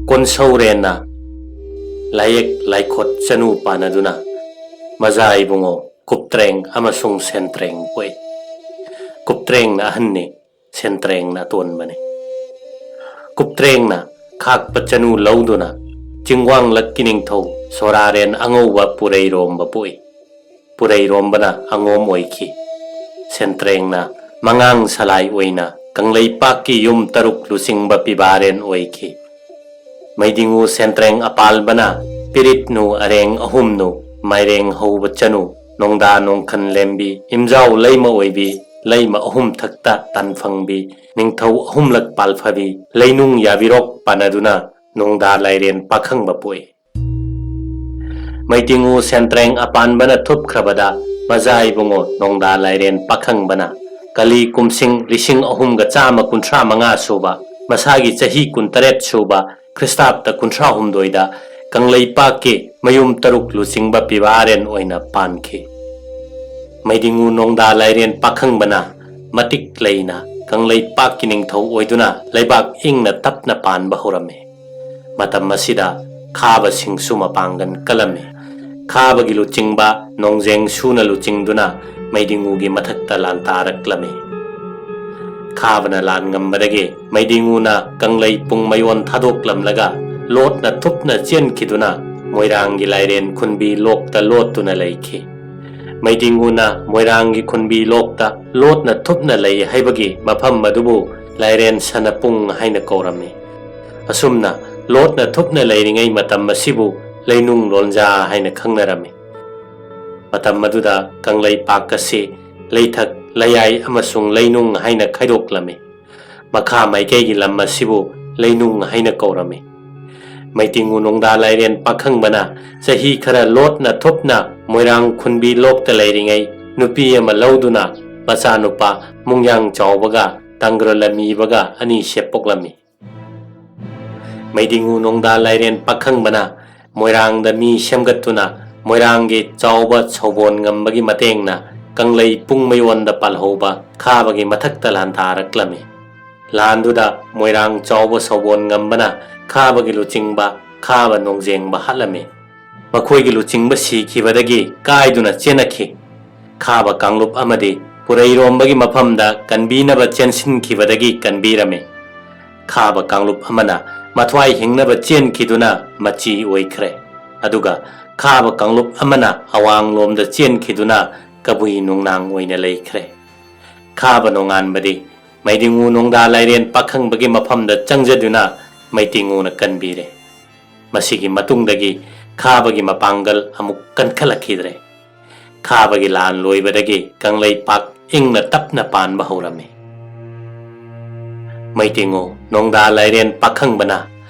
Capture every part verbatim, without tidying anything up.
ꯀꯣꯟꯁꯧꯔꯦꯟꯅ ꯂꯥꯏꯌꯦꯛ ꯂꯥꯏꯈꯣꯠ ꯆꯅꯨ ꯄꯥꯟꯅꯗꯨꯅ ꯃꯖꯥ ꯏꯕꯨꯡꯉꯣ ꯀꯨꯞꯇ꯭ꯔꯦꯡ ꯑꯃꯁꯨꯡ ꯁꯦꯟꯇ꯭ꯔꯦꯡ ꯄꯣꯛꯏ꯫ ꯀꯨꯞꯇ꯭ꯔꯦꯡꯅ ꯑꯍꯟꯅꯤ, ꯁꯦꯟꯇ꯭ꯔꯦꯡꯅ ꯑꯇꯣꯟꯕꯅꯤ꯫ ꯀꯨꯞꯇ꯭ꯔꯦꯡꯅ ꯈꯥꯛꯄ ꯆꯅꯨ ꯂꯧꯗꯨꯅ ꯆꯤꯡꯋꯥꯡꯂꯛꯀꯤ ꯅꯤꯡꯊꯧ ꯁꯣꯔꯥꯔꯦꯟ ꯑꯉꯧꯕ ꯄꯨꯔꯩꯔꯣꯝꯕ ꯄꯣꯛꯏ꯫ ꯄꯨꯔꯩꯔꯣꯝꯕꯅ ꯑꯉꯣꯝ ꯑꯣꯏꯈꯤ꯫ ꯁꯦꯟꯇ꯭ꯔꯦꯡꯅ ꯃꯉꯥꯡ ꯁꯂꯥꯏ ꯑꯣꯏꯅ ꯀꯪꯂꯩꯄꯥꯛꯀꯤ ꯌꯨꯝ ꯇꯔꯨꯛ ꯂꯨꯆꯤꯡꯕ ꯄꯤꯕꯥꯔꯦꯟ ꯑꯣꯏꯈꯤ꯫ ꯃꯩꯗꯤꯡꯉꯨ ꯁꯦꯟꯇ꯭ꯔꯦꯡ ꯑꯄꯥꯜꯕꯅ ꯄꯤꯔꯤꯠꯅꯨ ꯑꯔꯦꯡ ꯑꯍꯨꯝꯅꯨ ꯃꯥꯏꯔꯦꯡ ꯍꯧꯕ ꯆꯅꯨ ꯅꯣꯡꯗꯥ ꯅꯣꯡꯈꯟ ꯂꯦꯝꯕꯤ ꯏꯝꯖꯥꯎ ꯂꯩꯃ ꯑꯣꯏꯕꯤ ꯂꯩꯃ ꯑꯍꯨꯝ ꯊꯛꯇ ꯇꯥꯟꯐꯪꯕꯤ ꯅꯤꯡꯊꯧ ꯑꯍꯨꯝꯂꯛ ꯄꯥꯜꯐꯕꯤ ꯂꯩꯅꯨꯡ ꯌꯥꯕꯤꯔꯣꯛ ꯄꯥꯟꯅꯗꯨꯅ ꯅꯣꯡꯗꯥ ꯂꯥꯏꯔꯦꯟ ꯄꯥꯈꯪꯕ ꯄꯣꯛꯏ꯫ ꯃꯩꯗꯤꯡꯉꯨ ꯁꯦꯟꯇ꯭ꯔꯦꯡ ꯑꯄꯥꯟꯕꯅ ꯊꯨꯞꯈ꯭ꯔꯕꯗ ꯃꯖꯥ ꯏꯕꯨꯡꯉꯣ ꯅꯣꯡꯗꯥ ꯂꯥꯏꯔꯦꯟ ꯄꯥꯈꯪꯕꯅ ꯀꯂꯤ ꯀꯨꯝꯁꯤꯡ ꯂꯤꯁꯤꯡ ꯑꯍꯨꯝꯒ ꯆꯥꯝꯃ ꯀꯨꯟꯊ꯭ꯔꯥ ꯃꯉꯥ ꯁꯨꯕ ꯃꯁꯥꯒꯤ ꯆꯍꯤ ꯀꯨꯟꯇꯔꯦꯠ ꯁꯨꯕ ꯈ꯭ꯔꯤꯁꯇꯥꯕꯇ ꯀꯨꯟꯊ꯭ꯔꯥ ꯍꯨꯝꯗꯣꯏꯗ ꯀꯪꯂꯩꯄꯥꯛꯀꯤ ꯃꯌꯨꯝ ꯇꯔꯨꯛ ꯂꯨꯆꯤꯡꯕ ꯄꯤꯕꯥꯔꯦꯟ ꯑꯣꯏꯅ ꯄꯥꯟꯈꯤ꯫ ꯃꯩꯗꯤꯡꯉꯨ ꯅꯣꯡꯗꯥ ꯂꯥꯏꯔꯦꯟ ꯄꯥꯈꯪꯕꯅ ꯃꯇꯤꯛ ꯂꯩꯅ ꯀꯪꯂꯩꯄꯥꯛꯀꯤ ꯅꯤꯡꯊꯧ ꯑꯣꯏꯗꯨꯅ ꯂꯩꯕꯥꯛ ꯏꯪꯅ ꯇꯞꯅ ꯄꯥꯟꯕ ꯍꯧꯔꯝꯃꯤ꯫ ꯃꯇꯝ ꯑꯁꯤꯗ ꯈꯥꯕꯁꯤꯡꯁꯨ ꯃꯄꯥꯡꯒꯜ ꯀꯜꯂꯝꯃꯤ꯫ ꯈꯥꯕꯒꯤ ꯂꯨꯆꯤꯡꯕ ꯅꯣꯡꯖꯦꯡ ꯁꯨꯅ ꯂꯨꯆꯤꯡꯗꯨꯅ ꯃꯩꯗꯤꯡꯉꯨꯒꯤ ꯃꯊꯛꯇ ꯂꯥꯟ ꯇꯥꯔꯛꯂꯝꯃꯤ꯫ ꯈꯥꯕꯅ ꯂꯥꯟ ꯉꯝꯕꯗꯒꯤ ꯃꯩꯗꯤꯡꯉꯨꯅ ꯀꯪꯂꯩ ꯄꯨꯡ ꯃꯌꯣꯟ ꯊꯥꯗꯣꯛꯂꯝꯂꯒ ꯂꯣꯠꯅ ꯊꯨꯞꯅ ꯆꯦꯟꯈꯤꯗꯨꯅ ꯃꯣꯏꯔꯥꯡꯒꯤ ꯂꯥꯏꯔꯦꯟ ꯈꯨꯟꯕꯤ ꯂꯣꯛꯇ ꯂꯣꯠꯇꯨꯅ ꯂꯩꯈꯤ꯫ ꯃꯩꯗꯤꯡꯉꯨꯅ ꯃꯣꯏꯔꯥꯡꯒꯤ ꯈꯨꯟꯕꯤ ꯂꯣꯛꯇ ꯂꯣꯠꯅ ꯊꯨꯞꯅ ꯂꯩ ꯍꯥꯏꯕꯒꯤ ꯃꯐꯝ ꯑꯗꯨꯕꯨ ꯂꯥꯏꯔꯦꯟ ꯁꯅꯄꯨꯡ ꯍꯥꯏꯅ ꯀꯧꯔꯝꯃꯤ꯫ ꯑꯁꯨꯝꯅ ꯂꯣꯠꯅ ꯊꯨꯞꯅ ꯂꯩꯔꯤꯉꯩ ꯃꯇꯝ ꯑꯁꯤꯕꯨ ꯂꯩꯅꯨꯡ ꯂꯣꯟꯖꯥ ꯍꯥꯏꯅ ꯈꯪꯅꯔꯝꯃꯤ꯫ ꯃꯇꯝ ꯑꯗꯨꯗ ꯀꯪꯂꯩꯄꯥꯛ ꯑꯁꯤ ꯂꯩꯊꯛ, ꯂꯩꯌꯥꯏ ꯑꯃꯁꯨꯡ ꯂꯩꯅꯨꯡ ꯍꯥꯏꯅ ꯈꯥꯏꯗꯣꯛꯂꯝꯃꯤ꯫ ꯃꯈꯥ ꯃꯥꯏꯀꯩꯒꯤ ꯂꯝ ꯑꯁꯤꯕꯨ ꯂꯩꯅꯨꯡ ꯍꯥꯏꯅ ꯀꯧꯔꯝꯃꯤ꯫ ꯃꯩꯗꯤꯡꯉꯨ ꯅꯣꯡꯗꯥ ꯂꯥꯏꯔꯦꯟ ꯄꯥꯈꯪꯕꯅ ꯆꯍꯤ ꯈꯔ ꯂꯣꯠꯅ ꯊꯨꯞꯅ ꯃꯣꯏꯔꯥꯡ ꯈꯨꯟꯕꯤ ꯂꯣꯛꯇ ꯂꯩꯔꯤꯉꯩ ꯅꯨꯄꯤ ꯑꯃ ꯂꯧꯗꯨꯅ ꯃꯆꯥꯅꯨꯄꯥ ꯃꯨꯡꯌꯥꯡ ꯆꯥꯎꯕꯒ ꯇꯥꯡꯒ꯭ꯔ ꯂꯝꯃꯤꯕꯒ ꯑꯅꯤ ꯁꯦꯞ ꯄꯣꯛꯂꯝꯃꯤ꯫ ꯃꯩꯗꯤꯡꯉꯨ ꯅꯣꯡꯗꯥ ꯂꯥꯏꯔꯦꯟ ꯄꯥꯈꯪꯕꯅ ꯃꯣꯏꯔꯥꯡꯗ ꯃꯤ ꯁꯦꯝꯒꯠꯇꯨꯅ ꯃꯣꯏꯔꯥꯡꯒꯤ ꯆꯥꯎꯕ ꯁꯧꯕꯣꯟ ꯉꯝꯕꯒꯤ ꯃꯇꯦꯡꯅ ꯀꯪꯂꯩ ꯄꯨꯡ ꯃꯌꯣꯟꯗ ꯄꯥꯜꯍꯧꯕ ꯈꯥꯕꯒꯤ ꯃꯊꯛꯇ ꯂꯥꯟꯗꯥꯔꯛꯂꯝꯃꯤ꯫ ꯂꯥꯟꯗꯨꯗ ꯃꯣꯏꯔꯥꯡ ꯆꯥꯎꯕ ꯁꯧꯕꯣꯟ ꯉꯝꯕꯅ ꯈꯥꯕꯒꯤ ꯂꯨꯆꯤꯡꯕ ꯈꯥꯕ ꯅꯣꯡꯖꯦꯡꯕ ꯍꯥꯠꯂꯝꯃꯤ꯫ ꯃꯈꯣꯏꯒꯤ ꯂꯨꯆꯤꯡꯕ ꯁꯤꯈꯤꯕꯗꯒꯤ ꯀꯥꯏꯗꯨꯅ ꯆꯦꯟꯅꯈꯤ꯫ ꯈꯥꯕ ꯀꯥꯡꯂꯨꯞ ꯑꯃꯗꯤ ꯄꯨꯔꯩꯔꯣꯝꯕꯒꯤ ꯃꯐꯝꯗ ꯀꯟꯕꯤꯅꯕ ꯆꯦꯟꯁꯤꯟꯈꯤꯕꯗꯒꯤ ꯀꯟꯕꯤꯔꯝꯃꯤ꯫ ꯈꯥꯕ ꯀꯥꯡꯂꯨꯞ ꯑꯃꯅ ꯃꯊ꯭ꯋꯥꯏ ꯍꯤꯡꯅꯕ ꯆꯦꯟꯈꯤꯗꯨꯅ ꯃꯆꯤ ꯑꯣꯏꯈ꯭ꯔꯦ꯫ ꯑꯗꯨꯒ ꯈꯥꯕ ꯀꯥꯡꯂꯨꯞ ꯑꯃꯅ ꯑꯋꯥꯡꯂꯣꯝꯗ ꯆꯦꯟꯈꯤꯗꯨꯅ ꯀꯕꯨꯏ ꯅꯨꯡꯅꯥꯡ ꯑꯣꯏꯅ ꯂꯩꯈ꯭ꯔꯦ꯫ ꯈꯥꯕ ꯅꯣꯡꯉꯥꯟꯕꯗꯤ ꯃꯩꯗꯤꯡꯉꯨ ꯅꯣꯡꯗꯥ ꯂꯥꯏꯔꯦꯟ ꯄꯥꯈꯪꯕꯒꯤ ꯃꯐꯝꯗ ꯆꯪꯖꯗꯨꯅ ꯃꯩꯇꯤꯡꯉꯨꯅ ꯀꯟꯕꯤꯔꯦ꯫ ꯃꯁꯤꯒꯤ ꯃꯇꯨꯡꯗꯒꯤ ꯈꯥꯕꯒꯤ ꯃꯄꯥꯡꯒꯜ ꯑꯃꯨꯛ ꯀꯟꯈꯠꯂꯛꯈꯤꯗ꯭ꯔꯦ꯫ ꯈꯥꯕꯒꯤ ꯂꯥꯟ ꯂꯣꯏꯕꯗꯒꯤ ꯀꯪꯂꯩꯄꯥꯛ ꯏꯪꯅ ꯇꯞꯅ ꯄꯥꯟꯕ ꯍꯧꯔꯝꯃꯤ꯫ ꯃꯩꯇꯤꯡꯉꯨ ꯅꯣꯡꯗꯥ ꯂꯥꯏꯔꯦꯟ ꯄꯥꯈꯪꯕꯅ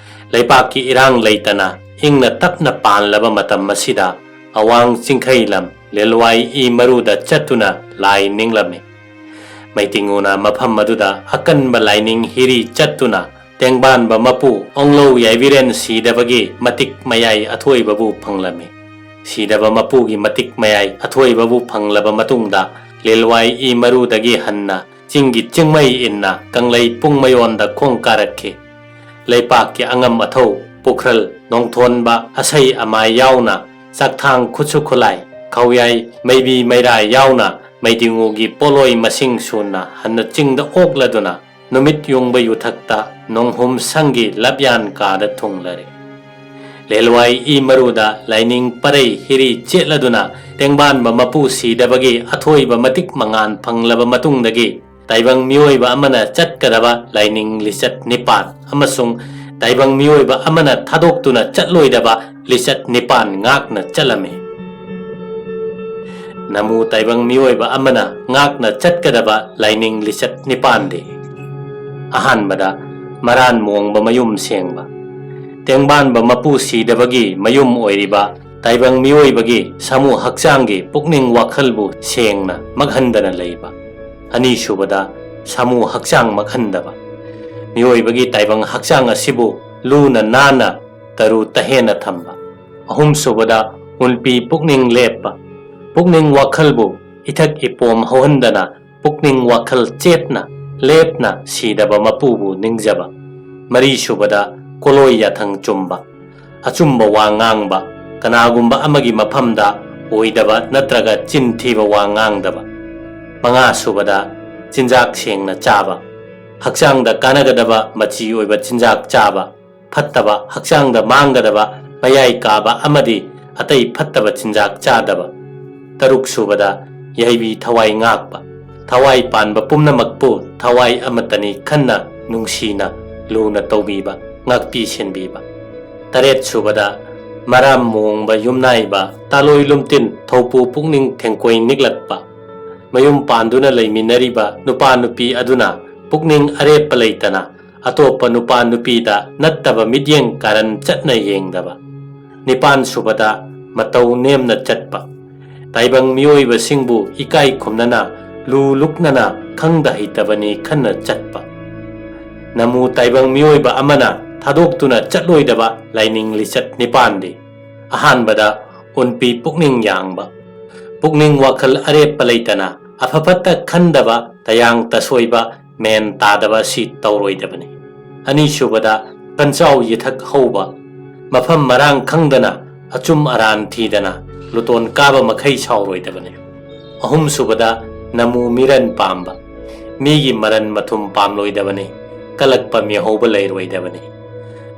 ꯂꯩꯄꯥꯛꯀꯤ ꯏꯔꯥꯡ ꯂꯩꯇꯅ ꯏꯪꯅ ꯇꯞꯅ ꯄꯥꯟꯂꯕ ꯃꯇꯝ ꯑꯁꯤꯗ ꯑꯋꯥꯡ ꯆꯤꯡꯈꯩ ꯂꯝ ꯂꯦꯜꯋꯥꯏ ꯏ ꯃꯔꯨꯗ ꯆꯠꯇꯨꯅ ꯂꯥꯏ ꯅꯤꯡꯂꯝꯃꯤ꯫ ꯃꯩꯇꯤꯡꯉꯨꯅ ꯃꯐꯝ ꯑꯗꯨꯗ ꯑꯀꯟꯕ ꯂꯥꯏꯅꯤꯡ ꯍꯤꯔꯤ ꯆꯠꯇꯨꯅ ꯇꯦꯡꯕꯥꯟꯕ ꯃꯄꯨ ꯑꯣꯡꯂꯧ ꯌꯥꯏꯕꯤꯔꯦꯟ ꯁꯤꯗꯕꯒꯤ ꯃꯇꯤꯛ ꯃꯌꯥꯏ ꯑꯊꯣꯏꯕꯕꯨ ꯐꯪꯂꯝꯃꯤ꯫ ꯁꯤꯗꯕ ꯃꯄꯨꯒꯤ ꯃꯇꯤꯛ ꯃꯌꯥꯏ ꯑꯊꯣꯏꯕꯕꯨ ꯐꯪꯂꯕ ꯃꯇꯨꯡꯗ ꯂꯦꯜꯋꯥꯏ ꯏ ꯃꯔꯨꯗꯒꯤ ꯍꯟꯅ ꯆꯤꯡꯒꯤ ꯆꯤꯡꯃꯩ ꯏꯟꯅ ꯀꯪꯂꯩ ꯄꯨꯡꯃꯌꯣꯟꯗ ꯈꯣꯡ ꯀꯥꯔꯛꯈꯤ꯫ ꯂꯩꯄꯥꯛꯀꯤ ꯑꯉꯝ ꯑꯊꯧ, ꯄꯨꯈ꯭ꯔꯜ, ꯅꯣꯡꯊꯣꯟꯕ, ꯑꯁꯩ ꯑꯃꯥꯏ ꯌꯥꯎꯅ ꯆꯥꯛꯊꯥꯡ ꯈꯨꯠꯁꯨ ꯈꯨꯠꯂꯥꯏ, ꯈꯧꯌꯥꯏ, ꯃꯩꯕꯤ ꯃꯩꯔꯥ ꯌꯥꯎꯅ ꯃꯩꯗꯤꯡꯉꯨꯒꯤ ꯄꯣꯠꯂꯣꯏ ꯃꯁꯤꯡ ꯁꯨꯅ ꯍꯟꯅ ꯆꯤꯡꯗ ꯑꯣꯛꯂꯗꯨꯅ ꯅꯨꯃꯤꯠ ꯌꯨꯡꯕ ꯌꯨꯊꯛꯇ ꯅꯣꯡꯍꯨꯝ ꯁꯪꯒꯤ ꯂꯞꯌꯥꯟ ꯀꯥꯗ ꯊꯨꯡꯂꯔꯦ꯫ ꯂꯦꯜꯋꯥꯏ ꯏ ꯃꯔꯨꯗ ꯂꯥꯏꯅꯤꯡ ꯄꯔꯩ ꯍꯤꯔꯤ ꯆꯦꯠꯂꯗꯨꯅ ꯇꯦꯡꯕꯥꯟꯕ ꯃꯄꯨ ꯁꯤꯗꯕꯒꯤ ꯑꯊꯣꯏꯕ ꯃꯇꯤꯛ ꯃꯉꯥꯟ ꯐꯪꯂꯕ ꯃꯇꯨꯡꯗꯒꯤ ꯇꯥꯏꯕꯪ ꯃꯤꯑꯣꯏꯕ ꯑꯃꯅ ꯆꯠꯀꯗꯕ ꯂꯥꯏꯅꯤꯡ ꯂꯤꯆꯠ ꯅꯤꯄꯥꯟ ꯑꯃꯁꯨꯡ ꯇꯥꯏꯕꯪ ꯃꯤꯑꯣꯏꯕ ꯑꯃꯅ ꯊꯥꯗꯣꯛꯇꯨꯅ ꯆꯠꯂꯣꯏꯗꯕ ꯂꯤꯆꯠ ꯅꯤꯄꯥꯟ ꯉꯥꯛꯅ ꯆꯠꯂꯝꯃꯤ꯫ ꯅꯃꯨ ꯇꯥꯏꯕꯪ ꯃꯤꯑꯣꯏꯕ ꯑꯃꯅ ꯉꯥꯛꯅ ꯆꯠꯀꯗꯕ ꯂꯥꯏꯅꯤꯡ ꯂꯤꯆꯠ ꯅꯤꯄꯥꯟꯗꯤ: ꯑꯍꯥꯟꯕꯗ, ꯃꯔꯥꯟ ꯃꯣꯡꯕ ꯃꯌꯨꯝ ꯁꯦꯡꯕ꯫ ꯇꯦꯡꯕꯥꯟꯕ ꯃꯄꯨ ꯁꯤꯗꯕꯒꯤ ꯃꯌꯨꯝ ꯑꯣꯏꯔꯤꯕ ꯇꯥꯏꯕꯪ ꯃꯤꯑꯣꯏꯕꯒꯤ ꯁꯥꯃꯨ ꯍꯛꯆꯥꯡꯒꯤ ꯄꯨꯛꯅꯤꯡ ꯋꯥꯈꯜꯕꯨ ꯁꯦꯡꯅ ꯃꯛꯍꯟꯗꯅ ꯂꯩꯕ꯫ ꯑꯅꯤꯁꯨꯕꯗ, ꯁꯥꯃꯨ ꯍꯛꯆꯥꯡ ꯃꯛꯍꯟꯗꯕ꯫ ꯃꯤꯑꯣꯏꯕꯒꯤ ꯇꯥꯏꯕꯪ ꯍꯛꯆꯥꯡ ꯑꯁꯤꯕꯨ ꯂꯨꯅ ꯅꯥꯟꯅ ꯇꯔꯨ ꯇꯍꯦꯟꯅ ꯊꯝꯕ꯫ ꯑꯍꯨꯝꯁꯨꯕꯗ, ꯎꯟꯄꯤ ꯄꯨꯛꯅꯤꯡ ꯂꯦꯞꯄ꯫ ꯄꯨꯛꯅꯤꯡ ꯋꯥꯈꯜꯕꯨ ꯏꯊꯛ ꯏꯄꯣꯝ ꯍꯧꯍꯟꯗꯅ ꯄꯨꯛꯅꯤꯡ ꯋꯥꯈꯜ ꯆꯦꯠꯅ ꯂꯦꯞꯅ ꯁꯤꯗꯕ ꯃꯄꯨꯕꯨ ꯅꯤꯡꯖꯕ꯫ ꯃꯔꯤꯁꯨꯕꯗ, ꯀꯣꯂꯣꯏ ꯌꯥꯊꯪ ꯆꯨꯝꯕ, ꯑꯆꯨꯝꯕ ꯋꯥ ꯉꯥꯡꯕ, ꯀꯅꯥꯒꯨꯝꯕ ꯑꯃꯒꯤ ꯃꯐꯝꯗ ꯑꯣꯏꯗꯕ ꯅꯠꯇ꯭ꯔꯒ ꯆꯤꯟ ꯊꯤꯕ ꯋꯥ ꯉꯥꯡꯗꯕ꯫ ꯃꯉꯥ ꯁꯨꯕꯗ, ꯆꯤꯟꯖꯥꯛ ꯁꯦꯡꯅ ꯆꯥꯕ, ꯍꯛꯆꯥꯡꯗ ꯀꯥꯟꯅꯒꯗꯕ ꯃꯆꯤ ꯑꯣꯏꯕ ꯆꯤꯟꯖꯥꯛ ꯆꯥꯕ, ꯐꯠꯇꯕ, ꯍꯛꯆꯥꯡꯗ ꯃꯥꯡꯒꯗꯕ, ꯃꯌꯥꯏ ꯀꯥꯕ ꯑꯃꯗꯤ ꯑꯇꯩ ꯐꯠꯇꯕ ꯆꯤꯟꯖꯥꯛ ꯆꯥꯗꯕ꯫ ꯇꯔꯨꯛ ꯁꯨꯕꯗ, ꯌꯥꯏꯕꯤ ꯊꯋꯥꯏ ꯉꯥꯛꯄ, ꯊꯋꯥꯏ ꯄꯥꯟꯕ ꯄꯨꯝꯅꯃꯛꯄꯨ ꯊꯋꯥꯏ ꯑꯃꯠꯇꯅꯤ ꯈꯟꯅ ꯅꯨꯡꯁꯤꯅ ꯂꯨꯅ ꯇꯧꯕꯤꯕ, ꯉꯥꯛꯄꯤ ꯁꯦꯟꯕꯤꯕ꯫ ꯇꯔꯦꯠ ꯁꯨꯕꯗ, ꯃꯔꯥꯝ ꯃꯣꯡꯕ ꯌꯨꯝꯅꯥꯏꯕ, ꯇꯥꯂꯣꯏ ꯂꯨꯝꯇꯤꯟ ꯊꯧꯄꯨ ꯄꯨꯛꯅꯤꯡ ꯊꯦꯡꯀꯣꯏ ꯅꯤꯛꯂꯛꯄ, ꯃꯌꯨꯝ ꯄꯥꯟꯗꯨꯅ ꯂꯩꯃꯤꯟꯅꯔꯤꯕ ꯅꯨꯄꯥ ꯅꯨꯄꯤ ꯑꯗꯨꯅ ꯄꯨꯛꯅꯤꯡ ꯑꯔꯦꯞꯄ ꯂꯩꯇꯅ ꯑꯇꯣꯞꯄ ꯅꯨꯄꯥ ꯅꯨꯄꯤꯗ ꯅꯠꯇꯕ ꯃꯤꯠꯌꯦꯡ ꯀꯥꯔꯟ ꯆꯠꯅ ꯌꯦꯡꯗꯕ꯫ ꯅꯤꯄꯥꯟ ꯁꯨꯕꯗ, ꯃꯇꯧ ꯅꯦꯝꯅ ꯆꯠꯄ, ꯇꯥꯏꯕꯪ ꯃꯤꯑꯣꯏꯕꯁꯤꯡꯕꯨ ꯏꯀꯥꯏ ꯈꯨꯝꯅꯅ ꯂꯨ ꯂꯨꯛꯅꯅ ꯈꯪꯗ ꯍꯩꯇꯕꯅꯤ ꯈꯟꯅ ꯆꯠꯄ꯫ ꯅꯃꯨ ꯇꯥꯏꯕꯪ ꯃꯤꯑꯣꯏꯕ ꯑꯃꯅ ꯊꯥꯗꯣꯛꯇꯨꯅ ꯆꯠꯂꯣꯏꯗꯕ ꯂꯥꯏꯅꯤꯡ ꯂꯤꯆꯠ ꯅꯤꯄꯥꯟꯗꯤ: ꯑꯍꯥꯟꯕꯗ, ꯎꯟꯄꯤ ꯄꯨꯛꯅꯤꯡ ꯌꯥꯡꯕ, ꯄꯨꯛꯅꯤꯡ ꯋꯥꯈꯜ ꯑꯔꯦꯞꯄ ꯂꯩꯇꯅ ꯑꯐ ꯐꯠꯇ ꯈꯟꯗꯕ ꯇꯌꯥꯡ ꯇꯁꯣꯏꯕ ꯃꯦꯟ ꯇꯥꯗꯕ ꯑꯁꯤ ꯇꯧꯔꯣꯏꯗꯕꯅꯤ꯫ ꯑꯅꯤꯁꯨꯕꯗ, ꯀꯟꯆꯥꯎ ꯌꯦꯊꯛ ꯍꯧꯕ, ꯃꯐꯝ ꯃꯔꯥꯡ ꯈꯪꯗꯅ ꯑꯆꯨꯝ ꯑꯔꯥꯟ ꯊꯤꯗꯅ ꯂꯨꯇꯣꯟ ꯀꯥꯕ ꯃꯈꯩ ꯁꯥꯎꯔꯣꯏꯗꯕꯅꯤ꯫ ꯑꯍꯨꯝꯁꯨꯕꯗ, ꯅꯃꯨ ꯃꯤꯔꯟ ꯄꯥꯝꯕ, ꯃꯤꯒꯤ ꯃꯔꯟ ꯃꯊꯨꯝ ꯄꯥꯝꯂꯣꯏꯗꯕꯅꯤ, ꯀꯂꯛꯄ ꯃꯤꯍꯧꯕ ꯂꯩꯔꯣꯏꯗꯕꯅꯤ꯫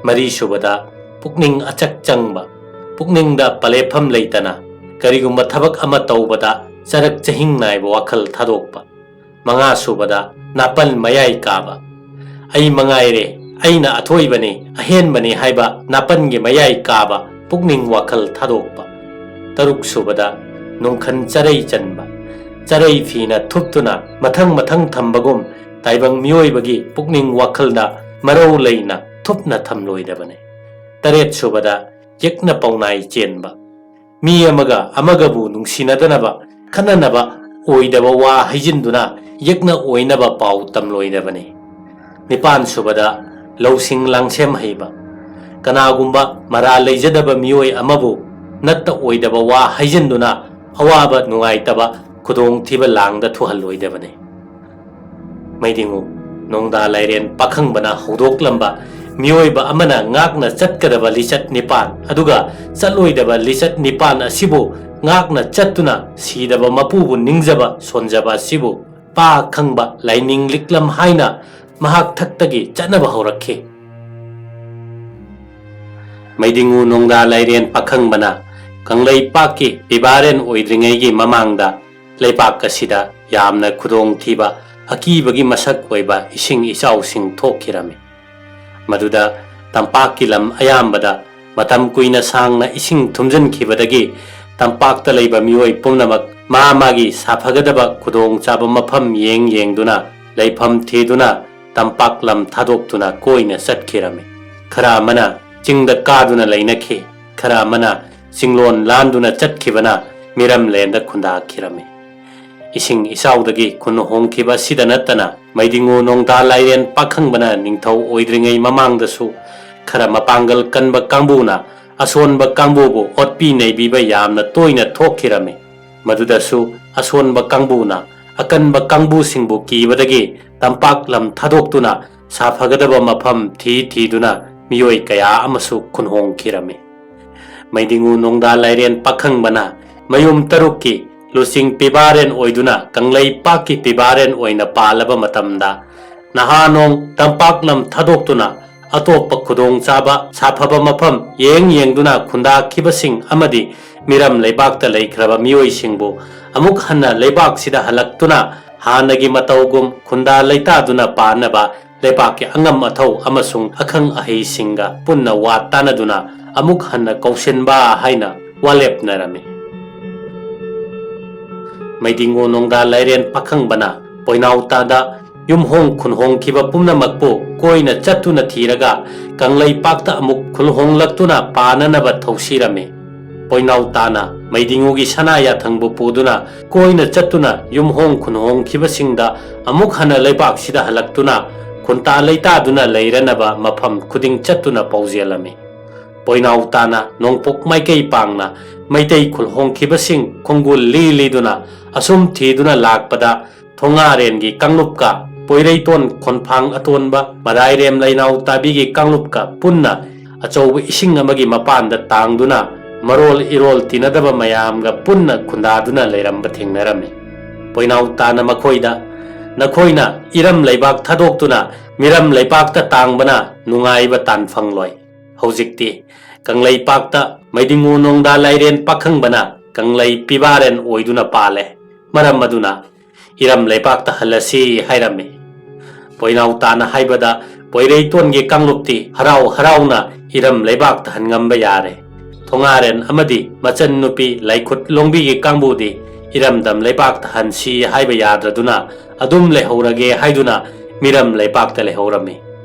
ꯃꯔꯤꯁꯨꯕꯗ, ꯄꯨꯛꯅꯤꯡ ꯑꯆꯛ ꯆꯪꯕ, ꯄꯨꯛꯅꯤꯡꯗ ꯄꯂꯦꯞꯐꯝ ꯂꯩꯇꯅ ꯀꯔꯤꯒꯨꯝꯕ ꯊꯕꯛ ꯑꯃ ꯇꯧꯕꯗ ꯆꯔꯛ ꯆꯍꯤꯡ ꯅꯥꯏꯕ ꯋꯥꯈꯜ ꯊꯥꯗꯣꯛꯄ꯫ ꯃꯉꯥꯁꯨꯕꯗ, ꯅꯥꯄꯜ ꯃꯌꯥꯏ ꯀꯥꯕ, ꯑꯩ ꯃꯉꯥꯏꯔꯦ, ꯑꯩꯅ ꯑꯊꯣꯏꯕꯅꯤ, ꯑꯍꯦꯟꯕꯅꯤ ꯍꯥꯏꯕ ꯅꯥꯄꯟꯒꯤ ꯃꯌꯥꯏ ꯀꯥꯕ ꯄꯨꯛꯅꯤꯡ ꯋꯥꯈꯜ ꯊꯥꯗꯣꯛꯄ꯫ ꯇꯔꯨꯛꯁꯨꯕꯗ, ꯅꯨꯡꯈꯟ ꯆꯔꯩ ꯆꯟꯕ, ꯆꯔꯩ ꯐꯤꯅ ꯊꯨꯞꯇꯨꯅ ꯃꯊꯪ ꯃꯊꯪ ꯊꯝꯕꯒꯨꯝ ꯇꯥꯏꯕꯪ ꯃꯤꯑꯣꯏꯕꯒꯤ ꯄꯨꯛꯅꯤꯡ ꯋꯥꯈꯜꯗ ꯃꯔꯧ ꯂꯩꯅ ꯊꯨꯞꯅ ꯊꯝꯂꯣꯏꯗꯕꯅꯤ꯫ ꯇꯔꯦꯠꯁꯨꯕꯗ, ꯌꯦꯛꯅ ꯄꯥꯎꯅꯥꯏ ꯆꯦꯟꯕ, ꯃꯤ ꯑꯃꯒ ꯑꯃꯒꯕꯨ ꯅꯨꯡꯁꯤꯅꯗꯅꯕ, ꯈꯠꯅꯅꯕ ꯑꯣꯏꯗꯕ ꯋꯥ ꯍꯩꯖꯤꯟꯗꯨꯅ ꯌꯦꯛꯅ ꯑꯣꯏꯅꯕ ꯄꯥꯎ ꯇꯝꯂꯣꯏꯗꯕꯅꯤ꯫ ꯅꯤꯄꯥꯟꯁꯨꯕꯗ, ꯂꯧꯁꯤꯡ ꯂꯥꯡꯁꯦꯝ ꯍꯩꯕ, ꯀꯅꯥꯒꯨꯝꯕ ꯃꯔꯥ ꯂꯩꯖꯗꯕ ꯃꯤꯑꯣꯏ ꯑꯃꯕꯨ ꯅꯠꯇ ꯑꯣꯏꯗꯕ ꯋꯥ ꯍꯩꯖꯤꯟꯗꯨꯅ ꯑꯋꯥꯕ ꯅꯨꯡꯉꯥꯏꯇꯕ ꯈꯨꯗꯣꯡꯊꯤꯕ ꯂꯥꯡꯗ ꯊꯨꯍꯜꯂꯣꯏꯗꯕꯅꯤ꯫ ꯃꯩꯗꯤꯡꯉꯨ, ꯅꯣꯡꯗꯥ ꯂꯥꯏꯔꯦꯟ ꯄꯥꯈꯪꯕꯅ ꯍꯧꯗꯣꯛꯂꯝꯕ ꯃꯤꯑꯣꯏꯕ ꯑꯃꯅ ꯉꯥꯛꯅ ꯆꯠꯀꯗꯕ ꯂꯤꯆꯠ ꯅꯤꯄꯥꯟ, ꯑꯗꯨꯒ ꯆꯠꯂꯣꯏꯗꯕ ꯂꯤꯆꯠ ꯅꯤꯄꯥꯟ ꯑꯁꯤꯕꯨ ꯉꯥꯛꯅ ꯆꯠꯇꯨꯅ ꯁꯤꯗꯕ ꯃꯄꯨꯕꯨ ꯅꯤꯡꯖꯕ ꯁꯣꯟꯖꯕ ꯑꯁꯤꯕꯨ ꯄꯥ ꯈꯪꯕ ꯂꯥꯏꯅꯤꯡ ꯂꯤꯛꯂꯝ ꯍꯥꯏꯅ ꯃꯍꯥꯛ ꯊꯛꯇꯒꯤ ꯆꯠꯅꯕ ꯍꯧꯔꯛꯈꯤ꯫ ꯃꯩꯗꯤꯡꯉꯨ ꯅꯣꯡꯗꯥ ꯂꯥꯏꯔꯦꯟ ꯄꯥꯈꯪꯕꯅ ꯀꯪꯂꯩꯄꯥꯛꯀꯤ ꯄꯤꯕꯥꯔꯦꯟ ꯑꯣꯏꯗ꯭ꯔꯤꯉꯩꯒꯤ ꯃꯃꯥꯡꯗ ꯂꯩꯕꯥꯛ ꯑꯁꯤꯗ ꯌꯥꯝꯅ ꯈꯨꯗꯣꯡꯊꯤꯕ, ꯑꯀꯤꯕꯒꯤ ꯃꯁꯛ ꯑꯣꯏꯕ ꯏꯁꯤꯡ ꯏꯆꯥꯎꯁꯤꯡ ꯊꯣꯛꯈꯤꯔꯝꯃꯤ꯫ ꯃꯗꯨꯗ ꯇꯝꯄꯥꯛꯀꯤ ꯂꯝ ꯑꯌꯥꯝꯕꯗ ꯃꯇꯝ ꯀꯨꯏꯅ ꯁꯥꯡꯅ ꯏꯁꯤꯡ ꯊꯨꯝꯖꯤꯟꯈꯤꯕꯗꯒꯤ ꯇꯝꯄꯥꯛꯇ ꯂꯩꯕ ꯃꯤꯑꯣꯏ ꯄꯨꯝꯅꯃꯛ ꯃꯥ ꯃꯥꯒꯤ ꯁꯥꯐꯒꯗꯕ ꯈꯨꯗꯣꯡꯆꯥꯕ ꯃꯐꯝ ꯌꯦꯡ ꯌꯦꯡꯗꯨꯅ ꯂꯩꯐꯝ ꯊꯤꯗꯨꯅ ꯇꯝꯄꯥꯛ ꯂꯝ ꯊꯥꯗꯣꯛꯇꯨꯅ ꯀꯣꯏꯅ ꯆꯠꯈꯤꯔꯝꯃꯤ꯫ ꯈꯔ ꯑꯃꯅ ꯆꯤꯡꯗ ꯀꯥꯗꯨꯅ ꯂꯩꯅꯈꯤ, ꯈꯔ ꯑꯃꯅ ꯆꯤꯡꯂꯣꯟ ꯂꯥꯟꯗꯨꯅ ꯆꯠꯈꯤꯕꯅ ꯃꯤꯔꯝꯂꯦꯟꯗ ꯈꯨꯟꯗꯥꯈꯤꯔꯝꯃꯤ꯫ ꯏꯁꯤꯡ ꯏꯆꯥꯎꯗꯒꯤ ꯈꯨꯟ ꯍꯣꯡꯈꯤꯕ ꯑꯁꯤꯗ ꯅꯠꯇꯅ ꯃꯩꯗꯤꯡꯉꯨ ꯅꯣꯡꯗꯥ ꯂꯥꯏꯔꯦꯟ ꯄꯥꯈꯪꯕꯅ ꯅꯤꯡꯊꯧ ꯑꯣꯏꯗ꯭ꯔꯤꯉꯩ ꯃꯃꯥꯡꯗꯁꯨ ꯈꯔ ꯃꯄꯥꯡꯒꯜ ꯀꯟꯕ ꯀꯥꯡꯕꯨꯅ ꯑꯁꯣꯟꯕ ꯀꯥꯡꯕꯨꯕꯨ ꯑꯣꯠꯄꯤ ꯅꯩꯕꯤꯕ ꯌꯥꯝꯅ ꯇꯣꯏꯅ ꯊꯣꯛꯈꯤꯔꯝꯃꯤ꯫ ꯃꯗꯨꯗꯁꯨ ꯑꯁꯣꯟꯕ ꯀꯥꯡꯕꯨꯅ ꯑꯀꯟꯕ ꯀꯥꯡꯕꯨꯁꯤꯡꯕꯨ ꯀꯤꯕꯗꯒꯤ ꯇꯝꯄꯥꯛ ꯂꯝ ꯊꯥꯗꯣꯛꯇꯨꯅ ꯁꯥꯐꯒꯗꯕ ꯃꯐꯝ ꯊꯤ ꯊꯤꯗꯨꯅ ꯃꯤꯑꯣꯏ ꯀꯌꯥ ꯑꯃꯁꯨ ꯈꯨꯟꯍꯣꯡꯈꯤꯔꯝꯃꯤ꯫ ꯃꯩꯗꯤꯡꯉꯨ ꯅꯣꯡꯗꯥ ꯂꯥꯏꯔꯦꯟ ꯄꯥꯈꯪꯕꯅ ꯃꯌꯨꯝ ꯇꯔꯨꯛꯀꯤ ꯂꯨꯆꯤꯡ ꯄꯤꯕꯥꯔꯦꯟ ꯑꯣꯏꯗꯨꯅ ꯀꯪꯂꯩꯄꯥꯛꯀꯤ ꯄꯤꯕꯥꯔꯦꯟ ꯑꯣꯏꯅ ꯄꯥꯜꯂꯕ ꯃꯇꯝꯗ, ꯅꯍꯥꯅꯣꯡ ꯇꯝꯄꯥꯛ ꯂꯝ ꯊꯥꯗꯣꯛꯇꯨꯅ ꯑꯇꯣꯞꯄ ꯈꯨꯗꯣꯡꯆꯥꯕ ꯁꯥꯐꯕ ꯃꯐꯝ ꯌꯦꯡ ꯌꯦꯡꯗꯨꯅ ꯈꯨꯟꯗꯥꯈꯤꯕꯁꯤꯡ ꯑꯃꯗꯤ ꯃꯤꯔꯝ ꯂꯩꯕꯥꯛꯇ ꯂꯩꯈ꯭ꯔꯕ ꯃꯤꯑꯣꯏꯁꯤꯡꯕꯨ ꯑꯃꯨꯛ ꯍꯟꯅ ꯂꯩꯕꯥꯛꯁꯤꯗ ꯍꯜꯂꯛꯇꯨꯅ ꯍꯥꯟꯅꯒꯤ ꯃꯇꯧꯒꯨꯝ ꯈꯨꯟꯗꯥ ꯂꯩꯇꯥꯗꯨꯅ ꯄꯥꯟꯅꯕ ꯂꯩꯕꯥꯛꯀꯤ ꯑꯉꯝ ꯑꯊꯧ ꯑꯃꯁꯨꯡ ꯑꯈꯪ ꯑꯍꯩꯁꯤꯡꯒ ꯄꯨꯟꯅ ꯋꯥ ꯇꯥꯟꯅꯗꯨꯅ ꯑꯃꯨꯛ ꯍꯟꯅ ꯀꯧꯁꯤꯟꯕ ꯍꯥꯏꯅ ꯋꯥꯂꯦꯞꯅꯔꯝꯃꯤ꯫ ꯃꯩꯗꯤꯡꯉꯨ ꯅꯣꯡꯗꯥ ꯂꯥꯏꯔꯦꯟ ꯄꯥꯈꯪꯕꯅ ꯄꯣꯏꯅꯥꯎ ꯇꯥꯗ ꯌꯨꯝꯍꯣꯡ ꯈꯨꯟꯍꯣꯡꯈꯤꯕ ꯄꯨꯝꯅꯃꯛꯄꯨ ꯀꯣꯏꯅ ꯆꯠꯇꯨꯅ ꯊꯤꯔꯒ ꯀꯪꯂꯩꯄꯥꯛꯇ ꯑꯃꯨꯛ ꯈꯨꯜꯍꯣꯡꯂꯛꯇꯨꯅ ꯄꯥꯟꯅꯅꯕ ꯊꯧꯁꯤꯔꯝꯃꯤ꯫ ꯄꯣꯏꯅꯥꯎ ꯇꯥꯅ ꯃꯩꯗꯤꯡꯉꯨꯒꯤ ꯁꯅꯥ ꯌꯥꯊꯪꯕꯨ ꯄꯨꯗꯨꯅ ꯀꯣꯏꯅ ꯆꯠꯇꯨꯅ ꯌꯨꯝꯍꯣꯡ ꯈꯨꯟꯍꯣꯡꯈꯤꯕꯁꯤꯡꯗ ꯑꯃꯨꯛ ꯍꯟꯅ ꯂꯩꯕꯥꯛꯁꯤꯗ ꯍꯜꯂꯛꯇꯨꯅ ꯈꯨꯟꯇꯥ ꯂꯩꯇꯥꯗꯨꯅ ꯂꯩꯔꯅꯕ ꯃꯐꯝ ꯈꯨꯗꯤꯡ ꯆꯠꯇꯨꯅ ꯄꯥꯎꯖꯦꯜꯂꯝꯃꯤ꯫ ꯄꯣꯏꯅꯥꯎ ꯇꯥꯅ ꯅꯣꯡꯄꯣꯛ ꯃꯥꯏꯀꯩ ꯄꯥꯡꯅ ꯃꯩꯇꯩ ꯈꯨꯜꯍꯣꯡꯈꯤꯕꯁꯤꯡ ꯈꯣꯡꯒꯨꯜ ꯂꯤ ꯂꯤꯗꯨꯅ ꯑꯁꯨꯝ ꯊꯤꯗꯨꯅ ꯂꯥꯛꯄꯗ ꯊꯣꯉꯥꯔꯦꯟꯒꯤ ꯀꯥꯡꯂꯨꯞꯀ ꯄꯣꯏꯔꯩꯇꯣꯟ ꯈꯣꯟꯐꯥꯡ ꯑꯇꯣꯟꯕ ꯃꯔꯥꯏꯔꯦꯝ ꯂꯩꯅꯥꯎ ꯇꯥꯕꯤꯒꯤ ꯀꯥꯡꯂꯨꯞꯀ ꯄꯨꯟꯅ ꯑꯆꯧꯕ ꯏꯁꯤꯡ ꯑꯃꯒꯤ ꯃꯄꯥꯟꯗ ꯇꯥꯡꯗꯨꯅ ꯃꯔꯣꯜ ꯏꯔꯣꯜ ꯇꯤꯟꯅꯗꯕ ꯃꯌꯥꯝꯒ ꯄꯨꯟꯅ ꯈꯨꯟꯗꯥꯗꯨꯅ ꯂꯩꯔꯝꯕ ꯊꯦꯡꯅꯔꯝꯃꯤ꯫ ꯄꯣꯏꯅꯥꯎ ꯇꯥꯅ ꯃꯈꯣꯏꯗ, "ꯅꯈꯣꯏꯅ ꯏꯔꯝ ꯂꯩꯕꯥꯛ ꯊꯥꯗꯣꯛꯇꯨꯅ ꯃꯤꯔꯝ ꯂꯩꯕꯥꯛꯇ ꯇꯥꯡꯕꯅ ꯅꯨꯡꯉꯥꯏꯕ ꯇꯥꯟ ꯐꯪꯂꯣꯏ꯫ ꯍꯧꯖꯤꯛꯇꯤ ꯀꯪꯂꯩꯄꯥꯛꯇ ꯃꯩꯗꯤꯡꯉꯨ ꯅꯣꯡꯗꯥ ꯂꯥꯏꯔꯦꯟ ꯄꯥꯈꯪꯕꯅ ꯀꯪꯂꯩ ꯄꯤꯕꯥꯔꯦꯟ ꯑꯣꯏꯗꯨꯅ ꯄꯥꯜꯂꯦ꯫ ꯃꯔꯝ ꯑꯗꯨꯅ ꯏꯔꯝ ꯂꯩꯕꯥꯛꯇ ꯍꯜꯂꯁꯤ" ꯍꯥꯏꯔꯝꯃꯤ꯫ ꯄꯣꯏꯅꯥꯎ ꯇꯥꯅ ꯍꯥꯏꯕꯗ ꯄꯣꯏꯔꯩꯇꯣꯟꯒꯤ ꯀꯥꯡꯂꯨꯞꯇꯤ ꯍꯔꯥꯎ ꯍꯔꯥꯎꯅ ꯏꯔꯝ ꯂꯩꯕꯥꯛꯇ ꯍꯟꯉꯝꯕ ꯌꯥꯔꯦ꯫ ꯊꯣꯉꯥꯔꯦꯟ ꯑꯃꯗꯤ ꯃꯆꯟ ꯅꯨꯄꯤ ꯂꯥꯏꯈꯨꯠ ꯂꯣꯡꯕꯤꯒꯤ ꯀꯥꯡꯕꯨꯗꯤ ꯏꯔꯝꯗꯝ ꯂꯩꯕꯥꯛꯇ ꯍꯟꯁꯤ ꯍꯥꯏꯕ ꯌꯥꯗ꯭ꯔꯗꯨꯅ ꯑꯗꯨꯝ ꯂꯩꯍꯧꯔꯒꯦ ꯍꯥꯏꯗꯨꯅ ꯃꯤꯔꯝ ꯂꯩꯕꯥꯛꯇ ꯂꯩꯍꯧꯔꯝꯃꯤ꯫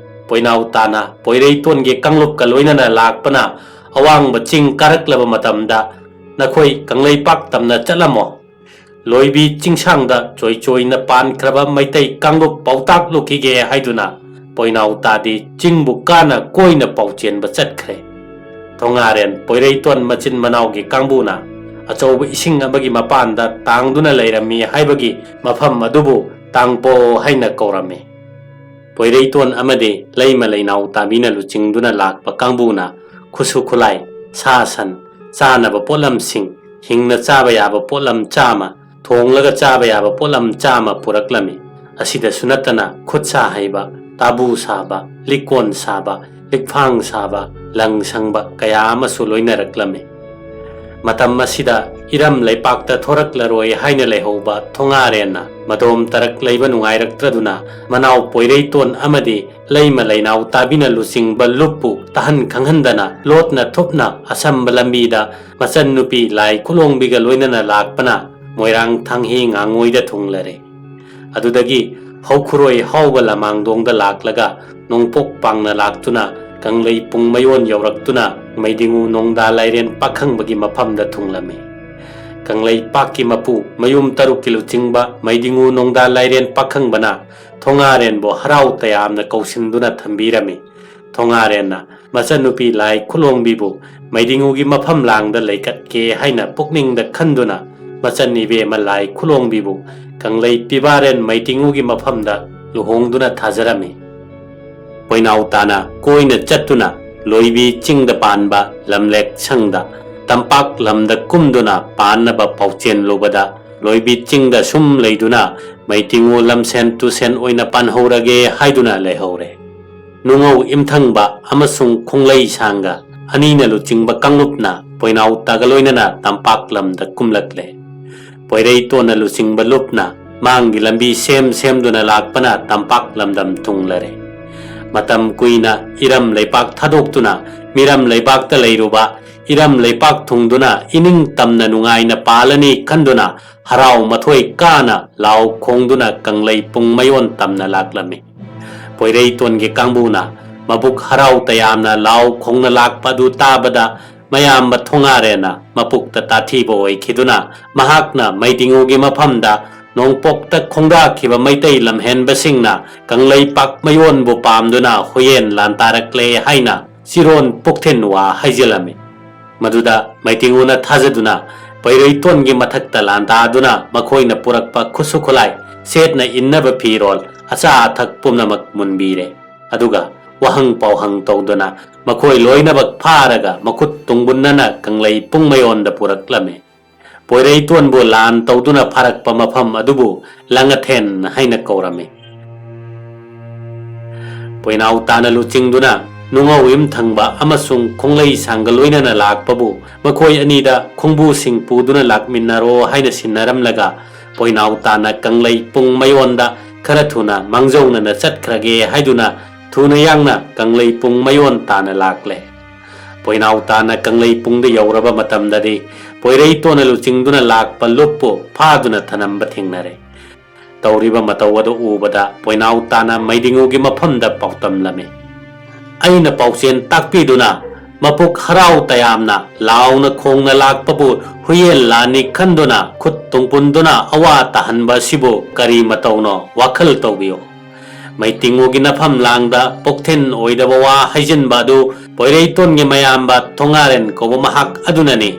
ꯄꯣꯏꯅꯥꯎ ꯇꯥꯅ ꯄꯣꯏꯔꯩꯇꯣꯟꯒꯤ ꯀꯥꯡꯂꯨꯞꯀ ꯂꯣꯏꯅꯅ ꯂꯥꯛꯄꯅ ꯑꯋꯥꯡꯕ ꯆꯤꯡ ꯀꯥꯔꯛꯂꯕ ꯃꯇꯝꯗ, "ꯅꯈꯣꯏ ꯀꯪꯂꯩꯄꯥꯛ ꯇꯝꯅ ꯆꯠꯂꯝꯃꯣ꯫ ꯂꯣꯏꯕꯤ ꯆꯤꯡꯁꯥꯡꯗ ꯆꯣꯏ ꯆꯣꯏꯅ ꯄꯥꯟꯈ꯭ꯔꯕ ꯃꯩꯇꯩ ꯀꯥꯡꯂꯨꯞ ꯄꯥꯎꯇꯥꯛ ꯂꯨꯈꯤꯒꯦ" ꯍꯥꯏꯗꯨꯅ ꯄꯣꯏꯅꯥꯎ ꯇꯥꯗꯤ ꯆꯤꯡꯕꯨ ꯀꯥꯅ ꯀꯣꯏꯅ ꯄꯥꯎꯆꯦꯟꯕ ꯆꯠꯈ꯭ꯔꯦ꯫ ꯊꯣꯉꯥꯔꯦꯟ ꯄꯣꯏꯔꯩꯇꯣꯟ ꯃꯆꯤꯟ ꯃꯅꯥꯎꯒꯤ ꯀꯥꯡꯕꯨꯅ ꯑꯆꯧꯕ ꯏꯁꯤꯡ ꯑꯃꯒꯤ ꯃꯄꯥꯟꯗ ꯇꯥꯡꯗꯨꯅ ꯂꯩꯔꯝꯃꯤ ꯍꯥꯏꯕꯒꯤ ꯃꯐꯝ ꯑꯗꯨꯕꯨ ꯇꯥꯡꯄꯣ ꯍꯥꯏꯅ ꯀꯧꯔꯝꯃꯤ꯫ ꯄꯣꯏꯔꯩꯇꯣꯟ ꯑꯃꯗꯤ ꯂꯩꯃ ꯂꯩꯅꯥꯎ ꯇꯥꯕꯤꯅ ꯂꯨꯆꯤꯡꯗꯨꯅ ꯂꯥꯛꯄ ꯀꯥꯡꯕꯨꯅ ꯈꯨꯠꯁꯨ ꯈꯨꯠꯂꯥꯏ, ꯁꯥ ꯁꯟ, ꯆꯥꯅꯕ ꯄꯣꯠꯂꯝꯁꯤꯡ, ꯍꯤꯡꯅ ꯆꯥꯕ ꯌꯥꯕ ꯄꯣꯠꯂꯝ ꯆꯥꯝꯃ, ꯊꯣꯡꯂꯒ ꯆꯥꯕ ꯌꯥꯕ ꯄꯣꯠꯂꯝ ꯆꯥꯝꯃ ꯄꯨꯔꯛꯂꯝꯃꯤ꯫ ꯑꯁꯤꯗꯁꯨ ꯅꯠꯇꯅ ꯈꯨꯠ ꯁꯥ ꯍꯩꯕ, ꯇꯥꯕꯨ ꯁꯥꯕ, ꯂꯤꯛꯀꯣꯟ ꯁꯥꯕ, ꯂꯤꯛꯐꯥꯡ ꯁꯥꯕ, ꯂꯪ ꯁꯪꯕ ꯀꯌꯥ ꯑꯃꯁꯨ ꯂꯣꯏꯅꯔꯛꯂꯝꯃꯤ꯫ ꯃꯇꯝ ꯑꯁꯤꯗ ꯏꯔꯝ ꯂꯩꯄꯥꯛꯇ ꯊꯣꯔꯛꯂꯔꯣꯏ ꯍꯥꯏꯅ ꯂꯩꯍꯧꯕ ꯊꯣꯉꯥꯔꯦꯟꯅ ꯃꯗꯣꯝ ꯇꯔꯛ ꯂꯩꯕ ꯅꯨꯡꯉꯥꯏꯔꯛꯇ꯭ꯔꯗꯨꯅ ꯃꯅꯥꯎ ꯄꯣꯏꯔꯩꯇꯣꯟ ꯑꯃꯗꯤ ꯂꯩꯃ ꯂꯩꯅꯥꯎ ꯇꯥꯕꯤꯅ ꯂꯨꯆꯤꯡꯕ ꯂꯨꯞꯄꯨ ꯇꯥꯍꯟ ꯈꯪꯍꯟꯗꯅ ꯂꯣꯠꯅ ꯊꯨꯞꯅ ꯑꯁꯝꯕ ꯂꯝꯕꯤꯗ ꯃꯆꯟꯅꯨꯄꯤ ꯂꯥꯏ ꯈꯨꯂꯣꯡꯕꯤꯒ ꯂꯣꯏꯅꯅ ꯂꯥꯛꯄꯅ ꯃꯣꯏꯔꯥꯡ ꯊꯥꯡꯍꯤ ꯉꯥꯉꯣꯏꯗ ꯊꯨꯡꯂꯔꯦ꯫ ꯑꯗꯨꯗꯒꯤ ꯍꯧꯈꯨꯔꯣꯏ ꯍꯥꯎꯕ ꯂꯃꯥꯡꯗꯣꯡꯗ ꯂꯥꯛꯂꯒ ꯅꯣꯡꯄꯣꯛ ꯄꯥꯡꯅ ꯂꯥꯛꯇꯨꯅ ꯀꯪꯂꯩ ꯄꯨꯡ ꯃꯌꯣꯟ ꯌꯧꯔꯛꯇꯨꯅ ꯃꯩꯗꯤꯡꯉꯨ ꯅꯣꯡꯗꯥ ꯂꯥꯏꯔꯦꯟ ꯄꯥꯈꯪꯕꯒꯤ ꯃꯐꯝꯗ ꯊꯨꯡꯂꯝꯃꯤ꯫ ꯀꯪꯂꯩꯄꯥꯛꯀꯤ ꯃꯄꯨ ꯃꯌꯨꯝ ꯇꯔꯨꯛꯀꯤ ꯂꯨꯆꯤꯡꯕ ꯃꯩꯗꯤꯡꯉꯨ ꯅꯣꯡꯗꯥ ꯂꯥꯏꯔꯦꯟ ꯄꯥꯈꯪꯕꯅ ꯊꯣꯉꯥꯔꯦꯟꯕꯨ ꯍꯔꯥꯎ ꯇꯌꯥꯝꯅ ꯀꯧꯁꯤꯟꯗꯨꯅ ꯊꯝꯕꯤꯔꯝꯃꯤ꯫ ꯊꯣꯉꯥꯔꯦꯟꯅ ꯃꯆꯟꯅꯨꯄꯤ ꯂꯥꯏ ꯈꯨꯂꯣꯡꯕꯤꯕꯨ ꯃꯩꯗꯤꯡꯉꯨꯒꯤ ꯃꯐꯝ ꯂꯥꯡꯗ ꯂꯩꯀꯠꯀꯦ ꯍꯥꯏꯅ ꯄꯨꯛꯅꯤꯡꯗ ꯈꯟꯗꯨꯅ ꯃꯆꯟ ꯏꯕꯦꯝꯃ ꯂꯥꯏ ꯈꯨꯂꯣꯡꯕꯤꯕꯨ ꯀꯪꯂꯩ ꯄꯤꯕꯥꯔꯦꯟ ꯃꯩꯗꯤꯡꯉꯨꯒꯤ ꯃꯐꯝꯗ ꯂꯨꯍꯣꯡꯗꯨꯅ ꯊꯥꯖꯔꯝꯃꯤ꯫ ꯄꯣꯏꯅꯥꯎ ꯇꯥꯅ ꯀꯣꯏꯅ ꯆꯠꯇꯨꯅ ꯂꯣꯏꯕꯤ ꯆꯤꯡꯗ ꯄꯥꯟꯕ ꯂꯝꯂꯦꯛ ꯁꯪꯗ ꯇꯝꯄꯥꯛ ꯂꯝꯗ ꯀꯨꯝꯗꯨꯅ ꯄꯥꯟꯅꯕ ꯄꯥꯎꯆꯦꯜꯂꯨꯕꯗ ꯂꯣꯏꯕꯤ ꯆꯤꯡꯗ ꯁꯨꯝ ꯂꯩꯗꯨꯅ ꯃꯩꯇꯤꯡꯉꯨ ꯂꯝꯁꯦꯟ ꯇꯨꯁꯦꯟ ꯑꯣꯏꯅ ꯄꯥꯟꯍꯧꯔꯒꯦ ꯍꯥꯏꯗꯨꯅ ꯂꯩꯍꯧꯔꯦ꯫ ꯅꯨꯡꯉꯧ ꯏꯝꯊꯪꯕ ꯑꯃꯁꯨꯡ ꯈꯣꯡꯂꯩ ꯁꯥꯡꯒ ꯑꯅꯤꯅ ꯂꯨꯆꯤꯡꯕ ꯀꯥꯡꯂꯨꯞꯅ ꯄꯣꯏꯅꯥꯎ ꯇꯥꯒ ꯂꯣꯏꯅꯅ ꯇꯝꯄꯥꯛ ꯂꯝꯗ ꯀꯨꯝꯂꯛꯂꯦ꯫ ꯄꯣꯏꯔꯩꯇꯣꯟꯅ ꯂꯨꯆꯤꯡꯕ ꯂꯨꯞꯅ ꯃꯥꯡꯒꯤ ꯂꯝꯕꯤ ꯁꯦꯝ ꯁꯦꯝꯗꯨꯅ ꯂꯥꯛꯄꯅ ꯇꯝꯄꯥꯛ ꯂꯝꯗꯝ ꯊꯨꯡꯂꯔꯦ꯫ ꯃꯇꯝ ꯀꯨꯏꯅ ꯏꯔꯝ ꯂꯩꯄꯥꯛ ꯊꯥꯗꯣꯛꯇꯨꯅ ꯃꯤꯔꯝ ꯂꯩꯄꯥꯛꯇ ꯂꯩꯔꯨꯕ ꯏꯔꯝ ꯂꯩꯄꯥꯛ ꯊꯨꯡꯗꯨꯅ ꯏꯅꯤꯡ ꯇꯝꯅ ꯅꯨꯡꯉꯥꯏꯅ ꯄꯥꯜꯂꯅꯤ ꯈꯟꯗꯨꯅ ꯍꯔꯥꯎ ꯃꯊꯣꯏ ꯀꯥꯅ ꯂꯥꯎ ꯈꯣꯡꯗꯨꯅ ꯀꯪꯂꯩ ꯄꯨꯡ ꯃꯌꯣꯟ ꯇꯝꯅ ꯂꯥꯛꯂꯝꯃꯤ꯫ ꯄꯣꯏꯔꯩꯇꯣꯟꯒꯤ ꯀꯥꯡꯕꯨꯅ ꯃꯕꯨꯛ ꯍꯔꯥꯎ ꯇꯌꯥꯝꯅ ꯂꯥꯎ ꯈꯣꯡꯅ ꯂꯥꯛꯄ ꯑꯗꯨ ꯇꯥꯕꯗ ꯃꯌꯥꯝꯕ ꯊꯣꯉꯥꯔꯦꯟꯅ ꯃꯄꯨꯛꯇ ꯇꯥꯊꯤꯕ ꯑꯣꯏꯈꯤꯗꯨꯅ ꯃꯍꯥꯛꯅ ꯃꯩꯗꯤꯉꯨꯒꯤ ꯃꯐꯝꯗ ꯅꯣꯡꯄꯣꯛꯇ ꯈꯣꯡꯗꯥꯈꯤꯕ ꯃꯩꯇꯩ ꯂꯝꯍꯦꯟꯕꯁꯤꯡꯅ ꯀꯪꯂꯩꯄꯥꯛ ꯃꯌꯣꯟꯕꯨ ꯄꯥꯝꯗꯨꯅ ꯍꯨꯌꯦꯟ ꯂꯥꯟꯇꯥꯔꯛꯂꯦ ꯍꯥꯏꯅ ꯆꯤꯔꯣꯟ ꯄꯨꯛꯊꯤꯟ ꯋꯥ ꯍꯥꯏꯖꯤꯜꯂꯝꯃꯤ꯫ ꯃꯗꯨꯗ ꯃꯩꯇꯤꯡꯉꯨꯅ ꯊꯥꯖꯗꯨꯅ ꯄꯩꯔꯩꯇꯣꯟꯒꯤ ꯃꯊꯛꯇ ꯂꯥꯟꯗꯥꯗꯨꯅ ꯃꯈꯣꯏꯅ ꯄꯨꯔꯛꯄ ꯈꯨꯠꯁꯨ ꯈꯨꯠꯂꯥꯏ, ꯁꯦꯠꯅ ꯏꯟꯅꯕ ꯐꯤꯔꯣꯜ, ꯑꯆꯥ ꯑꯊꯛ ꯄꯨꯝꯅꯃꯛ ꯃꯨꯟꯕꯤꯔꯦ꯫ ꯑꯗꯨꯒ ꯋꯥꯍꯪ ꯄꯥꯎꯍꯪ ꯇꯧꯗꯨꯅ ꯃꯈꯣꯏ ꯂꯣꯏꯅꯃꯛ ꯐꯥꯔꯒ ꯃꯈꯨꯠ ꯇꯨꯡꯕꯨꯟꯅꯅ ꯀꯪꯂꯩ ꯄꯨꯡꯃꯌꯣꯟꯗ ꯄꯨꯔꯛꯂꯝꯃꯤ꯫ ꯄꯣꯏꯔꯩꯇꯣꯟꯕꯨ ꯂꯥꯟ ꯇꯧꯗꯨꯅ ꯐꯥꯔꯛꯄ ꯃꯐꯝ ꯑꯗꯨꯕꯨ ꯂꯥꯡꯉꯊꯦꯟ ꯍꯥꯏꯅ ꯀꯧꯔꯝꯃꯤ꯫ ꯄꯣꯏꯅꯥꯎ ꯇꯥꯅ ꯂꯨꯆꯤꯡꯗꯨꯅ ꯅꯨꯡꯉꯧ ꯏꯝ ꯊꯪꯕ ꯑꯃꯁꯨꯡ ꯈꯣꯡꯂꯩ ꯁꯥꯡꯒ ꯂꯣꯏꯅꯅ ꯂꯥꯛꯄꯕꯨ ꯃꯈꯣꯏ ꯑꯅꯤꯗ ꯈꯣꯡꯕꯨꯁꯤꯡ ꯄꯨꯗꯨꯅ ꯂꯥꯛꯃꯤꯟꯅꯔꯣ ꯍꯥꯏꯅ ꯁꯤꯟꯅꯔꯝꯂꯒ ꯄꯣꯏꯅꯥꯎ ꯇꯥꯅ ꯀꯪꯂꯩ ꯄꯨꯡ ꯃꯌꯣꯟꯗ ꯈꯔ ꯊꯨꯅ ꯃꯥꯡꯖꯧꯅꯅ ꯆꯠꯈ꯭ꯔꯒꯦ ꯍꯥꯏꯗꯨꯅ ꯊꯨꯅ ꯌꯥꯡꯅ ꯀꯪꯂꯩ ꯄꯨꯡ ꯃꯌꯣꯟ ꯇꯥꯅ ꯂꯥꯛꯂꯦ꯫ ꯄꯣꯏꯅꯥꯎ ꯇꯥꯅ ꯀꯪꯂꯩ ꯄꯨꯡꯗ ꯌꯧꯔꯕ ꯃꯇꯝꯗꯗꯤ ꯄꯣꯏꯔꯩꯇꯣꯟꯅ ꯂꯨꯆꯤꯡꯗꯨꯅ ꯂꯥꯛꯄ ꯂꯨꯞꯄꯨ ꯐꯥꯗꯨꯅ ꯊꯅꯝꯕ ꯊꯦꯡꯅꯔꯦ꯫ ꯇꯧꯔꯤꯕ ꯃꯇꯧ ꯑꯗꯨ ꯎꯕꯗ ꯄꯣꯏꯅꯥꯎ ꯇꯥꯅ ꯃꯩꯗꯤꯉꯨꯒꯤ ꯃꯐꯝꯗ ꯄꯥꯎꯇꯝꯂꯝꯃꯤ꯫ ꯑꯩꯅ ꯄꯥꯎꯆꯦꯟ ꯇꯥꯛꯄꯤꯗꯨꯅ ꯃꯄꯨꯛ ꯍꯔꯥꯎ ꯇꯌꯥꯝꯅ ꯂꯥꯎꯅ ꯈꯣꯡꯅ ꯂꯥꯛꯄꯕꯨ ꯍꯨꯌꯦꯟ ꯂꯥꯟꯅꯤ ꯈꯟꯗꯨꯅ ꯈꯨꯠ ꯇꯨꯡꯄꯨꯟꯗꯨꯅ ꯑꯋꯥ ꯇꯥꯍꯟꯕ ꯑꯁꯤꯕꯨ ꯀꯔꯤ ꯃꯇꯧꯅꯣ? ꯋꯥꯈꯜ ꯇꯧꯕꯤꯌꯨ꯫ ꯃꯩꯇꯤꯡꯉꯨꯒꯤ ꯅꯐꯝ ꯂꯥꯡꯗ ꯄꯣꯛꯊꯤꯟ ꯑꯣꯏꯗꯕ ꯋꯥ ꯍꯩꯖꯤꯟꯕ ꯑꯗꯨ ꯄꯣꯏꯔꯩꯇꯣꯟꯒꯤ ꯃꯌꯥꯝꯕ ꯊꯣꯉꯥꯔꯦꯟ ꯀꯧꯕ ꯃꯍꯥꯛ ꯑꯗꯨꯅꯅꯤ꯫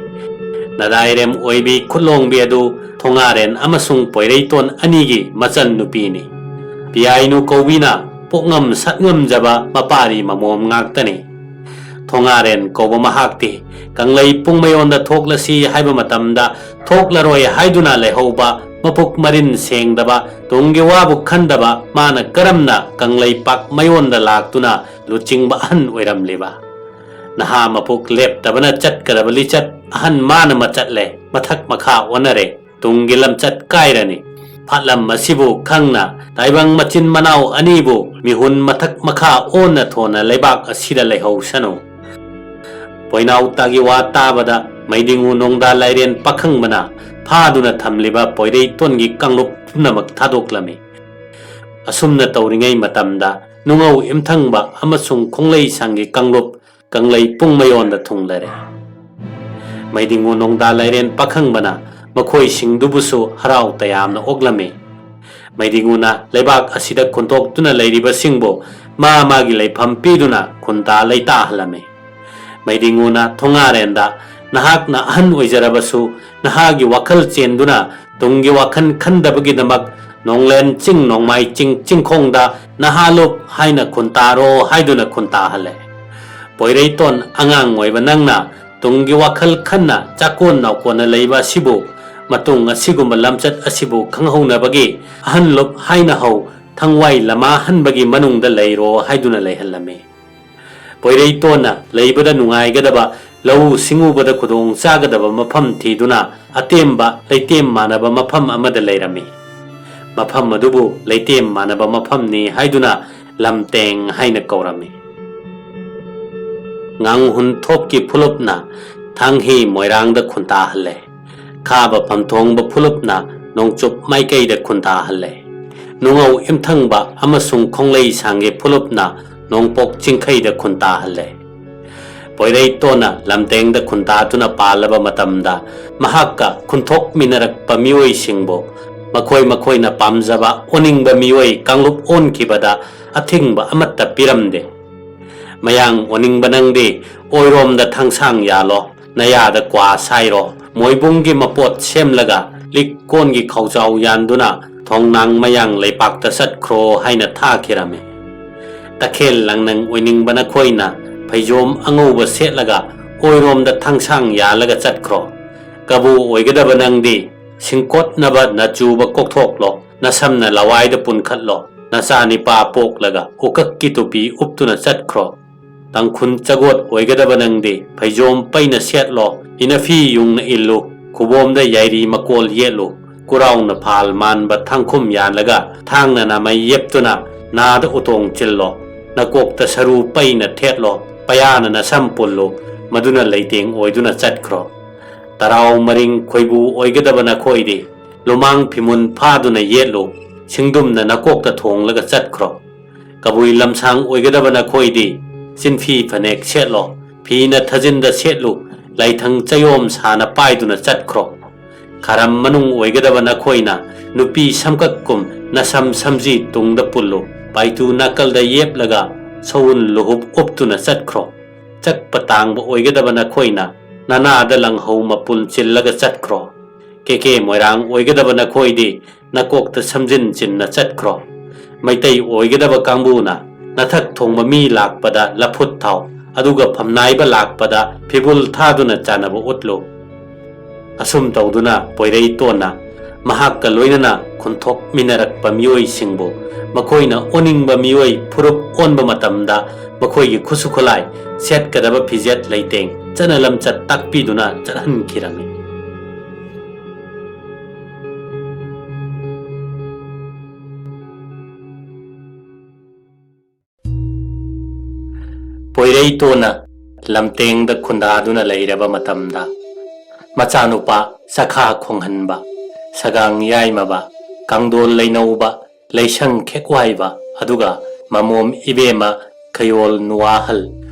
ꯅꯗꯥꯏꯔꯦꯝ ꯑꯣꯏꯕꯤ ꯈꯨꯠꯂꯣꯡꯕꯤ ꯑꯗꯨ ꯊꯣꯉꯥꯔꯦꯟ ꯑꯃꯁꯨꯡ ꯄꯣꯏꯔꯩꯇꯣꯟ ꯑꯅꯤꯒꯤ ꯃꯆꯟ ꯅꯨꯄꯤꯅꯤ꯫ ꯄꯤꯌꯥꯏꯅꯨ ꯀꯧꯕꯤꯅ ꯄꯣꯛꯉꯝ ꯁꯛꯉꯝꯖꯕ ꯃꯄꯥꯔꯤ ꯃꯃꯣꯝ ꯉꯥꯛꯇꯅꯤ꯫ ꯊꯣꯉꯥꯔꯦꯟ ꯀꯧꯕ ꯃꯍꯥꯛꯇꯤ ꯀꯪꯂꯩ ꯄꯨꯡꯃꯌꯣꯟꯗ ꯊꯣꯛꯂꯁꯤ ꯍꯥꯏꯕ ꯃꯇꯝꯗ ꯊꯣꯛꯂꯔꯣꯏ ꯍꯥꯏꯗꯨꯅ ꯂꯩꯍꯧꯕ, ꯃꯄꯨꯛ ꯃꯔꯤꯟ ꯁꯦꯡꯗꯕ, ꯇꯨꯡꯒꯤ ꯋꯥꯕꯨ ꯈꯟꯗꯕ ꯃꯥꯅ ꯀꯔꯝꯅ ꯀꯪꯂꯩꯄꯥꯛ ꯃꯌꯣꯟꯗ ꯂꯥꯛꯇꯨꯅ ꯂꯨꯆꯤꯡꯕ ꯑꯍꯟ ꯑꯣꯏꯔꯝꯂꯤꯕ? ꯅꯍꯥ ꯃꯄꯨꯛ ꯂꯦꯞꯇꯕꯅ ꯆꯠꯀꯗꯕ ꯂꯤꯆꯠ ꯑꯍꯟ ꯃꯥꯅ ꯃꯆꯠꯂꯦ, ꯃꯊꯛ ꯃꯈꯥ ꯑꯣꯟꯅꯔꯦ꯫ ꯇꯨꯡꯒꯤ ꯂꯝꯆꯠ ꯀꯥꯏꯔꯅꯤ꯫ ꯐꯥꯠꯂꯝ ꯑꯁꯤꯕꯨ ꯈꯪꯅ ꯇꯥꯏꯕꯪ ꯃꯆꯤꯟ ꯃꯅꯥꯎ ꯑꯅꯤꯕꯨ ꯃꯤꯍꯨꯟ ꯃꯊꯛ ꯃꯈꯥ ꯑꯣꯟꯅ ꯊꯣꯟꯅ ꯂꯩꯕꯥꯛ ꯑꯁꯤꯗ ꯂꯩꯍꯧꯁꯅꯨ꯫ ꯄꯣꯏꯅꯥꯎꯇꯥꯒꯤ ꯋꯥ ꯇꯥꯕꯗ ꯃꯩꯗꯤꯡꯉꯨ ꯅꯣꯡꯗꯥ ꯂꯥꯏꯔꯦꯟ ꯄꯥꯈꯪꯕꯅ ꯐꯥꯗꯨꯅ ꯊꯝꯂꯤꯕ ꯄꯣꯏꯔꯩꯇꯣꯟꯒꯤ ꯀꯥꯡꯂꯨꯞ ꯄꯨꯝꯅꯃꯛ ꯊꯥꯗꯣꯛꯂꯝꯃꯤ꯫ ꯑꯁꯨꯝꯅ ꯇꯧꯔꯤꯉꯩ ꯃꯇꯝꯗ ꯅꯨꯡꯉꯧ ꯏꯝꯊꯪꯕ ꯑꯃꯁꯨꯡ ꯈꯣꯡꯂꯩ ꯁꯪꯒꯤ ꯀꯥꯡꯂꯨꯞ ꯀꯪꯂꯩ ꯄꯨꯡꯃꯌꯣꯟꯗ ꯊꯨꯡꯂꯔꯦ꯫ ꯃꯩꯗꯤꯡꯉꯨ ꯅꯣꯡꯗꯥ ꯂꯥꯏꯔꯦꯟ ꯄꯥꯈꯪꯕꯅ ꯃꯈꯣꯏꯁꯤꯡꯗꯨꯕꯨꯁꯨ ꯍꯔꯥꯎ ꯇꯌꯥꯝꯅ ꯑꯣꯛꯂꯝꯃꯤ꯫ ꯃꯩꯗꯤꯡꯉꯨꯅ ꯂꯩꯕꯥꯛ ꯑꯁꯤꯗ ꯈꯨꯟꯇꯣꯛꯇꯨꯅ ꯂꯩꯔꯤꯕꯁꯤꯡꯕꯨ ꯃꯥ ꯃꯥꯒꯤ ꯂꯩꯐꯝ ꯄꯤꯗꯨꯅ ꯈꯨꯟꯇꯥ ꯂꯩꯇꯥꯍꯜꯂꯝꯃꯤ꯫ ꯃꯩꯗꯤꯡꯉꯨꯅ ꯊꯣꯉꯥꯔꯦꯟꯗ, "ꯅꯍꯥꯛꯅ ꯑꯍꯟ ꯑꯣꯏꯖꯔꯕꯁꯨ ꯅꯍꯥꯒꯤ ꯋꯥꯈꯜ ꯆꯦꯟꯗꯨꯅ ꯇꯨꯡꯒꯤ ꯋꯥꯈꯜ ꯈꯟꯗꯕꯒꯤꯗꯃꯛ ꯅꯣꯡꯂꯦꯟ ꯆꯤꯡ ꯅꯣꯡꯃꯥꯏ ꯆꯤꯡ ꯆꯤꯡꯈꯣꯡꯗ ꯅꯍꯥ ꯂꯨꯞ ꯍꯥꯏꯅ ꯈꯨꯟꯇꯥꯔꯣ" ꯍꯥꯏꯗꯨꯅ ꯈꯨꯟꯇꯥꯍꯜꯂꯦ꯫ ꯄꯣꯏꯔꯩꯇꯣꯟ ꯑꯉꯥꯡ ꯑꯣꯏꯕ ꯅꯪꯅ ꯇꯨꯡꯒꯤ ꯋꯥꯈꯜ ꯈꯟꯅ ꯆꯥꯀꯣꯟ ꯅꯥꯎꯀꯣꯟꯅ ꯂꯩꯕ ꯑꯁꯤꯕꯨ, ꯃꯇꯨꯡ ꯑꯁꯤꯒꯨꯝꯕ ꯂꯝꯆꯠ ꯑꯁꯤꯕꯨ ꯈꯪꯍꯧꯅꯕꯒꯤ ꯑꯍꯟ ꯂꯨꯞ ꯍꯥꯏꯅ ꯍꯧ, ꯊꯪꯋꯥꯏ ꯂꯃꯥ ꯍꯟꯕꯒꯤ ꯃꯅꯨꯡꯗ ꯂꯩꯔꯣ ꯍꯥꯏꯗꯨꯅ ꯂꯩꯍꯜꯂꯝꯃꯤ꯫ ꯄꯣꯏꯔꯩꯇꯣꯟꯅ ꯂꯩꯕꯗ ꯅꯨꯡꯉꯥꯏꯒꯗꯕ, ꯂꯧꯎ ꯁꯤꯡꯎꯕꯗ ꯈꯨꯗꯣꯡ ꯆꯥꯒꯗꯕ ꯃꯐꯝ ꯊꯤꯗꯨꯅ ꯑꯇꯦꯝꯕ ꯂꯩꯇꯦꯝ ꯃꯥꯟꯅꯕ ꯃꯐꯝ ꯑꯃꯗ ꯂꯩꯔꯝꯃꯤ꯫ ꯃꯐꯝ ꯑꯗꯨꯕꯨ ꯂꯩꯇꯦꯝ ꯃꯥꯟꯅꯕ ꯃꯐꯝꯅꯤ ꯍꯥꯏꯗꯨꯅ ꯂꯝꯇꯦꯡ ꯍꯥꯏꯅ ꯀꯧꯔꯝꯃꯤ꯫ ꯉꯥꯡꯍꯨꯟ ꯊꯣꯛꯀꯤ ꯐꯨꯂꯨꯞꯅ ꯊꯥꯡꯍꯤ ꯃꯣꯏꯔꯥꯡꯗ ꯈꯨꯟꯇꯥꯍꯜꯂꯦ꯫ ꯈꯥꯕ ꯐꯝꯊꯣꯡꯕ ꯐꯨꯂꯨꯞꯅ ꯅꯣꯡꯆꯨꯞ ꯃꯥꯏꯀꯩꯗ ꯈꯨꯟꯇꯥꯍꯜꯂꯦ꯫ ꯅꯨꯡꯉꯧ ꯏꯝꯊꯪꯕ ꯑꯃꯁꯨꯡ ꯈꯣꯡꯂꯩ ꯁꯥꯡꯒꯤ ꯐꯨꯂꯨꯞꯅ ꯅꯣꯡꯄꯣꯛ ꯆꯤꯡꯈꯩꯗ ꯈꯨꯟꯇꯥꯍꯜꯂꯦ꯫ ꯄꯣꯏꯔꯩꯇꯣꯟꯅ ꯂꯝꯇꯦꯡꯗ ꯈꯨꯟꯇꯥꯗꯨꯅ ꯄꯥꯜꯂꯕ ꯃꯇꯝꯗ ꯃꯍꯥꯛꯀ ꯈꯨꯟꯊꯣꯛꯃꯤꯟꯅꯔꯛꯄ ꯃꯤꯑꯣꯏꯁꯤꯡꯕꯨ ꯃꯈꯣꯏ ꯃꯈꯣꯏꯅ ꯄꯥꯝꯖꯕ ꯑꯣꯟꯅꯤꯡꯕ ꯃꯤꯑꯣꯏ ꯀꯥꯡꯂꯨꯞ ꯑꯣꯟꯈꯤꯕꯗ ꯑꯊꯤꯡꯕ ꯑꯃꯠꯇ ꯄꯤꯔꯝꯗꯦ꯫ "ꯃꯌꯥꯡ ꯑꯣꯟꯅꯤꯡꯕ ꯅꯪꯗꯤ ꯑꯣꯏꯔꯣꯝꯗ ꯊꯥꯡꯁꯥꯡ ꯌꯥꯜꯂꯣ, ꯅꯌꯥꯗ ꯀ꯭ꯋꯥ ꯁꯥꯏꯔꯣ, ꯃꯣꯏꯕꯨꯡꯒꯤ ꯃꯄꯣꯠ ꯁꯦꯝꯂꯒ ꯂꯤꯛ ꯀꯣꯟꯒꯤ ꯈꯥꯎꯖꯥꯎ ꯌꯥꯟꯗꯨꯅ ꯊꯣꯡꯅꯥꯡ ꯃꯌꯥꯡ ꯂꯩꯄꯥꯛꯇ ꯆꯠꯈ꯭ꯔꯣ ꯍꯥꯏꯅ ꯊꯥꯈꯤꯔꯝꯃꯤ꯫ ꯇꯈꯦꯜ ꯂꯪꯅꯪ ꯑꯣꯏꯅꯤꯡꯕ ꯅꯈꯣꯏꯅ ꯐꯩꯖꯣꯝ ꯑꯉꯧꯕ ꯁꯦꯠꯂꯒ ꯑꯣꯏꯔꯣꯝꯗ ꯊꯥꯡꯁꯥꯡ ꯌꯥꯜꯂꯒ ꯆꯠꯈ꯭ꯔꯣ꯫ ꯀꯕꯨ ꯑꯣꯏꯒꯗꯕ ꯅꯪꯗꯤ ꯁꯤꯡꯀꯣꯠꯅꯕ ꯅꯆꯨꯕ ꯀꯣꯛꯊꯣꯛꯂꯣ, ꯅꯁꯝꯅ ꯂꯋꯥꯏꯗ ꯄꯨꯟꯈꯠꯂꯣ, ꯅꯆꯥ ꯅꯤꯄꯥ ꯄꯣꯛꯂꯒ ꯎꯀꯛꯀꯤ ꯇꯨꯄꯤ ꯎꯞꯇꯨꯅ ꯆꯠꯈ꯭ꯔꯣ꯫ ꯇꯥꯡꯈꯨꯜ ꯆꯒꯣꯠ ꯑꯣꯏꯒꯗꯕ ꯅꯪꯗꯤ ꯐꯩꯖꯣꯝ ꯄꯩꯅ ꯁꯦꯠꯂꯣ, ꯏꯅꯐꯤ ꯌꯨꯡꯅ ꯏꯜꯂꯨ, ꯈꯨꯕꯣꯝꯗ ꯌꯥꯏꯔꯤ ꯃꯀꯣꯜ ꯌꯦꯠꯂꯨ, ꯈꯨꯔꯥꯎꯅ ꯐꯥꯜ ꯃꯥꯟꯕ ꯊꯥꯡꯈꯨꯝ ꯌꯥꯜꯂꯒ ꯊꯥꯡꯅ ꯅꯥꯃꯩ ꯌꯦꯞꯇꯨꯅ ꯅꯥꯗ ꯎꯇꯣꯡ ꯆꯤꯜꯂꯣ, ꯅꯀꯣꯛꯇ ꯁꯔꯨ ꯄꯩꯅ ꯊꯦꯠꯂꯣ, ꯄꯌꯥꯅ ꯅꯁꯝ ꯄꯨꯜꯂꯨ, ꯃꯗꯨꯅ ꯂꯩꯇꯦꯡ ꯑꯣꯏꯗꯨꯅ ꯆꯠꯈ꯭ꯔꯣ꯫ ꯇꯔꯥꯎ ꯃꯔꯤꯡ ꯈꯣꯏꯕꯨ ꯑꯣꯏꯒꯗꯕ ꯅꯈꯣꯏꯗꯤ ꯂꯨꯃꯥꯡ ꯐꯤꯃꯨꯟ ꯐꯥꯗꯨꯅ ꯌꯦꯠꯂꯨ, ꯁꯤꯡꯗꯨꯝꯅ ꯅꯀꯣꯛꯇ ꯊꯣꯡꯂꯒ ꯆꯠꯈ꯭ꯔꯣ꯫ ꯀꯕꯨꯏ ꯂꯝꯁꯥꯡ ꯑꯣꯏꯒꯗꯕ ꯅꯈꯣꯏꯗꯤ ꯆꯤꯟꯐꯤ ꯐꯅꯦꯛ ꯁꯦꯠꯂꯣ, ꯐꯤꯅ ꯊꯥꯖꯤꯟꯗ ꯁꯦꯠꯂꯨ, ꯂꯥꯏꯊꯪ ꯆꯌꯣꯝ ꯁꯥꯅ ꯄꯥꯏꯗꯨꯅ ꯆꯠꯈ꯭ꯔꯣ꯫ ꯈꯥꯔꯝ ꯃꯅꯨꯡ ꯑꯣꯏꯒꯗꯕ ꯅꯈꯣꯏꯅ ꯅꯨꯄꯤ ꯁꯝꯀꯛꯀꯨꯝ ꯅꯁꯝ ꯁꯝꯖꯤ ꯇꯨꯡꯗ ꯄꯨꯜꯂꯨ, ꯄꯥꯏꯇꯨ ꯅꯥꯀꯜꯗ ꯌꯦꯞꯂꯒ ꯁꯎꯟ ꯂꯨꯍꯨꯞ ꯎꯞꯇꯨꯅ ꯆꯠꯈ꯭ꯔꯣ꯫ ꯆꯛꯄ ꯇꯥꯡꯕ ꯑꯣꯏꯒꯗꯕ ꯅꯈꯣꯏꯅ ꯅꯅꯥꯗ ꯂꯪꯍꯧ ꯃꯄꯨꯜ ꯆꯤꯜꯂꯒ ꯆꯠꯈ꯭ꯔꯣ꯫ ꯀꯦꯀꯦ ꯃꯣꯏꯔꯥꯡ ꯑꯣꯏꯒꯗꯕ ꯅꯈꯣꯏꯗꯤ ꯅꯀꯣꯛꯇ ꯁꯝꯖꯤꯟ ꯆꯤꯟꯅ ꯆꯠꯈ꯭ꯔꯣ꯫ ꯃꯩꯇꯩ ꯑꯣꯏꯒꯗꯕ ꯀꯥꯡꯕꯨꯅ ꯅꯊꯛ ꯊꯣꯡꯕ ꯃꯤ ꯂꯥꯛꯄꯗ ꯂꯐꯨꯠ ꯊꯥꯎ, ꯑꯗꯨꯒ ꯐꯝꯅꯥꯏꯕ ꯂꯥꯛꯄꯗ ꯐꯤꯕꯨꯜ ꯊꯥꯗꯨꯅ ꯆꯥꯅꯕ ꯎꯠꯂꯨ꯫ ꯑꯁꯨꯝ ꯇꯧꯗꯨꯅ ꯄꯣꯏꯔꯩꯇꯣꯟꯅ ꯃꯍꯥꯛꯀ ꯂꯣꯏꯅꯅ ꯈꯨꯟꯊꯣꯛꯃꯤꯟꯅꯔꯛꯄ ꯃꯤꯑꯣꯏꯁꯤꯡꯕꯨ ꯃꯈꯣꯏꯅ ꯑꯣꯟꯅꯤꯡꯕ ꯃꯤꯑꯣꯏ ꯐꯨꯔꯨꯞ ꯑꯣꯟꯕ ꯃꯇꯝꯗ ꯃꯈꯣꯏꯒꯤ ꯈꯨꯠꯁꯨ ꯈꯨꯠꯂꯥꯏ, ꯁꯦꯠꯀꯗꯕ ꯐꯤꯖꯦꯠ ꯂꯩꯇꯦꯡ, ꯆꯠꯅ ꯂꯝꯆꯠ ꯇꯥꯛꯄꯤꯗꯨꯅ ꯆꯠꯍꯟꯈꯤꯔꯝꯃꯤ꯫ ꯄꯣꯏꯔꯩꯇꯣꯟꯅ ꯂꯝꯇꯦꯡꯗ ꯈꯨꯟꯗꯥꯗꯨꯅ ꯂꯩꯔꯕ ꯃꯇꯝꯗ, ꯃꯆꯥꯅꯨꯄꯥ ꯆꯈꯥ ꯈꯣꯡꯍꯟꯕ, ꯁꯒꯥꯡ ꯌꯥꯏꯃꯕ, ꯀꯥꯡꯗꯣꯜ ꯂꯩꯅꯧꯕ, ꯂꯩꯁꯪ ꯈꯦꯛꯋꯥꯏꯕ, ꯑꯗꯨꯒ ꯃꯃꯣꯝ ꯏꯕꯦꯝꯃ ꯈꯌꯣꯜ ꯅꯨꯋꯥꯍꯜ,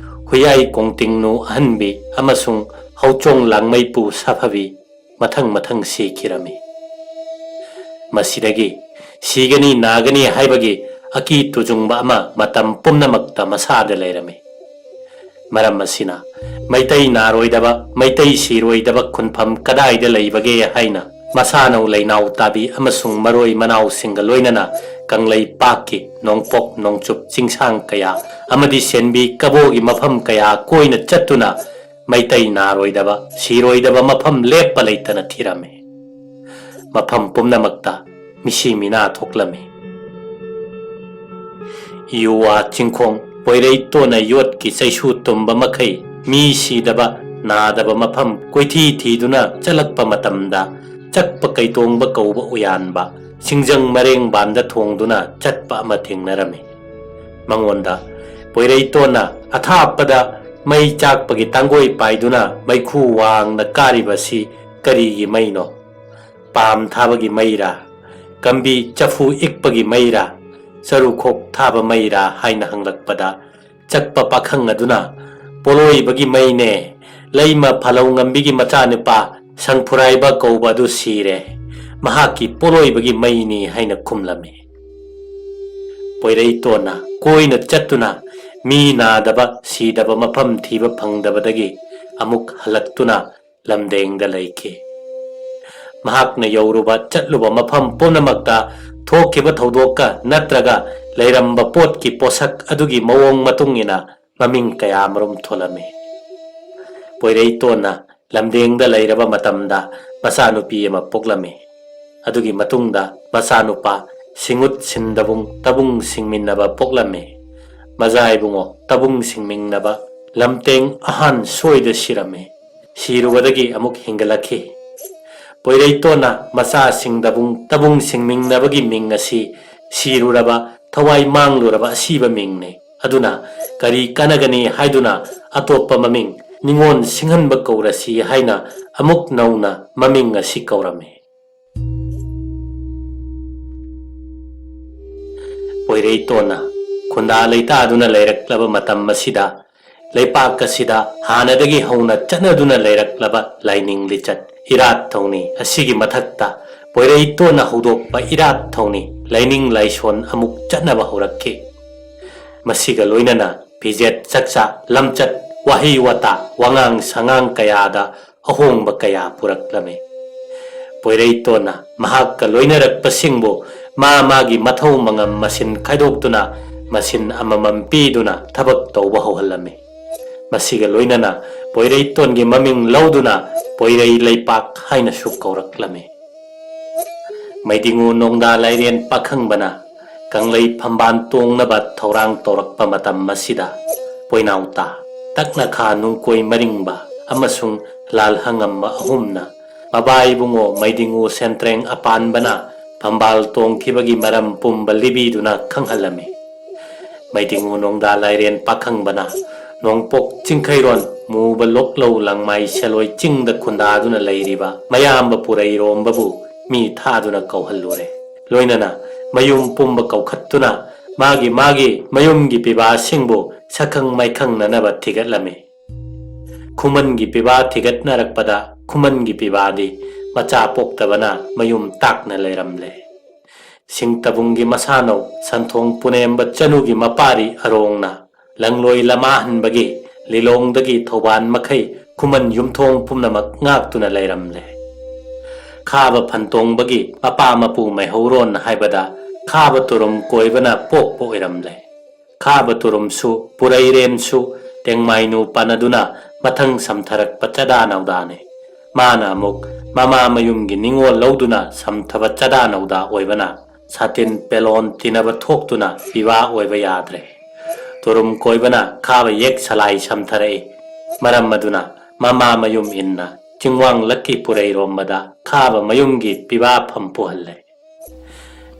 ꯍꯨꯌꯥꯏ ꯀꯣꯡꯇꯤꯡꯅꯨ ꯑꯍꯟꯕꯤ ꯑꯃꯁꯨꯡ ꯍꯧꯆꯣꯡ ꯂꯥꯡꯃꯩꯄꯨ ꯁꯥꯐꯕꯤ, ꯃꯊꯪ ꯃꯊꯪ ꯁꯤꯈꯤꯔꯝꯃꯤ꯫ ꯃꯁꯤꯗꯒꯤ ꯁꯤꯒꯅꯤ ꯅꯥꯒꯅꯤ ꯍꯥꯏꯕꯒꯤ ꯑꯀꯤ ꯇꯨꯖꯨꯡꯕ ꯑꯃ ꯃꯇꯝ ꯄꯨꯝꯅꯃꯛꯇ ꯃꯁꯥꯗ ꯂꯩꯔꯝꯃꯤ꯫ ꯃꯔꯝ ꯑꯁꯤꯅ ꯃꯩꯇꯩ ꯅꯥꯔꯣꯏꯗꯕ, ꯃꯩꯇꯩ ꯁꯤꯔꯣꯏꯗꯕ ꯈꯨꯟꯐꯝ ꯀꯗꯥꯏꯗ ꯂꯩꯕꯒꯦ ꯍꯥꯏꯅ ꯃꯁꯥꯅꯧ ꯂꯩꯅꯥꯎ ꯇꯥꯕꯤ ꯑꯃꯁꯨꯡ ꯃꯔꯣꯏ ꯃꯅꯥꯎꯁꯤꯡꯒ ꯂꯣꯏꯅꯅ ꯀꯪꯂꯩꯄꯥꯛꯀꯤ ꯅꯣꯡꯄꯣꯛ ꯅꯣꯡꯆꯨꯞ ꯆꯤꯡꯁꯥꯡ ꯀꯌꯥ ꯑꯃꯗꯤ ꯁꯦꯟꯕꯤ ꯀꯕꯣꯒꯤ ꯃꯐꯝ ꯀꯌꯥ ꯀꯣꯏꯅ ꯆꯠꯇꯨꯅ ꯃꯩꯇꯩ ꯅꯥꯔꯣꯏꯗꯕ, ꯁꯤꯔꯣꯏꯗꯕ ꯃꯐꯝ ꯂꯦꯞꯄ ꯂꯩꯇꯅ ꯊꯤꯔꯝꯃꯤ꯫ ꯃꯐꯝ ꯄꯨꯝꯅꯃꯛꯇ ꯃꯤꯁꯤ ꯃꯤꯅꯥ ꯊꯣꯛꯂꯝꯃꯤ꯫ ꯌꯨꯋꯥ ꯆꯤꯡꯈꯣꯡ ꯄꯣꯏꯔꯩꯇꯣꯟꯅ ꯌꯣꯠꯀꯤ ꯆꯩꯁꯨ ꯇꯨꯝꯕ ꯃꯈꯩ ꯃꯤ ꯁꯤꯗꯕ, ꯅꯥꯗꯕ ꯃꯐꯝ ꯀꯣꯏꯊꯤ ꯊꯤꯗꯨꯅ ꯆꯠꯂꯛꯄ ꯃꯇꯝꯗ, ꯆꯛꯄ ꯀꯩꯇꯣꯡꯕ ꯀꯧꯕ ꯎꯌꯥꯟꯕ ꯁꯤꯡꯖꯪ ꯃꯔꯦꯡꯕꯥꯟꯗ ꯊꯣꯡꯗꯨꯅ ꯆꯠꯄ ꯑꯃ ꯊꯦꯡꯅꯔꯝꯃꯤ꯫ ꯃꯉꯣꯟꯗ ꯄꯣꯏꯔꯩꯇꯣꯟꯅ ꯑꯊꯥꯞꯄꯗ ꯃꯩ ꯆꯥꯛꯄꯒꯤ ꯇꯥꯡꯒꯣꯏ ꯄꯥꯏꯗꯨꯅ ꯃꯩꯈꯨ ꯋꯥꯡꯅ ꯀꯥꯔꯤꯕꯁꯤ ꯀꯔꯤꯒꯤ ꯃꯩꯅꯣ? ꯄꯥꯝ ꯊꯥꯕꯒꯤ ꯃꯩꯔꯥ? ꯀꯝꯕꯤ ꯆꯐꯨ ꯏꯛꯄꯒꯤ ꯃꯩꯔꯥ? ꯆꯔꯨꯈꯣꯛ ꯊꯥꯕ ꯃꯩꯔꯥ ꯍꯥꯏꯅ ꯍꯪꯂꯛꯄꯗ, ꯆꯛꯄ ꯄꯥꯈꯪ ꯑꯗꯨꯅ, "ꯄꯣꯂꯣꯏꯕꯒꯤ ꯃꯩꯅꯦ, ꯂꯩꯃ ꯐꯥꯂꯧꯉꯝꯕꯤꯒꯤ ꯃꯆꯥꯅꯨꯄꯥ ꯁꯪꯐꯨꯔꯥꯏꯕ ꯀꯧꯕ ꯑꯗꯨ ꯁꯤꯔꯦ, ꯃꯍꯥꯛꯀꯤ ꯄꯣꯂꯣꯏꯕꯒꯤ ꯃꯩꯅꯤ" ꯍꯥꯏꯅ ꯈꯨꯝꯂꯝꯃꯤ꯫ ꯄꯣꯏꯔꯩꯇꯣꯟꯅ ꯀꯣꯏꯅ ꯆꯠꯇꯨꯅ ꯃꯤ ꯅꯥꯗꯕ ꯁꯤꯗꯕ ꯃꯐꯝ ꯊꯤꯕ ꯐꯪꯗꯕꯗꯒꯤ ꯑꯃꯨꯛ ꯍꯜꯂꯛꯇꯨꯅ ꯂꯝꯗꯦꯡꯗ ꯂꯩꯈꯤ꯫ ꯃꯍꯥꯛꯅ ꯌꯧꯔꯨꯕ ꯆꯠꯂꯨꯕ ꯃꯐꯝ ꯄꯨꯝꯅꯃꯛꯇ ꯊꯣꯛꯈꯤꯕ ꯊꯧꯗꯣꯛꯀ ꯅꯠꯇ꯭ꯔꯒ ꯂꯩꯔꯝꯕ ꯄꯣꯠꯀꯤ ꯄꯣꯠꯁꯛ ꯑꯗꯨꯒꯤ ꯃꯑꯣꯡ ꯃꯇꯨꯡ ꯏꯟꯅ ꯃꯃꯤꯡ ꯀꯌꯥ ꯃꯔꯨꯝ ꯊꯣꯜꯂꯝꯃꯤ꯫ ꯄꯣꯏꯔꯩꯇꯣꯟꯅ ꯂꯝꯗꯦꯡꯗ ꯂꯩꯔꯕ ꯃꯇꯝꯗ ꯃꯆꯥꯅꯨꯄꯤ ꯑꯃ ꯄꯣꯛꯂꯝꯃꯤ꯫ ꯑꯗꯨꯒꯤ ꯃꯇꯨꯡꯗ ꯃꯆꯥꯅꯨꯄꯥ ꯁꯤꯡꯎꯠ ꯁꯤꯟꯗꯕꯨꯡ ꯇꯕꯨꯡ ꯁꯤꯡꯃꯤꯟꯅꯕ ꯄꯣꯛꯂꯝꯃꯤ꯫ ꯃꯖꯥ ꯏꯕꯨꯡꯉꯣ ꯇꯕꯨꯡ ꯁꯤꯡꯃꯤꯟꯅꯕ ꯂꯝꯇꯦꯡ ꯑꯍꯥꯟ ꯁꯣꯏꯗ ꯁꯤꯔꯝꯃꯤ꯫ ꯁꯤꯔꯨꯕꯗꯒꯤ ꯑꯃꯨꯛ ꯍꯤꯡꯒꯠꯂꯛꯈꯤ꯫ ꯄꯣꯏꯔꯩꯇꯣꯟꯅ ꯃꯆꯥꯁꯤꯡꯗꯕꯨꯡ ꯇꯕꯨꯡ ꯁꯤꯡꯃꯤꯟꯅꯕꯒꯤ ꯃꯤꯡ ꯑꯁꯤ ꯁꯤꯔꯨꯔꯕ, ꯊꯋꯥꯏ ꯃꯥꯡꯂꯨꯔꯕ ꯑꯁꯤꯕ ꯃꯤꯡꯅꯤ꯫ ꯑꯗꯨꯅ ꯀꯔꯤ ꯀꯥꯟꯅꯒꯅꯤ ꯍꯥꯏꯗꯨꯅ ꯑꯇꯣꯞꯄ ꯃꯃꯤꯡ ꯅꯤꯉꯣꯜ ꯁꯤꯡꯍꯟꯕ ꯀꯧꯔꯁꯤ ꯍꯥꯏꯅ ꯑꯃꯨꯛ ꯅꯧꯅ ꯃꯃꯤꯡ ꯑꯁꯤ ꯀꯧꯔꯝꯃꯤ꯫ ꯄꯣꯏꯔꯩꯇꯣꯟꯅ ꯈꯨꯟꯗꯥ ꯂꯩꯇꯥꯗꯨꯅ ꯂꯩꯔꯛꯂꯕ ꯃꯇꯝ ꯑꯁꯤꯗ ꯂꯩꯄꯥꯛ ꯑꯁꯤꯗ ꯍꯥꯟꯅꯗꯒꯤ ꯍꯧꯅ ꯆꯠꯅꯗꯨꯅ ꯂꯩꯔꯛꯂꯕ ꯂꯥꯏꯅꯤꯡ ꯂꯤꯆꯠ ꯏꯔꯥꯠ ꯊꯧꯅꯤ ꯑꯁꯤꯒꯤ ꯃꯊꯛꯇ ꯄꯣꯏꯔꯩꯇꯣꯟꯅ ꯍꯧꯗꯣꯛꯄ ꯏꯔꯥꯠ ꯊꯧꯅꯤ ꯂꯥꯏꯅꯤꯡ ꯂꯥꯏꯁꯣꯟ ꯑꯃꯨꯛ ꯆꯠꯅꯕ ꯍꯧꯔꯛꯈꯤ꯫ ꯃꯁꯤꯒ ꯂꯣꯏꯅꯅ ꯐꯤꯖꯦꯠ ꯆꯛꯆꯥ, ꯂꯝꯆꯠ, ꯋꯥꯍꯩ ꯋꯥꯇꯥ, ꯋꯥꯉꯥꯡ ꯁꯉꯥꯡ ꯀꯌꯥꯗ ꯑꯍꯣꯡꯕ ꯀꯌꯥ ꯄꯨꯔꯛꯂꯝꯃꯤ꯫ ꯄꯣꯏꯔꯩꯇꯣꯟꯅ ꯃꯍꯥꯛꯀ ꯂꯣꯏꯅꯔꯛꯄꯁꯤꯡꯕꯨ ꯃꯥ ꯃꯥꯒꯤ ꯃꯊꯧ ꯃꯉꯝ ꯃꯁꯤꯟ ꯈꯥꯏꯗꯣꯛꯇꯨꯅ ꯃꯁꯤꯟ ꯑꯃꯃꯝ ꯄꯤꯗꯨꯅ ꯊꯕꯛ ꯇꯧꯕ ꯍꯧꯍꯜꯂꯝꯃꯤ꯫ ꯃꯁꯤꯒ ꯂꯣꯏꯅꯅ ꯄꯣꯏꯔꯩꯇꯣꯟꯒꯤ ꯃꯃꯤꯡ ꯂꯧꯗꯨꯅ ꯄꯣꯏꯔꯩ ꯂꯩꯄꯥꯛ ꯍꯥꯏꯅꯁꯨ ꯀꯧꯔꯛꯂꯝꯃꯤ꯫ ꯃꯩꯗꯤꯡꯉꯨ ꯅꯣꯡꯗꯥ ꯂꯥꯏꯔꯦꯟ ꯄꯥꯈꯪꯕꯅ ꯀꯪꯂꯩ ꯐꯝꯕꯥꯜ ꯇꯣꯡꯅꯕ ꯊꯧꯔꯥꯡ ꯇꯧꯔꯛꯄ ꯃꯇꯝ ꯑꯁꯤꯗ ꯄꯣꯏꯅꯥꯎꯇꯥ, ꯇꯛꯅꯈꯥ ꯅꯨꯡꯀꯣꯏ ꯃꯔꯤꯡꯕ ꯑꯃꯁꯨꯡ ꯂꯥꯜꯍꯉꯝꯕ ꯑꯍꯨꯝꯅ ꯃꯕꯥ ꯏꯕꯨꯡꯉꯣ ꯃꯩꯗꯤꯡꯉꯨ ꯁꯦꯟꯇ꯭ꯔꯦꯡ ꯑꯄꯥꯟꯕꯅ ꯐꯝꯕꯥꯜ ꯇꯣꯡꯈꯤꯕꯒꯤ ꯃꯔꯝ ꯄꯨꯝꯕ ꯂꯤꯕꯤꯗꯨꯅ ꯈꯪꯍꯜꯂꯝꯃꯤ꯫ ꯃꯩꯗꯤꯡꯉꯨ ꯅꯣꯡꯗꯥ ꯂꯥꯏꯔꯦꯟ ꯄꯥꯈꯪꯕꯅ ꯅꯣꯡꯄꯣꯛ ꯆꯤꯡꯈꯩꯔꯣꯟ ꯃꯨꯕ ꯂꯣꯛꯂꯧ ꯂꯪꯃꯥꯏ ꯁꯦꯂꯣꯏ ꯆꯤꯡꯗ ꯈꯨꯟꯗꯥꯗꯨꯅ ꯂꯩꯔꯤꯕ ꯃꯌꯥꯝꯕ ꯄꯨꯔꯩꯔꯣꯝꯕꯕꯨ ꯃꯤ ꯊꯥꯗꯨꯅ ꯀꯧꯍꯜꯂꯨꯔꯦ꯫ ꯂꯣꯏꯅꯅ ꯃꯌꯨꯝ ꯄꯨꯝꯕ ꯀꯧꯈꯠꯇꯨꯅ ꯃꯥꯒꯤ ꯃꯥꯒꯤ ꯃꯌꯨꯝꯒꯤ ꯄꯤꯕꯥꯁꯤꯡꯕꯨ ꯁꯛꯈꯪ ꯃꯥꯏꯈꯪꯅꯅꯕ ꯊꯤꯒꯠꯂꯝꯃꯤ꯫ ꯈꯨꯃꯟꯒꯤ ꯄꯤꯕꯥ ꯊꯤꯒꯠꯅꯔꯛꯄꯗ ꯈꯨꯃꯟꯒꯤ ꯄꯤꯕꯥꯗꯤ ꯃꯆꯥ ꯄꯣꯛꯇꯕꯅ ꯃꯌꯨꯝ ꯇꯥꯛꯅ ꯂꯩꯔꯝꯂꯦ꯫ ꯁꯤꯡꯇꯕꯨꯡꯒꯤ ꯃꯁꯥꯅꯧ ꯁꯟꯊꯣꯡ ꯄꯨꯅꯦꯝꯕ ꯆꯅꯨꯒꯤ ꯃꯄꯥꯔꯤ ꯑꯔꯣꯡꯅ ꯂꯪꯂꯣꯏ ꯂꯃꯥꯍꯟꯕꯒꯤ ꯂꯤꯂꯣꯡꯗꯒꯤ ꯊꯧꯕꯥꯜ ꯃꯈꯩ ꯈꯨꯃꯟ ꯌꯨꯝꯊꯣꯡ ꯄꯨꯝꯅꯃꯛ ꯉꯥꯛꯇꯨꯅ ꯂꯩꯔꯝꯂꯦ꯫ ꯈꯥꯕ ꯐꯟꯇꯣꯡꯕꯒꯤ ꯃꯄꯥ ꯃꯄꯨ ꯃꯩꯍꯧꯔꯣꯟ ꯍꯥꯏꯕꯗ ꯈꯥꯕ ꯇꯨꯔꯨꯝ ꯀꯣꯏꯕꯅ ꯄꯣꯛꯄ ꯑꯣꯏꯔꯝꯂꯦ꯫ ꯈꯥꯕ ꯇꯨꯔꯨꯝꯁꯨ ꯄꯨꯔꯩꯔꯦꯟꯁꯨ ꯇꯦꯡꯃꯥꯏꯅꯨ ꯄꯥꯟꯅꯗꯨꯅ ꯃꯊꯪ ꯁꯝꯊꯔꯛꯄ ꯆꯗꯥ ꯅꯧꯗꯥꯅꯤ꯫ ꯃꯥꯅ ꯑꯃꯨꯛ ꯃꯃꯥ ꯃꯌꯨꯝꯒꯤ ꯅꯤꯡꯉꯣꯜ ꯂꯧꯗꯨꯅ ꯁꯝꯊꯕ ꯆꯗꯥ ꯅꯧꯗꯥ ꯑꯣꯏꯕꯅ ꯁꯥꯇꯤꯟ ꯄꯦꯂꯣꯟ ꯇꯤꯟꯅꯕ ꯊꯣꯛꯇꯨꯅ ꯄꯤꯕꯥ ꯑꯣꯏꯕ ꯌꯥꯗ꯭ꯔꯦ꯫ ꯇꯨꯔꯨꯝ ꯀꯣꯏꯕꯅ ꯈꯥꯕ ꯌꯦꯛ ꯁꯂꯥꯏ ꯁꯝꯊꯔꯛꯏ꯫ ꯃꯔꯝ ꯑꯗꯨꯅ ꯃꯃꯥ ꯃꯌꯨꯝ ꯏꯟꯅ ꯆꯤꯡꯋꯥꯡꯂꯛꯀꯤ ꯄꯨꯔꯩꯔꯣꯝꯕꯗ ꯈꯥꯕ ꯃꯌꯨꯝꯒꯤ ꯄꯤꯕꯥꯐꯝ ꯄꯨꯍꯜꯂꯦ꯫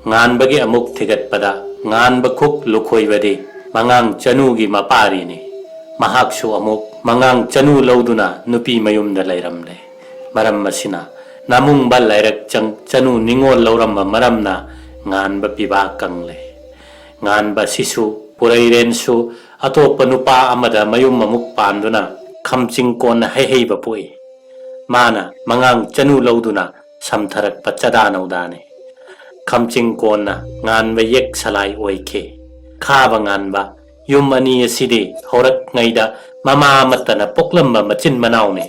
ꯉꯥꯟꯕꯒꯤ ꯑꯃꯨꯛ ꯊꯤꯒꯠꯄꯗ ꯉꯥꯟꯕ ꯈꯨꯛ ꯂꯨꯈꯣꯏꯕꯗꯤ ꯃꯉꯥꯡ ꯆꯅꯨꯒꯤ ꯃꯄꯥꯔꯤꯅꯤ꯫ ꯃꯍꯥꯛꯁꯨ ꯑꯃꯨꯛ ꯃꯉꯥꯡ ꯆꯅꯨ ꯂꯧꯗꯨꯅ ꯅꯨꯄꯤ ꯃꯌꯨꯝꯗ ꯂꯩꯔꯝꯂꯦ꯫ ꯃꯔꯝ ꯑꯁꯤꯅ ꯅꯥꯃꯨꯡꯕ ꯂꯥꯏꯔꯛꯆꯪ ꯆꯅꯨ ꯅꯤꯡꯉꯣꯜ ꯂꯧꯔꯝꯕ ꯃꯔꯝꯅ ꯉꯥꯟꯕ ꯄꯤꯕꯥ ꯀꯪꯂꯦ꯫ ꯉꯥꯟꯕ ꯑꯁꯤꯁꯨ ꯄꯨꯔꯩꯔꯦꯟꯁꯨ ꯑꯇꯣꯞꯄ ꯅꯨꯄꯥ ꯑꯃꯗ ꯃꯌꯨꯝ ꯑꯃꯨꯛ ꯄꯥꯟꯗꯨꯅ ꯈꯝꯆꯤꯡ ꯀꯣꯟꯅ ꯍꯩꯍꯩꯕ ꯄꯣꯛꯏ꯫ ꯃꯥꯅ ꯃꯉꯥꯡ ꯆꯅꯨ ꯂꯧꯗꯨꯅ ꯁꯝꯊꯔꯛꯄ ꯆꯗꯥ ꯅꯧꯗꯥꯅꯤ꯫ ꯈꯝꯆꯤꯡ ꯀꯣꯟꯅ ꯉꯥꯟꯕ ꯌꯦꯛ ꯁꯂꯥꯏ ꯑꯣꯏꯈꯤ꯫ ꯈꯥꯕ ꯉꯥꯟꯕ ꯌꯨꯝ ꯑꯅꯤ ꯑꯁꯤꯗꯤ ꯍꯧꯔꯛꯉꯩꯗ ꯃꯃꯥ ꯑꯃꯠꯇꯅ ꯄꯣꯛꯂꯝꯕ ꯃꯆꯤꯟ ꯃꯅꯥꯎꯅꯤ꯫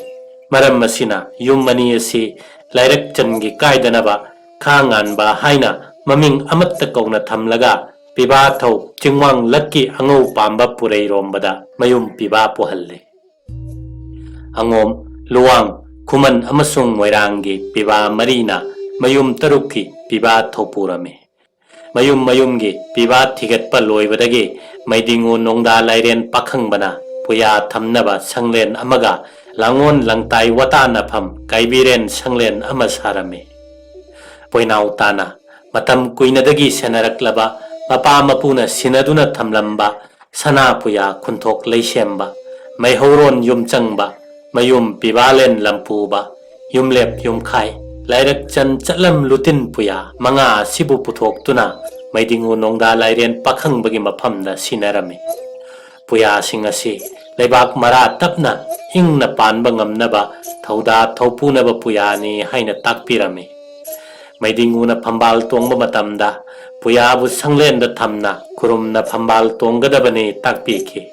ꯃꯔꯝ ꯑꯁꯤꯅ ꯌꯨꯝ ꯑꯅꯤ ꯑꯁꯤ ꯂꯥꯏꯔꯛꯆꯟꯒꯤ ꯀꯥꯏꯗꯅꯕ ꯈꯥ ꯉꯥꯟꯕ ꯍꯥꯏꯅ ꯃꯃꯤꯡ ꯑꯃꯠꯇ ꯀꯧꯅ ꯊꯝꯂꯒ ꯄꯤꯕꯥ ꯊꯧ ꯆꯤꯡꯋꯥꯡ ꯂꯛꯀꯤ ꯑꯉꯧ ꯄꯥꯝꯕ ꯄꯨꯔꯩꯔꯣꯝꯕꯗ ꯃꯌꯨꯝ ꯄꯤꯕꯥ ꯄꯨꯍꯜꯂꯦ꯫ ꯑꯉꯣꯝ, ꯂꯨꯋꯥꯡ, ꯈꯨꯃꯟ ꯑꯃꯁꯨꯡ ꯃꯣꯏꯔꯥꯡꯒꯤ ꯄꯤꯕꯥ ꯃꯔꯤꯅ ꯃꯌꯨꯝ ꯇꯔꯨꯛꯀꯤ ꯄꯤꯕꯥ ꯊꯧꯄꯨꯔꯝꯃꯤ꯫ ꯃꯌꯨꯝ ꯃꯌꯨꯝꯒꯤ ꯄꯤꯕꯥ ꯊꯤꯒꯠꯄ ꯂꯣꯏꯕꯗꯒꯤ ꯃꯩꯗꯤꯡꯉꯨ ꯅꯣꯡꯗꯥ ꯂꯥꯏꯔꯦꯟ ꯄꯥꯈꯪꯕꯅ ꯄꯨꯌꯥ ꯊꯝꯅꯕ ꯁꯪꯂꯦꯟ ꯑꯃꯒ ꯂꯥꯡꯉꯣꯟ ꯂꯪꯇꯥꯏ ꯋꯥꯇꯥꯅꯐꯝ ꯀꯥꯏꯕꯤꯔꯦꯟ ꯁꯪꯂꯦꯟ ꯑꯃ ꯁꯥꯔꯝꯃꯤ꯫ ꯄꯣꯏꯅꯥꯎ ꯇꯥꯅ ꯃꯇꯝ ꯀꯨꯏꯅꯗꯒꯤ ꯁꯦꯟꯅꯔꯛꯂꯕ ꯃꯄꯥ ꯃꯄꯨꯅ ꯁꯤꯟꯅꯗꯨꯅ ꯊꯝꯂꯝꯕ ꯁꯅꯥ ꯄꯨꯌꯥ ꯈꯨꯟꯊꯣꯛ ꯂꯩꯁꯦꯝꯕ, ꯃꯩꯍꯧꯔꯣꯟ ꯌꯨꯝꯆꯪꯕ, ꯃꯌꯨꯝ ꯄꯤꯕꯥꯂꯦꯟ ꯂꯝꯄꯨꯕ, ꯌꯨꯝꯂꯦꯞ ꯌꯨꯝꯈꯥꯏ, ꯂꯥꯏꯔꯛꯆꯟ ꯆꯠꯂꯝ ꯂꯨꯇꯤꯟ ꯄꯨꯌꯥ ꯃꯉꯥ ꯑꯁꯤꯕꯨ ꯄꯨꯊꯣꯛꯇꯨꯅ ꯃꯩꯗꯤꯡꯉꯨ ꯅꯣꯡꯗꯥ ꯂꯥꯏꯔꯦꯟ ꯄꯥꯈꯪꯕꯒꯤ ꯃꯐꯝꯗ ꯁꯤꯟꯅꯔꯝꯃꯤ꯫ ꯄꯨꯌꯥꯁꯤꯡ ꯑꯁꯤ ꯂꯩꯕꯥꯛ ꯃꯔꯥ ꯇꯞꯅ ꯏꯪꯅ ꯄꯥꯟꯕ ꯉꯝꯅꯕ ꯊꯧꯗꯥ ꯊꯧꯄꯨꯅꯕ ꯄꯨꯌꯥꯅꯤ ꯍꯥꯏꯅ ꯇꯥꯛꯄꯤꯔꯝꯃꯤ꯫ ꯃꯩꯗꯤꯡꯉꯨꯅ ꯐꯝꯕꯥꯜ ꯇꯣꯡꯕ ꯃꯇꯝꯗ ꯄꯨꯌꯥꯕꯨ ꯁꯪꯂꯦꯟꯗ ꯊꯝꯅ ꯈꯨꯔꯨꯝꯅ ꯐꯝꯕꯥꯜ ꯇꯣꯡꯒꯗꯕꯅꯤ ꯇꯥꯛꯄꯤꯈꯤ꯫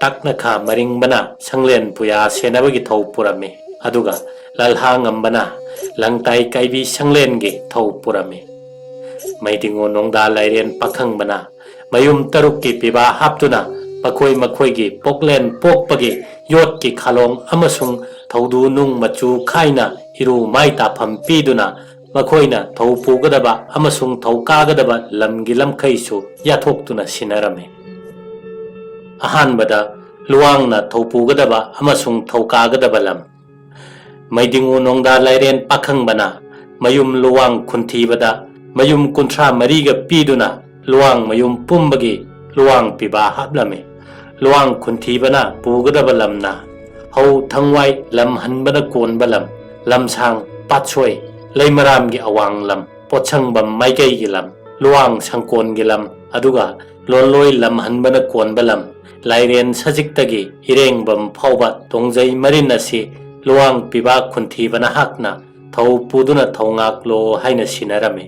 ꯇꯥꯛꯅꯈꯥ ꯃꯔꯤꯡꯕꯅ ꯁꯪꯂꯦꯟ ꯄꯨꯌꯥ ꯁꯦꯟꯅꯕꯒꯤ ꯊꯧ ꯄꯨꯔꯝꯃꯤ, ꯑꯗꯨꯒ ꯂꯜꯍꯥ ꯉꯝꯕꯅ ꯂꯪꯇꯥꯏ ꯀꯥꯏꯕꯤ ꯁꯪꯂꯦꯟꯒꯤ ꯊꯧ ꯄꯨꯔꯝꯃꯤ꯫ ꯃꯩꯗꯤꯡꯉꯨ ꯅꯣꯡꯗꯥ ꯂꯥꯏꯔꯦꯟ ꯄꯥꯈꯪꯕꯅ ꯃꯌꯨꯝ ꯇꯔꯨꯛꯀꯤ ꯄꯤꯕꯥ ꯍꯥꯞꯇꯨꯅ ꯃꯈꯣꯏ ꯃꯈꯣꯏꯒꯤ ꯄꯣꯛꯂꯦꯟ ꯄꯣꯛꯄꯒꯤ ꯌꯣꯠꯀꯤ ꯈꯥꯂꯣꯡ ꯑꯃꯁꯨꯡ ꯊꯧꯗꯨ ꯅꯨꯡ ꯃꯆꯨ ꯈꯥꯏꯅ ꯏꯔꯨ ꯃꯥꯏ ꯇꯥꯐꯝ ꯄꯤꯗꯨꯅ ꯃꯈꯣꯏꯅ ꯊꯧ ꯄꯨꯒꯗꯕ ꯑꯃꯁꯨꯡ ꯊꯧ ꯀꯥꯒꯗꯕ ꯂꯝꯒꯤ ꯂꯝꯈꯩꯁꯨ ꯌꯥꯊꯣꯛꯇꯨꯅ ꯁꯤꯟꯅꯔꯝꯃꯤ꯫ ꯑꯍꯥꯟꯕꯗ ꯂꯨꯋꯥꯡꯅ ꯊꯧ ꯄꯨꯒꯗꯕ ꯑꯃꯁꯨꯡ ꯊꯧ ꯀꯥꯒꯗꯕ ꯂꯝ꯫ ꯃꯩꯗꯤꯡꯉꯨ ꯅꯣꯡꯗꯥ ꯂꯥꯏꯔꯦꯟ ꯄꯥꯈꯪꯕꯅ ꯃꯌꯨꯝ ꯂꯨꯋꯥꯡ ꯈꯨꯟꯊꯤꯕꯗ ꯃꯌꯨꯝ ꯀꯨꯟꯊ꯭ꯔꯥ ꯃꯔꯤꯒ ꯄꯤꯗꯨꯅ ꯂꯨꯋꯥꯡ ꯃꯌꯨꯝ ꯄꯨꯝꯕꯒꯤ ꯂꯨꯋꯥꯡ ꯄꯤꯕꯥ ꯍꯥꯞꯂꯝꯃꯤ꯫ ꯂꯨꯋꯥꯡ ꯈꯨꯟꯊꯤꯕꯅ ꯄꯨꯒꯗꯕ ꯂꯝꯅ ꯍꯧ ꯊꯪꯋꯥꯏ ꯂꯝ ꯍꯟꯕꯅ ꯀꯣꯟꯕ ꯂꯝ, ꯂꯝꯁꯥꯡ ꯄꯥꯠꯁꯣꯏ ꯂꯩꯃꯔꯥꯝꯒꯤ ꯑꯋꯥꯡ ꯂꯝ, ꯄꯣꯠꯁꯪꯕꯝ ꯃꯥꯏꯀꯩꯒꯤ ꯂꯝ, ꯂꯨꯋꯥꯡ ꯁꯪꯀꯣꯟꯒꯤ ꯂꯝ, ꯑꯗꯨꯒ ꯂꯣꯟꯂꯣꯏ ꯂꯝ ꯍꯟꯕꯅ ꯀꯣꯟꯕ ꯂꯝ, ꯂꯥꯏꯔꯦꯟ ꯁꯖꯤꯛꯇꯒꯤ ꯏꯔꯦꯡꯕꯝ ꯐꯥꯎꯕ ꯇꯣꯡꯖꯩ ꯃꯔꯤꯟ ꯑꯁꯤ ꯂꯨꯋꯥꯡ ꯄꯤꯕꯥ ꯈꯨꯟꯊꯤꯕꯅ ꯍꯥꯛꯅ ꯊꯧ ꯄꯨꯗꯨꯅ ꯊꯧꯉꯥꯛꯂꯣ ꯍꯥꯏꯅ ꯁꯤꯟꯅꯔꯝꯃꯤ꯫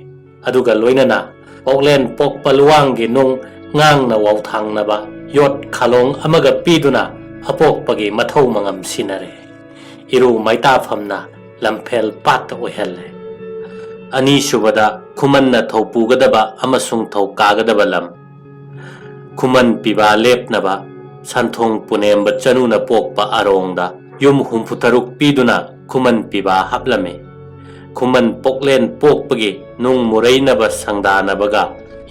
ꯑꯗꯨꯒ ꯂꯣꯏꯅꯅ ꯄꯣꯛꯂꯦꯟ ꯄꯣꯛꯄ ꯂꯨꯋꯥꯡꯒꯤ ꯅꯨꯡ ꯉꯥꯡꯅ ꯋꯥꯎꯊꯥꯡꯅꯕ ꯌꯣꯠ ꯈꯥꯂꯣꯡ ꯑꯃꯒ ꯄꯤꯗꯨꯅ ꯑꯄꯣꯛꯄꯒꯤ ꯃꯊꯧ ꯃꯉꯝ ꯁꯤꯟꯅꯔꯦ꯫ ꯏꯔꯨ ꯃꯩꯇꯥꯐꯝꯅ ꯂꯝꯐꯦꯜ ꯄꯥꯠꯇ ꯑꯣꯏꯍꯜꯂꯦ꯫ ꯑꯅꯤꯁꯨꯕꯗ ꯈꯨꯃꯟꯅ ꯊꯧꯄꯨꯒꯗꯕ ꯑꯃꯁꯨꯡ ꯊꯧꯀꯥꯒꯗꯕ ꯂꯝ꯫ ꯈꯨꯃꯟ ꯄꯤꯕꯥ ꯂꯦꯞꯅꯕ ꯁꯟꯊꯣꯡ ꯄꯨꯅꯦꯝꯕ ꯆꯅꯨꯅ ꯄꯣꯛꯄ ꯑꯔꯣꯡꯗ ꯌꯨꯝ ꯍꯨꯝꯐꯨꯇꯔꯨꯛ ꯄꯤꯗꯨꯅ ꯈꯨꯃꯟ ꯄꯤꯕꯥ ꯍꯥꯞꯂꯝꯃꯤ꯫ ꯈꯨꯃꯟ ꯄꯣꯛꯂꯦꯟ ꯄꯣꯛꯄꯒꯤ ꯅꯨꯡ ꯃꯨꯔꯩꯅꯕ ꯁꯪꯗꯥꯅꯕꯒ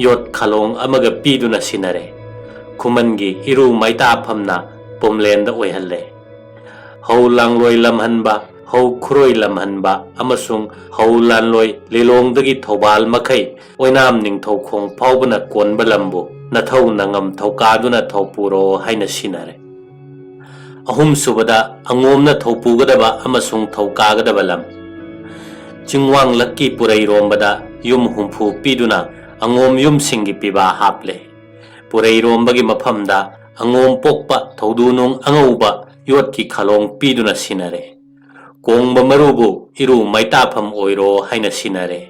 ꯌꯣꯠ ꯈꯂꯣꯡ ꯑꯃꯒ ꯄꯤꯗꯨꯅ ꯁꯤꯟꯅꯔꯦ꯫ ꯈꯨꯃꯟꯒꯤ ꯏꯔꯨ ꯃꯩꯇꯥꯐꯝꯅ ꯄꯣꯝꯂꯦꯟꯗ ꯑꯣꯏꯍꯜꯂꯦ꯫ ꯍꯧ ꯂꯥꯡꯂꯣꯏ ꯂꯝꯍꯟꯕ, ꯍꯧ ꯈꯨꯔꯣꯏ ꯂꯝꯍꯟꯕ ꯑꯃꯁꯨꯡ ꯍꯧ ꯂꯥꯟꯂꯣꯏ ꯂꯤꯂꯣꯡꯗꯒꯤ ꯊꯧꯕꯥꯜ ꯃꯈꯩ ꯑꯣꯏꯅꯥꯝ ꯅꯤꯡꯊꯧꯈꯣꯡ ꯐꯥꯎꯕꯅ ꯀꯣꯟꯕ ꯂꯝꯕꯨ ꯅꯊꯧ ꯅꯉꯝ ꯊꯧꯀꯥꯗꯨꯅ ꯊꯧꯄꯨꯔꯣ ꯍꯥꯏꯅ ꯁꯤꯟꯅꯔꯦ꯫ ꯑꯍꯨꯝꯁꯨꯕꯗ ꯑꯉꯣꯝꯅ ꯊꯧꯄꯨꯒꯗꯕ ꯑꯃꯁꯨꯡ ꯊꯧꯀꯥꯒꯗꯕ ꯂꯝ꯫ ꯆꯤꯡꯋꯥꯡꯂꯛꯀꯤ ꯄꯨꯔꯩꯔꯣꯝꯕꯗ ꯌꯨꯝ ꯍꯨꯝꯐꯨ ꯄꯤꯗꯨꯅ ꯑꯉꯣꯝ ꯌꯨꯝꯁꯤꯡꯒꯤ ꯄꯤꯕꯥ ꯍꯥꯞꯂꯦ꯫ ꯄꯨꯔꯩꯔꯣꯝꯕꯒꯤ ꯃꯐꯝꯗ ꯑꯉꯣꯝ ꯄꯣꯛꯄ ꯊꯧꯗꯨꯅꯨꯡ ꯑꯉꯧꯕ ꯌꯣꯠꯀꯤ ꯈꯂꯣꯡ ꯄꯤꯗꯨꯅ ꯁꯤꯟꯅꯔꯦ꯫ ꯀꯣꯡꯕ ꯃꯔꯨꯕꯨ ꯏꯔꯨ ꯃꯩꯇꯥꯐꯝ ꯑꯣꯏꯔꯣ ꯍꯥꯏꯅ ꯁꯤꯟꯅꯔꯦ꯫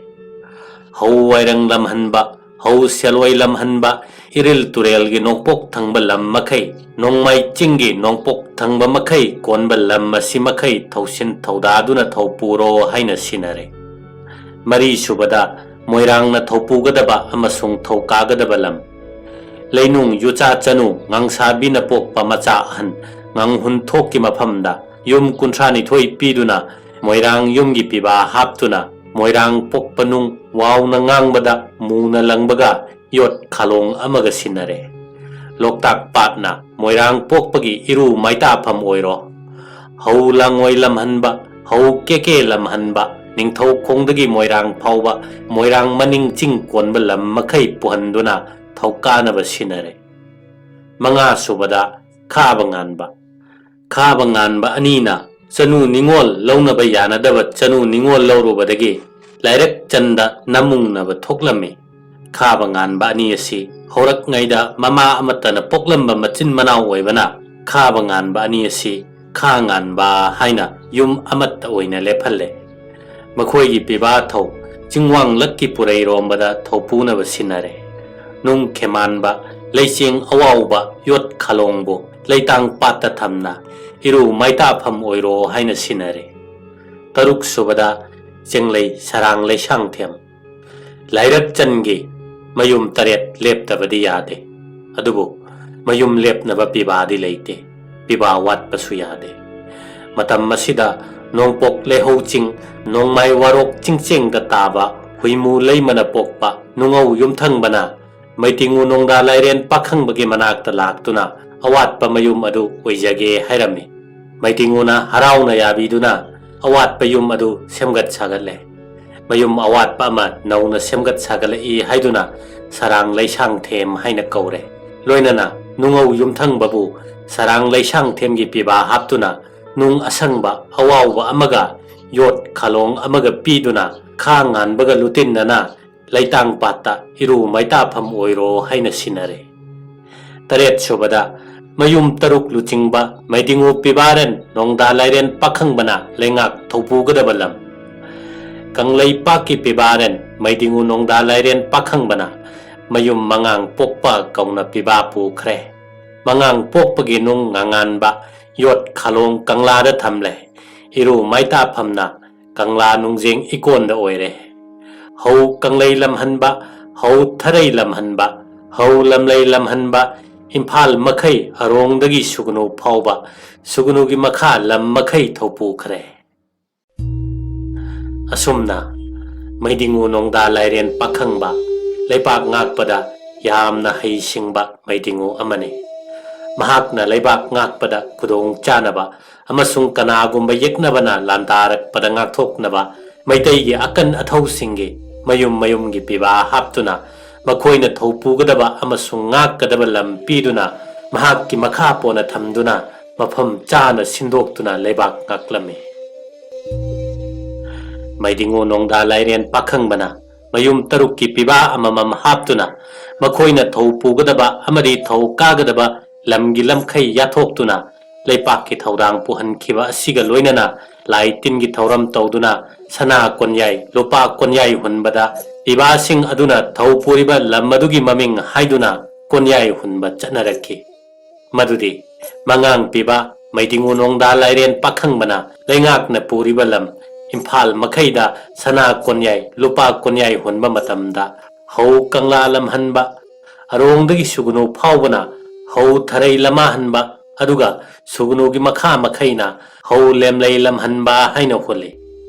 ꯍꯧ ꯋꯥꯏꯔꯪ ꯂꯝꯍꯟꯕ, ꯍꯧ ꯁꯦꯜꯋꯥꯏ ꯂꯝꯍꯟꯕ, ꯏꯔꯤꯜ ꯇꯨꯔꯦꯜꯒꯤ ꯅꯣꯡꯄꯣꯛ ꯊꯪꯕ ꯂꯝ ꯃꯈꯩ, ꯅꯣꯡꯃꯥꯏ ꯆꯤꯡꯒꯤ ꯅꯣꯡꯄꯣꯛ ꯊꯪꯕ ꯃꯈꯩ ꯀꯣꯟꯕ ꯂꯝ ꯑꯁꯤ ꯃꯈꯩ ꯊꯧꯁꯤꯟ ꯊꯧꯗꯥꯗꯨꯅ ꯊꯧꯄꯨꯔꯣ ꯍꯥꯏꯅ ꯁꯤꯟꯅꯔꯦ꯫ ꯃꯔꯤꯁꯨꯕꯗ ꯃꯣꯏꯔꯥꯡꯅ ꯊꯧꯄꯨꯒꯗꯕ ꯑꯃꯁꯨꯡ ꯊꯧꯀꯥꯒꯗꯕ ꯂꯝ꯫ ꯂꯩꯅꯨꯡ ꯌꯨꯆꯥ ꯆꯅꯨ ꯉꯥꯡꯁꯥꯕꯤꯅ ꯄꯣꯛꯄ ꯃꯆꯥ ꯑꯍꯟ ꯉꯥꯡꯍꯨꯟꯊꯣꯛꯀꯤ ꯃꯐꯝꯗ ꯌꯨꯝ ꯀꯨꯟꯊ꯭ꯔꯥꯅꯤꯊꯣꯏ ꯄꯤꯗꯨꯅ ꯃꯣꯏꯔꯥꯡ ꯌꯨꯝꯒꯤ ꯄꯤꯕꯥ ꯍꯥꯞꯇꯨꯅ ꯃꯣꯏꯔꯥꯡ ꯄꯣꯛꯄ ꯅꯨꯡ ꯋꯥꯎꯅ ꯉꯥꯡꯕꯗ ꯃꯨꯅ ꯂꯪꯕꯒ ꯌꯣꯠ ꯈꯥꯂꯣꯡ ꯑꯃꯒ ꯁꯤꯟꯅꯔꯦ꯫ ꯂꯣꯛꯇꯥꯛ ꯄꯥꯠꯅ ꯃꯣꯏꯔꯥꯡ ꯄꯣꯛꯄꯒꯤ ꯏꯔꯨ ꯃꯥꯏꯇꯥꯐꯝ ꯑꯣꯏꯔꯣ꯫ ꯍꯧ ꯂꯥꯡꯉꯣꯏ ꯂꯝꯍꯟꯕ, ꯍꯧ ꯀꯦꯀꯦ ꯂꯝꯍꯟꯕ, ꯅꯤꯡꯊꯧ ꯈꯣꯡꯗꯒꯤ ꯃꯣꯏꯔꯥꯡ ꯐꯥꯎꯕ ꯃꯣꯏꯔꯥꯡ ꯃꯅꯤꯡ ꯆꯤꯡ ꯀꯣꯟꯕ ꯂꯝ ꯃꯈꯩ ꯄꯨꯍꯟꯗꯨꯅ ꯊꯧꯀꯥꯅꯕ ꯁꯤꯟꯅꯔꯦ꯫ ꯃꯉꯥ ꯁꯨꯕꯗ ꯈꯥꯕ ꯉꯥꯟꯕ꯫ ꯈꯥꯕ ꯉꯥꯟꯕ ꯑꯅꯤꯅ ꯆꯅꯨ ꯅꯤꯉꯣꯜ ꯂꯧꯅꯕ ꯌꯥꯅꯗꯕ ꯆꯅꯨ ꯅꯤꯉꯣꯜ ꯂꯧꯔꯨꯕꯗꯒꯤ ꯂꯥꯏꯔꯛ ꯆꯟꯗ ꯅꯃꯨꯡꯅꯕ ꯊꯣꯛꯂꯝꯃꯤ꯫ ꯈꯥꯕ ꯉꯥꯟꯕ ꯑꯅꯤ ꯑꯁꯤ ꯍꯧꯔꯛꯉꯩꯗ ꯃꯃꯥ ꯑꯃꯠꯇꯅ ꯄꯣꯛꯂꯝꯕ ꯃꯆꯤꯟ ꯃꯅꯥꯎ ꯑꯣꯏꯕꯅ ꯈꯥꯕ ꯉꯥꯟꯕ ꯑꯅꯤ ꯑꯁꯤ ꯈꯥ ꯉꯥꯟꯕ ꯍꯥꯏꯅ ꯌꯨꯝ ꯑꯃꯠꯇ ꯑꯣꯏꯅ ꯂꯦꯞꯍꯜꯂꯦ꯫ ꯃꯈꯣꯏꯒꯤ ꯄꯤꯕꯥ ꯊꯧ ꯆꯤꯡꯋꯥꯡꯂꯛꯀꯤ ꯄꯨꯔꯩꯔꯣꯝꯕꯗ ꯊꯧꯄꯨꯅꯕ ꯁꯤꯟꯅꯔꯦ꯫ ꯅꯨꯡ ꯈꯦꯃꯥꯟꯕ, ꯂꯩꯆꯦꯡ ꯑꯋꯥꯎꯕ, ꯌꯣꯠ ꯈꯥꯂꯣꯡꯕꯨ ꯂꯩꯇꯥꯡ ꯄꯥꯠꯇ ꯊꯝꯅ ꯏꯔꯨ ꯃꯥꯏꯇꯥꯐꯝ ꯑꯣꯏꯔꯣ ꯍꯥꯏꯅ ꯁꯤꯟꯅꯔꯦ꯫ ꯇꯔꯨꯛ ꯁꯨꯕꯗ ꯆꯤꯡꯂꯩ ꯁꯔꯥꯡ ꯂꯩꯁꯥꯡꯊꯦꯝ꯫ ꯂꯥꯏꯔꯛ ꯆꯟꯒꯤ ꯃꯌꯨꯝ ꯇꯔꯦꯠ ꯂꯦꯞꯇꯕꯗꯤ ꯌꯥꯗꯦ꯫ ꯑꯗꯨꯕꯨ ꯃꯌꯨꯝ ꯂꯦꯞꯅꯕ ꯄꯤꯕꯥꯗꯤ ꯂꯩꯇꯦ꯫ ꯄꯤꯕꯥ ꯋꯥꯠꯄꯁꯨ ꯌꯥꯗꯦ꯫ ꯃꯇꯝ ꯑꯁꯤꯗ ꯅꯣꯡꯄꯣꯛ ꯂꯩꯍꯧ ꯆꯤꯡ, ꯅꯣꯡꯃꯥꯏ ꯋꯥꯔꯣꯛ ꯆꯤꯡꯆꯦꯡꯗ ꯇꯥꯕ ꯍꯨꯏꯃꯨ ꯂꯩꯃꯅ ꯄꯣꯛꯄ ꯅꯨꯡꯉꯧ ꯌꯨꯝꯊꯪꯕꯅ ꯃꯩꯇꯤꯡꯉꯨ ꯅꯣꯡꯗꯥ ꯂꯥꯏꯔꯦꯟ ꯄꯥꯈꯪꯕꯒꯤ ꯃꯅꯥꯛꯇ ꯂꯥꯛꯇꯨꯅ ꯑꯋꯥꯠꯄ ꯃꯌꯨꯝ ꯑꯗꯨ ꯑꯣꯏꯖꯒꯦ ꯍꯥꯏꯔꯝꯃꯤ꯫ ꯃꯩꯇꯤꯡꯉꯨꯅ ꯍꯔꯥꯎꯅ ꯌꯥꯕꯤꯗꯨꯅ ꯑꯋꯥꯠꯄ ꯌꯨꯝ ꯑꯗꯨ ꯁꯦꯝꯒꯠ ꯁꯥꯒꯠꯂꯦ꯫ ꯃꯌꯨꯝ ꯑꯋꯥꯠꯄ ꯑꯃ ꯅꯧꯅ ꯁꯦꯝꯒꯠ ꯁꯥꯒꯠꯂꯛꯏ ꯍꯥꯏꯗꯨꯅ ꯁꯔꯥꯡ ꯂꯩꯁꯥꯡꯊꯦꯝ ꯍꯥꯏꯅ ꯀꯧꯔꯦ꯫ ꯂꯣꯏꯅꯅ ꯅꯨꯡꯉꯧ ꯌꯨꯝꯊꯪꯕꯕꯨ ꯁꯔꯥꯡ ꯂꯩꯁꯥꯡꯊꯦꯝꯒꯤ ꯄꯤꯕꯥ ꯍꯥꯞꯇꯨꯅ ꯅꯨꯡ ꯑꯁꯪꯕ ꯑꯋꯥꯎꯕ ꯑꯃꯒ ꯌꯣꯠ ꯈꯥꯂꯣꯡ ꯑꯃꯒ ꯄꯤꯗꯨꯅ ꯈꯥ ꯉꯥꯟꯕꯒ ꯂꯨꯇꯤꯟꯅꯅ ꯂꯩꯇꯥꯡ ꯄꯥꯠꯇ ꯏꯔꯨ ꯃꯩꯇꯥꯐꯝ ꯑꯣꯏꯔꯣ ꯍꯥꯏꯅ ꯁꯤꯟꯅꯔꯦ꯫ ꯇꯔꯦꯠ ꯁꯨꯕꯗ ꯃꯌꯨꯝ ꯇꯔꯨꯛ ꯂꯨꯆꯤꯡꯕ ꯃꯩꯗꯤꯡꯉꯨ ꯄꯤꯕꯥꯔꯦꯟ ꯅꯣꯡꯗꯥ ꯂꯥꯏꯔꯦꯟ ꯄꯥꯈꯪꯕꯅ ꯂꯩꯉꯥꯛ ꯊꯧꯄꯨꯒꯗꯕ ꯂꯝ꯫ ꯀꯪꯂꯩꯄꯥꯛꯀꯤ ꯄꯤꯕꯥꯔꯦꯟ ꯃꯩꯗꯤꯡꯉꯨ ꯅꯣꯡꯗꯥ ꯂꯥꯏꯔꯦꯟ ꯄꯥꯈꯪꯕꯅ ꯃꯌꯨꯝ ꯃꯉꯥꯡ ꯄꯣꯛꯄ ꯀꯧꯅ ꯄꯤꯕꯥ ꯄꯨꯈ꯭ꯔꯦ꯫ ꯃꯉꯥꯡ ꯄꯣꯛꯄꯒꯤ ꯅꯨꯡ ꯉꯥꯉꯥꯟꯕ ꯌꯣꯠ ꯈꯥꯂꯣꯡ ꯀꯪꯂꯥꯗ ꯊꯝꯂꯦ꯫ ꯏꯔꯨ ꯃꯥꯏꯇꯥꯐꯝꯅ ꯀꯪꯂꯥ ꯅꯨꯡꯖꯦꯡ ꯏꯀꯣꯟꯗ ꯑꯣꯏꯔꯦ꯫ ꯍꯧ ꯀꯪꯂꯩ ꯂꯝꯍꯟꯕ, ꯍꯧ ꯊꯔꯩ ꯂꯝꯍꯟꯕ, ꯍꯧ ꯂꯝꯂꯩ ꯂꯝꯍꯟꯕ, ꯏꯝꯐꯥꯜ ꯃꯈꯩ ꯑꯔꯣꯡꯗꯒꯤ ꯁꯨꯒꯅꯨ ꯐꯥꯎꯕ, ꯁꯨꯒꯅꯨꯒꯤ ꯃꯈꯥ ꯂꯝ ꯃꯈꯩ ꯊꯧꯄꯨꯈ꯭ꯔꯦ꯫ ꯑꯁꯨꯝꯅ ꯃꯩꯗꯤꯡꯉꯨ ꯅꯣꯡꯗꯥ ꯂꯥꯏꯔꯦꯟ ꯄꯥꯈꯪꯕ ꯂꯩꯄꯥꯛ ꯉꯥꯛꯄꯗ ꯌꯥꯝꯅ ꯍꯩꯁꯤꯡꯕ ꯃꯩꯗꯤꯡꯉꯨ ꯑꯃꯅꯤ꯫ ꯃꯍꯥꯛꯅ ꯂꯩꯕꯥꯛ ꯉꯥꯛꯄꯗ ꯈꯨꯗꯣꯡ ꯆꯥꯅꯕ ꯑꯃꯁꯨꯡ ꯀꯅꯥꯒꯨꯝꯕ ꯌꯦꯛꯅꯕꯅ ꯂꯥꯟꯗꯥꯔꯛꯄꯗ ꯉꯥꯛꯊꯣꯛꯅꯕ ꯃꯩꯇꯩꯒꯤ ꯑꯀꯟ ꯑꯊꯧꯁꯤꯡꯒꯤ ꯃꯌꯨꯝ ꯃꯌꯨꯝꯒꯤ ꯄꯤꯕꯥ ꯍꯥꯞꯇꯨꯅ ꯃꯈꯣꯏꯅ ꯊꯧꯄꯨꯒꯗꯕ ꯑꯃꯁꯨꯡ ꯉꯥꯛꯀꯗꯕ ꯂꯝ ꯄꯤꯗꯨꯅ ꯃꯍꯥꯛꯀꯤ ꯃꯈꯥ ꯄꯣꯟꯅ ꯊꯝꯗꯨꯅ ꯃꯐꯝ ꯆꯥꯅ ꯁꯤꯟꯗꯣꯛꯇꯨꯅ ꯂꯩꯕꯥꯛ ꯉꯥꯛꯂꯝꯃꯤ꯫ ꯃꯩꯗꯤꯡꯉꯨ ꯅꯣꯡꯗꯥ ꯂꯥꯏꯔꯦꯟ ꯄꯥꯈꯪꯕꯅ ꯃꯌꯨꯝ ꯇꯔꯨꯛꯀꯤ ꯄꯤꯕꯥ ꯑꯃꯃꯝ ꯍꯥꯞꯇꯨꯅ ꯃꯈꯣꯏꯅ ꯊꯧ ꯄꯨꯒꯗꯕ ꯑꯃꯗꯤ ꯊꯧ ꯀꯥꯒꯗꯕ ꯂꯝꯒꯤ ꯂꯝꯈꯩ ꯌꯥꯊꯣꯛꯇꯨꯅ ꯂꯩꯄꯥꯛꯀꯤ ꯊꯧꯗꯥꯡ ꯄꯨꯍꯟꯈꯤꯕ ꯑꯁꯤꯒ ꯂꯣꯏꯅꯅ ꯂꯥꯏ ꯇꯤꯟꯒꯤ ꯊꯧꯔꯝ ꯇꯧꯗꯨꯅ ꯁꯅꯥ ꯀꯣꯟꯌꯥꯏ, ꯂꯨꯄꯥ ꯀꯣꯟꯌꯥꯏ ꯍꯨꯟꯕꯗ ꯄꯤꯕꯥꯁꯤꯡ ꯑꯗꯨꯅ ꯊꯧ ꯄꯨꯔꯤꯕ ꯂꯝ ꯑꯗꯨꯒꯤ ꯃꯃꯤꯡ ꯍꯥꯏꯗꯨꯅ ꯀꯣꯟꯌꯥꯏ ꯍꯨꯟꯕ ꯆꯠꯅꯔꯛꯈꯤ꯫ ꯃꯗꯨꯗꯤ ꯃꯉꯥꯡ ꯄꯤꯕ, ꯃꯩꯗꯤꯡꯉꯨ ꯅꯣꯡꯗꯥ ꯂꯥꯏꯔꯦꯟ ꯄꯥꯈꯪꯕꯅ ꯂꯩꯉꯥꯛꯅ ꯄꯨꯔꯤꯕ ꯂꯝ ꯏꯝꯐꯥꯜ ꯃꯈꯩꯗ ꯁꯅꯥ ꯀꯣꯟꯌꯥꯏ, ꯂꯨꯄꯥ ꯀꯣꯟꯌꯥꯏ ꯍꯨꯟꯕ ꯃꯇꯝꯗ ꯍꯧ ꯀꯪꯂꯥ ꯂꯝꯍꯟꯕ, ꯑꯔꯣꯡꯗꯒꯤ ꯁꯨꯒꯅꯨ ꯐꯥꯎꯕꯅ ꯍꯧ ꯊꯔꯩ ꯂꯃꯥꯍꯟꯕ, ꯑꯗꯨꯒ ꯁꯨꯒꯅꯨꯒꯤ ꯃꯈꯥ ꯃꯈꯩꯅ ꯍꯧ ꯂꯦꯝꯂꯩ ꯂꯝꯍꯟꯕ ꯍꯥꯏꯅ ꯍꯨꯜꯂꯤ꯫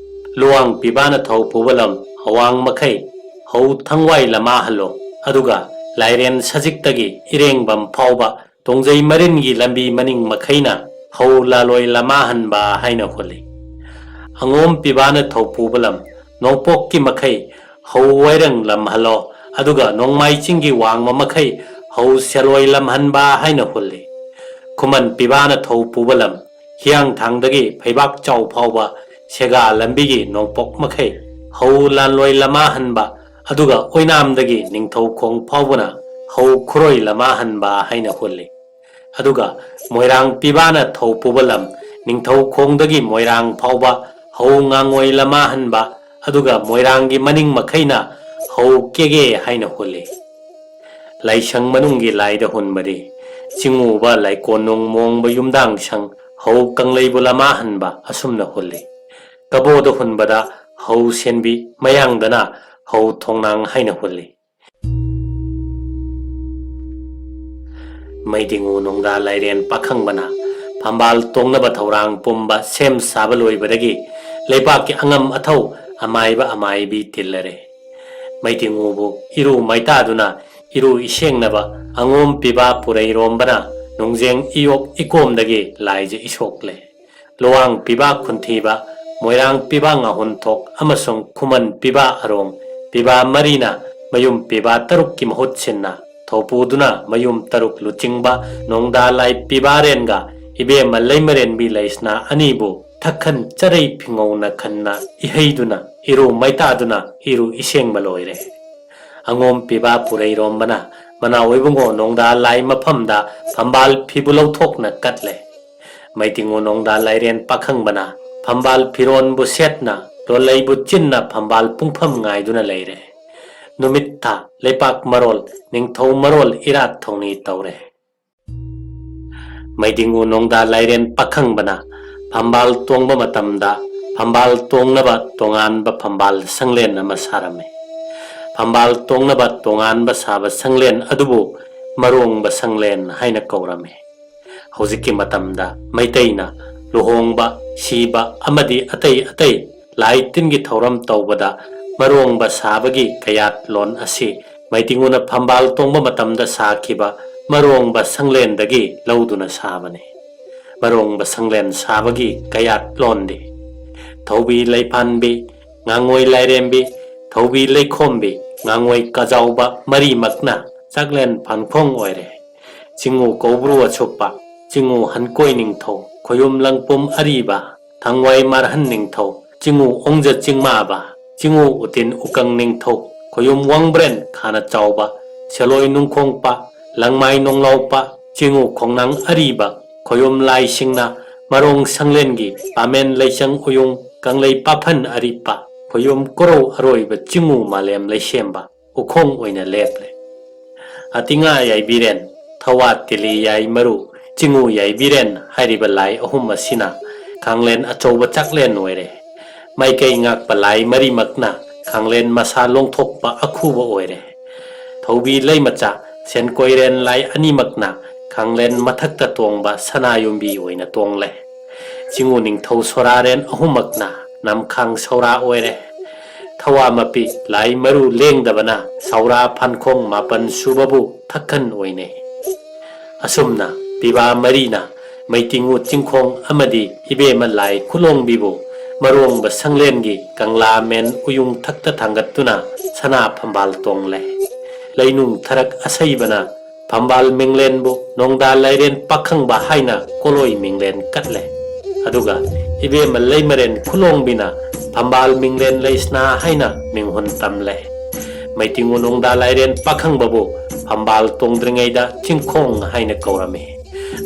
ꯂꯨꯋꯥꯡ ꯄꯤꯕꯥꯅ ꯊꯧ ꯄꯨꯕ ꯂꯝ ꯑꯋꯥꯡ ꯃꯈꯩ ꯍꯧ ꯊꯪꯋꯥꯏ ꯂꯃꯥꯍꯜꯂꯣ, ꯑꯗꯨꯒ ꯂꯥꯏꯔꯦꯟ ꯁꯖꯤꯛꯇꯒꯤ ꯏꯔꯦꯡꯕꯝ ꯐꯥꯎꯕ ꯇꯣꯡꯖꯩ ꯃꯔꯤꯟꯒꯤ ꯂꯝꯕꯤ ꯃꯅꯤꯡ ꯃꯈꯩꯅ ꯍꯧ ꯂꯥꯂꯣꯏ ꯂꯃꯥꯍꯟꯕ ꯍꯥꯏꯅ ꯍꯨꯜꯂꯤ꯫ ꯑꯉꯣꯝ ꯄꯤꯕꯥꯅ ꯊꯧ ꯄꯨꯕ ꯂꯝ ꯅꯣꯡꯄꯣꯛꯀꯤ ꯃꯈꯩ ꯍꯧ ꯋꯥꯏꯔꯪ ꯂꯝꯍꯜꯂꯣ, ꯑꯗꯨꯒ ꯅꯣꯡꯃꯥꯏ ꯆꯤꯡꯒꯤ ꯋꯥꯡꯃ ꯃꯈꯩ ꯍꯧ ꯁꯦꯂꯣꯏ ꯂꯝꯍꯟꯕ ꯍꯥꯏꯅ ꯍꯨꯜꯂꯤ꯫ ꯈꯨꯃꯟ ꯄꯤꯕꯥꯅ ꯊꯧ ꯄꯨꯕ ꯂꯝ ꯍꯤꯌꯥꯡꯊꯥꯡꯗꯒꯤ ꯐꯩꯕꯥꯛ ꯆꯥꯎ ꯐꯥꯎꯕ ꯁꯦꯒꯥ ꯂꯝꯕꯤꯒꯤ ꯅꯣꯡꯄꯣꯛ ꯃꯈꯩ ꯍꯧ ꯂꯥꯟꯂꯣꯏ ꯂꯃꯥꯍꯟꯕ, ꯑꯗꯨꯒ ꯑꯣꯏꯅꯥꯝꯗꯒꯤ ꯅꯤꯡꯊꯧꯈꯣꯡ ꯐꯥꯎꯕꯅ ꯍꯧ ꯈꯨꯔꯣꯏ ꯂꯃꯥꯍꯟꯕ ꯍꯥꯏꯅ ꯍꯨꯜꯂꯤ꯫ ꯑꯗꯨꯒ ꯃꯣꯏꯔꯥꯡ ꯄꯤꯕꯥꯅ ꯊꯧ ꯄꯨꯕ ꯂꯝ ꯅꯤꯡꯊꯧꯈꯣꯡꯗꯒꯤ ꯃꯣꯏꯔꯥꯡ ꯐꯥꯎꯕ ꯍꯧ ꯉꯥꯡꯉꯣꯏ ꯂꯃꯥꯍꯟꯕ, ꯑꯗꯨꯒ ꯃꯣꯏꯔꯥꯡꯒꯤ ꯃꯅꯤꯡ ꯃꯈꯩꯅ ꯍꯧ ꯀꯦꯒꯦ ꯍꯥꯏꯅ ꯍꯨꯜꯂꯤ꯫ ꯂꯥꯏꯁꯪ ꯃꯅꯨꯡꯒꯤ ꯂꯥꯏꯗ ꯍꯨꯟꯕꯗꯤ ꯆꯤꯡꯉꯨꯕ ꯂꯥꯏꯀꯣꯟꯅꯨꯡ ꯃꯣꯡꯕ ꯌꯨꯝꯗꯥꯡ ꯁꯪ ꯍꯧ ꯀꯪꯂꯩꯕꯨ ꯂꯃꯥꯍꯟꯕ ꯑꯁꯨꯝꯅ ꯍꯨꯜꯂꯤ꯫ ꯀꯕꯣꯗ ꯍꯨꯟꯕꯗ ꯍꯧ ꯁꯦꯟꯕꯤ, ꯃꯌꯥꯡꯗꯅ ꯍꯧ ꯊꯣꯡꯅꯥꯡ ꯍꯥꯏꯅ ꯍꯨꯜꯂꯤ꯫ ꯃꯩꯗꯤꯡꯉꯨ ꯅꯣꯡꯗꯥ ꯂꯥꯏꯔꯦꯟ ꯄꯥꯈꯪꯕꯅ ꯐꯝꯕꯥꯜ ꯇꯣꯡꯅꯕ ꯊꯧꯔꯥꯡ ꯄꯨꯝꯕ ꯁꯦꯝ ꯁꯥꯕ ꯂꯣꯏꯕꯗꯒꯤ ꯂꯩꯕꯥꯛꯀꯤ ꯑꯉꯝ ꯑꯊꯧ ꯑꯃꯥꯏꯕ ꯑꯃꯥꯏꯕꯤ ꯇꯤꯜꯂꯔꯦ꯫ ꯃꯩꯗꯤꯡꯉꯨꯕꯨ ꯏꯔꯨ ꯃꯩꯇꯥꯗꯨꯅ ꯏꯔꯨ ꯏꯁꯦꯡꯅꯕ ꯑꯉꯣꯝ ꯄꯤꯕꯥ ꯄꯨꯔꯩꯔꯣꯝꯕꯅ ꯅꯣꯡꯖꯦꯡ ꯏꯌꯣꯛ ꯏꯀꯣꯝꯗꯒꯤ ꯂꯥꯏꯖ ꯏꯁꯣꯛꯂꯦ꯫ ꯂꯨꯋꯥꯡ ꯄꯤꯕꯥ ꯈꯨꯟꯊꯤꯕ, ꯃꯣꯏꯔꯥꯡ ꯄꯤꯕꯥ ꯉꯥꯍꯨꯟꯊꯣꯛ ꯑꯃꯁꯨꯡ ꯈꯨꯃꯟ ꯄꯤꯕꯥ ꯑꯔꯣꯡ ꯄꯤꯕꯥ ꯃꯔꯤꯅ ꯃꯌꯨꯝ ꯄꯤꯕꯥ ꯇꯔꯨꯛꯀꯤ ꯃꯍꯨꯠ ꯁꯤꯟꯅ ꯊꯧꯄꯨꯗꯨꯅ ꯃꯌꯨꯝ ꯇꯔꯨꯛ ꯂꯨꯆꯤꯡꯕ ꯅꯣꯡꯗꯥ ꯂꯥꯏ ꯄꯤꯕꯥꯔꯦꯟꯒ ꯏꯕꯦꯝꯃ ꯂꯩꯃꯔꯦꯟꯕꯤ ꯂꯩꯁꯅꯥ ꯑꯅꯤꯕꯨ ꯊꯛꯈꯟ ꯆꯔꯩ ꯐꯤꯉꯧꯅ ꯈꯟꯅ ꯏꯍꯩꯗꯨꯅ ꯏꯔꯨ ꯃꯩꯇꯥꯗꯨꯅ ꯏꯔꯨ ꯏꯁꯦꯡꯕ ꯂꯣꯏꯔꯦ꯫ ꯑꯉꯣꯝ ꯄꯤꯕꯥ ꯄꯨꯔꯩꯔꯣꯝꯕꯅ ꯃꯅꯥꯎ ꯏꯕꯨꯡꯉꯣ ꯅꯣꯡꯗꯥ ꯂꯥꯏ ꯃꯐꯝꯗ ꯐꯝꯕꯥꯜ ꯐꯤꯕꯨ ꯂꯧꯊꯣꯛꯅ ꯀꯠꯂꯦ꯫ ꯃꯩꯇꯤꯡꯉꯨ ꯅꯣꯡꯗꯥ ꯂꯥꯏꯔꯦꯟ ꯄꯥꯈꯪꯕꯅ ꯐꯝꯕꯥꯜ ꯐꯤꯔꯣꯟꯕꯨ ꯁꯦꯠꯅ ꯂꯣꯜꯂꯩꯕꯨ ꯆꯤꯟꯅ ꯐꯝꯕꯥꯜ ꯄꯨꯡꯐꯝ ꯉꯥꯏꯗꯨꯅ ꯂꯩꯔꯦ꯫ ꯅꯨꯃꯤꯠ ꯊꯥ, ꯂꯩꯄꯥꯛ ꯃꯔꯣꯜ, ꯅꯤꯡꯊꯧ ꯃꯔꯣꯜ ꯏꯔꯥꯠ ꯊꯧꯅꯤ ꯇꯧꯔꯦ꯫ ꯃꯩꯗꯤꯡꯉꯨ ꯅꯣꯡꯗꯥ ꯂꯥꯏꯔꯦꯟ ꯄꯥꯈꯪꯕꯅ ꯐꯝꯕꯥꯜ ꯇꯣꯡꯕ ꯃꯇꯝꯗ ꯐꯝꯕꯥꯜ ꯇꯣꯡꯅꯕ ꯇꯣꯉꯥꯟꯕ ꯐꯝꯕꯥꯜ ꯁꯪꯂꯦꯟ ꯑꯃ ꯁꯥꯔꯝꯃꯤ꯫ ꯐꯝꯕꯥꯜ ꯇꯣꯡꯅꯕ ꯇꯣꯉꯥꯟꯕ ꯁꯥꯕ ꯁꯪꯂꯦꯟ ꯑꯗꯨꯕꯨ ꯃꯔꯣꯡꯕ ꯁꯪꯂꯦꯟ ꯍꯥꯏꯅ ꯀꯧꯔꯝꯃꯤ꯫ ꯍꯧꯖꯤꯛꯀꯤ ꯃꯇꯝꯗ ꯃꯩꯇꯩꯅ ꯂꯨꯍꯣꯡꯕ, ꯁꯤꯕ ꯑꯃꯗꯤ ꯑꯇꯩ ꯑꯇꯩ ꯂꯥꯏ ꯇꯤꯟꯒꯤ ꯊꯧꯔꯝ ꯇꯧꯕꯗ ꯃꯔꯣꯡꯕ ꯁꯥꯕꯒꯤ ꯀꯌꯥꯠꯂꯣꯟ ꯑꯁꯤ ꯃꯩꯇꯤꯡꯉꯨꯅ ꯐꯝꯕꯥꯜ ꯇꯣꯡꯕ ꯃꯇꯝꯗ ꯁꯥꯈꯤꯕ ꯃꯔꯣꯡꯕ ꯁꯪꯂꯦꯟꯗꯒꯤ ꯂꯧꯗꯨꯅ ꯁꯥꯕꯅꯤ꯫ ꯃꯔꯣꯡꯕ ꯁꯪꯂꯦꯟ ꯁꯥꯕꯒꯤ ꯀꯌꯥꯠꯂꯣꯟꯗꯤ: ꯊꯧꯕꯤ ꯂꯩꯄꯥꯟꯕꯤ, ꯉꯥꯉꯣꯏ ꯂꯥꯏꯔꯦꯝꯕꯤ, ꯊꯧꯕꯤ ꯂꯩꯈꯣꯝꯕꯤ, ꯉꯥꯉꯣꯏ ꯀꯥꯖꯥꯎꯕ ꯃꯔꯤꯃꯛꯅ ꯆꯥꯛꯂꯦꯟ ꯐꯥꯟꯈꯣꯡ ꯑꯣꯏꯔꯦ꯫ ꯆꯤꯡꯉꯨ ꯀꯧꯕ꯭ꯔꯨ ꯑꯁꯨꯞꯄ, ꯆꯤꯡꯉꯨ ꯍꯟꯀꯣꯏ ꯅꯤꯡꯊꯧ, ꯈꯣꯌꯨꯝ ꯂꯪꯄꯨꯝ ꯑꯔꯤꯕ, ꯊꯥꯡꯋꯥꯏ ꯃꯥꯔꯍꯟ ꯅꯤꯡꯊꯧ, ꯆꯤꯡꯉꯨ ꯑꯣꯡꯖ ꯆꯤꯡꯃꯥꯕ, ꯆꯤꯡꯉꯨ ꯎꯇꯤꯟ ꯎꯀꯪ ꯅꯤꯡꯊꯧ, ꯈꯣꯌꯨꯝ ꯋꯥꯡꯕ꯭ꯔꯦꯟ ꯈꯥꯅ ꯆꯥꯎꯕ, ꯁꯦꯂꯣꯏ ꯅꯨꯡꯈꯣꯡꯄ, ꯂꯪꯃꯥꯏ ꯅꯣꯡꯂꯥꯎꯄ, ꯆꯤꯡꯉꯨ ꯈꯣꯡꯅꯥꯡ ꯑꯔꯤꯕ, ꯈꯣꯌꯨꯝ ꯂꯥꯏꯁꯤꯡꯅ ꯃꯔꯣꯡ ꯁꯪꯂꯦꯟꯒꯤ ꯄꯥꯃꯦꯟ ꯂꯩꯆꯪ ꯎꯌꯨꯡ ꯀꯪꯂꯩ ꯄꯥꯐꯟ ꯑꯔꯤꯞꯄ, ꯈꯣꯌꯨꯝ ꯀꯣꯔꯧ ꯑꯔꯣꯏꯕ ꯆꯤꯡꯉꯨ ꯃꯥꯂꯦꯝ ꯂꯩꯁꯦꯝꯕ ꯎꯈꯣꯡ ꯑꯣꯏꯅ ꯂꯦꯞꯂꯦ꯫ ꯑꯇꯤꯉꯥ ꯌꯥꯏꯕꯤꯔꯦꯟ, ꯊꯋꯥ ꯇꯤꯂꯤ ꯌꯥꯏ ꯃꯔꯨ, ꯆꯤꯡꯉꯨ ꯌꯥꯏꯕꯤꯔꯦꯟ ꯍꯥꯏꯔꯤꯕ ꯂꯥꯏ ꯑꯍꯨꯝ ꯑꯁꯤꯅ ꯈꯥꯡꯂꯦꯟ ꯑꯆꯧꯕ ꯆꯥꯛꯂꯦꯟ ꯑꯣꯏꯔꯦ꯫ ꯃꯥꯏꯀꯩ ꯉꯥꯛꯄ ꯂꯥꯏ ꯃꯔꯤꯃꯛꯅ ꯈꯥꯡꯂꯦꯟ ꯃꯁꯥ ꯂꯣꯡꯊꯣꯛꯄ ꯑꯈꯨꯕ ꯑꯣꯏꯔꯦ꯫ ꯊꯧꯕꯤ ꯂꯩꯃꯆꯥ, ꯁꯦꯟꯀꯣꯏꯔꯦꯟ ꯂꯥꯏ ꯑꯅꯤꯃꯛꯅ ꯈꯥꯡꯂꯦꯟ ꯃꯊꯛꯇ ꯇꯣꯡꯕ ꯁꯅꯥ ꯌꯨꯝꯕꯤ ꯑꯣꯏꯅ ꯇꯣꯡꯂꯦ꯫ ꯆꯤꯡꯉꯨ ꯅꯤꯡꯊꯧ ꯁꯣꯔꯥꯔꯦꯟ ꯑꯍꯨꯝꯃꯛꯅ ꯅꯝꯈꯥꯡ ꯁꯧꯔꯥ ꯑꯣꯏꯔꯦ꯫ ꯊꯋꯥ ꯃꯄꯤ ꯂꯥꯏ ꯃꯔꯨ ꯂꯦꯡꯗꯕꯅ ꯁꯧꯔꯥ ꯐꯥꯟꯈꯣꯡ ꯃꯥꯄꯟ ꯁꯨꯕꯕꯨ ꯊꯛꯈꯟ ꯑꯣꯏꯅꯩ꯫ ꯑꯁꯨꯝꯅ ꯄꯤꯕꯥ ꯃꯔꯤꯅ ꯃꯩꯇꯤꯡꯉꯨ ꯆꯤꯡꯈꯣꯡ ꯑꯃꯗꯤ ꯏꯕꯦꯝꯃ ꯂꯥꯏ ꯈꯨꯂꯣꯡꯕꯤꯕꯨ ꯃꯔꯣꯡꯕ ꯁꯪꯂꯦꯟꯒꯤ ꯀꯪꯂꯥ ꯃꯦꯟ ꯎꯌꯨꯡ ꯊꯛꯇ ꯊꯥꯡꯒꯠꯇꯨꯅ ꯁꯅꯥ ꯐꯝꯕꯥꯜ ꯇꯣꯡꯂꯦ꯫ ꯂꯩꯅꯨꯡ ꯊꯔꯛ ꯑꯁꯩꯕꯅ ꯐꯝꯕꯥꯜ ꯃꯤꯡꯂꯦꯟꯕꯨ ꯅꯣꯡꯗꯥ ꯂꯥꯏꯔꯦꯟ ꯄꯥꯈꯪꯕ ꯍꯥꯏꯅ ꯀꯣꯂꯣꯏ ꯃꯤꯡꯂꯦꯟ ꯀꯠꯂꯦ꯫ ꯑꯗꯨꯒ ꯏꯕꯦꯝꯃ ꯂꯩꯃꯔꯦꯟ ꯈꯨꯂꯣꯡꯕꯤꯅ ꯐꯝꯕꯥꯜ ꯃꯤꯡꯂꯦꯟ ꯂꯩꯁꯅꯥ ꯍꯥꯏꯅ ꯃꯤꯡꯍꯨꯟ ꯇꯝꯂꯦ꯫ ꯃꯩꯇꯤꯡꯉꯨ ꯅꯣꯡꯗꯥ ꯂꯥꯏꯔꯦꯟ ꯄꯥꯈꯪꯕꯕꯨ ꯐꯝꯕꯥꯜ ꯇꯣꯡꯗ꯭ꯔꯤꯉꯩꯗ ꯆꯤꯡꯈꯣꯡ ꯍꯥꯏꯅ ꯀꯧꯔꯝꯃꯤ꯫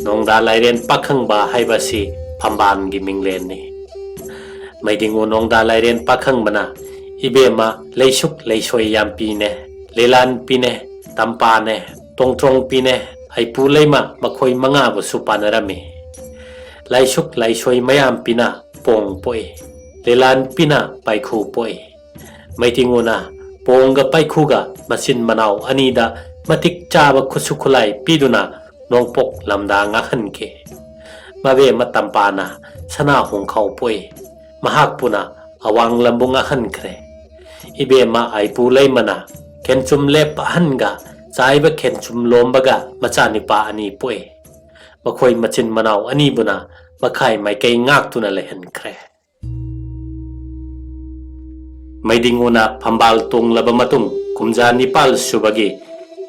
ꯅꯣꯡꯗꯥ ꯂꯥꯏꯔꯦꯟ ꯄꯥꯈꯪꯕ ꯍꯥꯏꯕꯁꯤ ꯐꯝꯕꯥꯜꯒꯤ ꯃꯤꯡꯂꯦꯟꯅꯤ꯫ ꯃꯩꯗꯤꯡꯉꯨ ꯅꯣꯡꯗꯥ ꯂꯥꯏꯔꯦꯟ ꯄꯥꯈꯪꯕꯅ ꯏꯕꯦꯝꯃ ꯂꯩꯁꯨꯛ ꯂꯩꯁꯣꯏ ꯌꯥꯝꯄꯤꯅꯦ, ꯂꯤꯂꯥꯟꯄꯤꯅꯦ, ꯇꯝꯄꯥꯅꯦ, ꯇꯣꯡꯇ꯭ꯔꯣꯡꯄꯤꯅꯦ, ꯑꯩꯄꯨ ꯂꯩꯃ ꯃꯈꯣꯏ ꯃꯉꯥꯕꯨꯁꯨ ꯄꯥꯟꯅꯔꯝꯃꯤ꯫ ꯂꯥꯏꯁꯨꯛ ꯂꯥꯏꯁꯣꯏ ꯃꯌꯥꯝ ꯄꯤꯅ ꯄꯣꯡ ꯄꯣꯛꯏ꯫ ꯂꯤꯂꯥꯟ ꯄꯤꯅ ꯄꯥꯏꯈꯨ ꯄꯣꯛꯏ꯫ ꯃꯩꯇꯤꯡꯉꯨꯅ ꯄꯣꯡꯒ ꯄꯥꯏꯈꯨꯒ ꯃꯆꯤꯟ ꯃꯅꯥꯎ ꯑꯅꯤꯗ ꯃꯇꯤꯛ ꯆꯥꯕ ꯈꯨꯠꯁꯨ ꯈꯨꯠꯂꯥꯏ ꯄꯤꯗꯨꯅ ꯅꯣꯡꯄꯣꯛ ꯂꯝꯗ ꯉꯥꯛꯍꯟꯈꯤ꯫ ꯃꯕꯦꯝꯃ ꯇꯝꯄꯥꯅ ꯁꯅꯥ ꯍꯣꯡꯈꯥꯎ ꯄꯣꯛꯏ꯫ ꯃꯍꯥꯛꯄꯨꯅ ꯑꯋꯥꯡ ꯂꯝꯕꯨ ꯉꯥꯛꯍꯟꯈ꯭ꯔꯦ꯫ ꯏꯕꯦꯝꯃ ꯑꯥꯏꯄꯨ ꯂꯩꯃꯅ ꯈꯦꯟꯆꯨꯝ ꯂꯦꯞꯄ ꯑꯍꯟꯒ ꯆꯥꯏꯕ ꯈꯦꯟꯆꯨꯝ ꯂꯣꯝꯕꯒ ꯃꯆꯥꯅꯤꯄꯥ ꯑꯅꯤ ꯄꯣꯛꯏ꯫ ꯃꯈꯣꯏ ꯃꯆꯤꯟ ꯃꯅꯥꯎ ꯑꯅꯤꯕꯨꯅ ꯃꯈꯥꯏ ꯃꯥꯏꯀꯩ ꯉꯥꯛꯇꯨꯅ ꯂꯩꯍꯟꯈ꯭ꯔꯦ꯫ ꯃꯩꯗꯤꯡꯉꯨꯅ ꯐꯝꯕꯥꯜ ꯇꯣꯡꯂꯕ ꯃꯇꯨꯡ ꯀꯨꯝꯖꯥ ꯅꯤꯄꯥꯜ ꯁꯨꯕꯒꯤ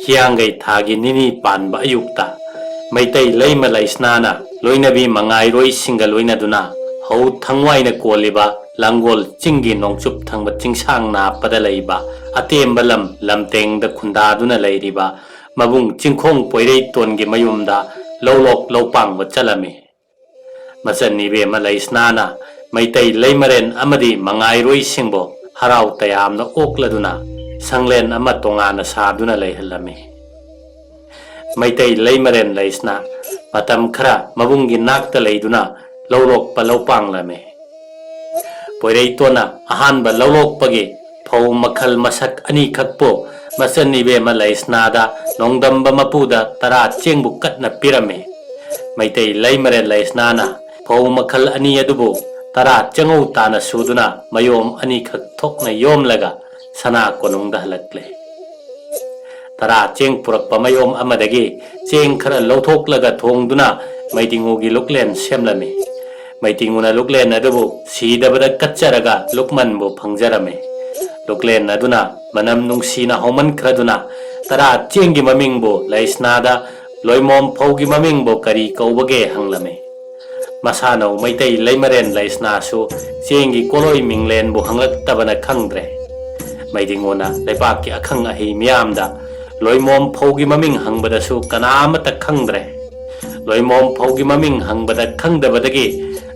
ꯍꯤꯌꯥꯡꯒꯩ ꯊꯥꯒꯤ ꯅꯤꯅꯤ ꯄꯥꯟꯕ ꯑꯌꯨꯛꯇ ꯃꯩꯇꯩ ꯂꯩꯃ ꯂꯩꯁꯅꯥꯅ ꯂꯣꯏꯅꯕꯤ ꯃꯉꯥꯏꯔꯣꯏꯁꯤꯡꯒ ꯂꯣꯏꯅꯗꯨꯅ ꯍꯧ ꯊꯪꯋꯥꯏꯅ ꯀꯣꯜꯂꯤꯕ ꯂꯥꯡꯒꯣꯜ ꯆꯤꯡꯒꯤ ꯅꯣꯡꯆꯨꯞ ꯊꯪꯕ ꯆꯤꯡꯁꯥꯡ ꯅꯥꯞꯄꯗ ꯂꯩꯕ ꯑꯇꯦꯝꯕ ꯂꯝ ꯂꯝꯇꯦꯡꯗ ꯈꯨꯟꯗꯥꯗꯨꯅ ꯂꯩꯔꯤꯕ ꯃꯕꯨꯡ ꯆꯤꯡꯈꯣꯡ ꯄꯣꯏꯔꯩꯇꯣꯟꯒꯤ ꯃꯌꯨꯝꯗ ꯂꯧꯂꯣꯛ ꯂꯧꯄꯥꯡꯕ ꯆꯠꯂꯝꯃꯤ꯫ ꯃꯆꯟ ꯏꯕꯦꯝꯃ ꯂꯩꯁꯅꯥꯅ ꯃꯩꯇꯩ ꯂꯩꯃꯔꯦꯟ ꯑꯃꯗꯤ ꯃꯉꯥꯏꯔꯣꯏꯁꯤꯡꯕꯨ ꯍꯔꯥꯎ ꯇꯌꯥꯝꯅ ꯑꯣꯛꯂꯗꯨꯅ ꯁꯪꯂꯦꯟ ꯑꯃ ꯇꯣꯉꯥꯟꯅ ꯁꯥꯗꯨꯅ ꯂꯩꯍꯜꯂꯝꯃꯤ꯫ ꯃꯩꯇꯩ ꯂꯩꯃꯔꯦꯟ ꯂꯩꯁꯅꯥ ꯃꯇꯝ ꯈꯔ ꯃꯕꯨꯡꯒꯤ ꯅꯥꯛꯇ ꯂꯩꯗꯨꯅ ꯂꯧꯂꯣꯛꯄ ꯂꯧꯄꯥꯡꯂꯝꯃꯤ꯫ ꯄꯣꯏꯔꯩꯇꯣꯟꯅ ꯑꯍꯥꯟꯕ ꯂꯧꯂꯣꯛꯄꯒꯤ ꯐꯧ ꯃꯈꯜ ꯃꯁꯛ ꯑꯅꯤꯈꯛꯄꯨ ꯃꯆꯟ ꯏꯕꯦꯝꯃ ꯂꯩꯁꯅꯥꯗ ꯅꯣꯡꯗꯝꯕ ꯃꯄꯨꯗ ꯇꯔꯥ ꯆꯦꯡꯕꯨ ꯀꯠꯅ ꯄꯤꯔꯝꯃꯤ꯫ ꯃꯩꯇꯩ ꯂꯩꯃꯔꯦꯟ ꯂꯩꯁꯅꯥꯅ ꯐꯧ ꯃꯈꯜ ꯑꯅꯤ ꯑꯗꯨꯕꯨ ꯇꯔꯥ ꯆꯦꯡꯉꯧ ꯇꯥꯅ ꯁꯨꯗꯨꯅ ꯃꯌꯣꯝ ꯑꯅꯤꯈꯛ ꯊꯣꯛꯅ ꯌꯣꯝꯂꯒ ꯁꯅꯥ ꯀꯣꯅꯨꯡꯗ ꯍꯜꯂꯛꯂꯦ꯫ ꯇꯔꯥ ꯆꯦꯡ ꯄꯨꯔꯛꯄ ꯃꯌꯣꯝ ꯑꯃꯗꯒꯤ ꯆꯦꯡ ꯈꯔ ꯂꯧꯊꯣꯛꯂꯒ ꯊꯣꯡꯗꯨꯅ ꯃꯩꯗꯤꯡꯉꯨꯒꯤ ꯂꯨꯛꯂꯦꯟ ꯁꯦꯝꯂꯝꯃꯤ꯫ ꯃꯩꯗꯤꯡꯉꯨꯅ ꯂꯨꯛꯂꯦꯟ ꯑꯗꯨꯕꯨ ꯁꯤꯗꯕꯗ ꯀꯠꯆꯔꯒ ꯂꯨꯛꯃꯟꯕꯨ ꯐꯪꯖꯔꯝꯃꯤ꯫ ꯂꯨꯛꯂꯦꯟ ꯑꯗꯨꯅ ꯃꯅꯝ ꯅꯨꯡꯁꯤꯅ ꯍꯧꯃꯟꯈ꯭ꯔꯗꯨꯅ ꯇꯔꯥ ꯆꯦꯡꯒꯤ ꯃꯃꯤꯡꯕꯨ ꯂꯩꯁꯅꯥꯗ ꯂꯣꯏꯃꯣꯝ ꯐꯧꯒꯤ ꯃꯃꯤꯡꯕꯨ ꯀꯔꯤ ꯀꯧꯕꯒꯦ ꯍꯪꯂꯝꯃꯤ꯫ ꯃꯁꯥꯅꯧ ꯃꯩꯇꯩ ꯂꯩꯃꯔꯦꯟ ꯂꯩꯁꯅꯥꯁꯨ ꯆꯦꯡꯒꯤ ꯀꯣꯂꯣꯏ ꯃꯤꯡꯂꯦꯟꯕꯨ ꯍꯪꯂꯛꯇꯕꯅ ꯈꯪꯗ꯭ꯔꯦ꯫ ꯃꯩꯗꯤꯡꯉꯨꯅ ꯂꯩꯕꯥꯛꯀꯤ ꯑꯈꯪ ꯑꯍꯩ ꯃꯤꯌꯥꯝꯗ ꯂꯣꯏꯃꯣꯝ ꯐꯧꯒꯤ ꯃꯃꯤꯡ ꯍꯪꯕꯗꯁꯨ ꯀꯅꯥ ꯑꯃꯠꯇ ꯈꯪꯗ꯭ꯔꯦ꯫ ꯂꯣꯏꯃꯣꯝ ꯐꯧꯒꯤ ꯃꯃꯤꯡ ꯍꯪꯕꯗ ꯈꯪꯗꯕꯗꯒꯤ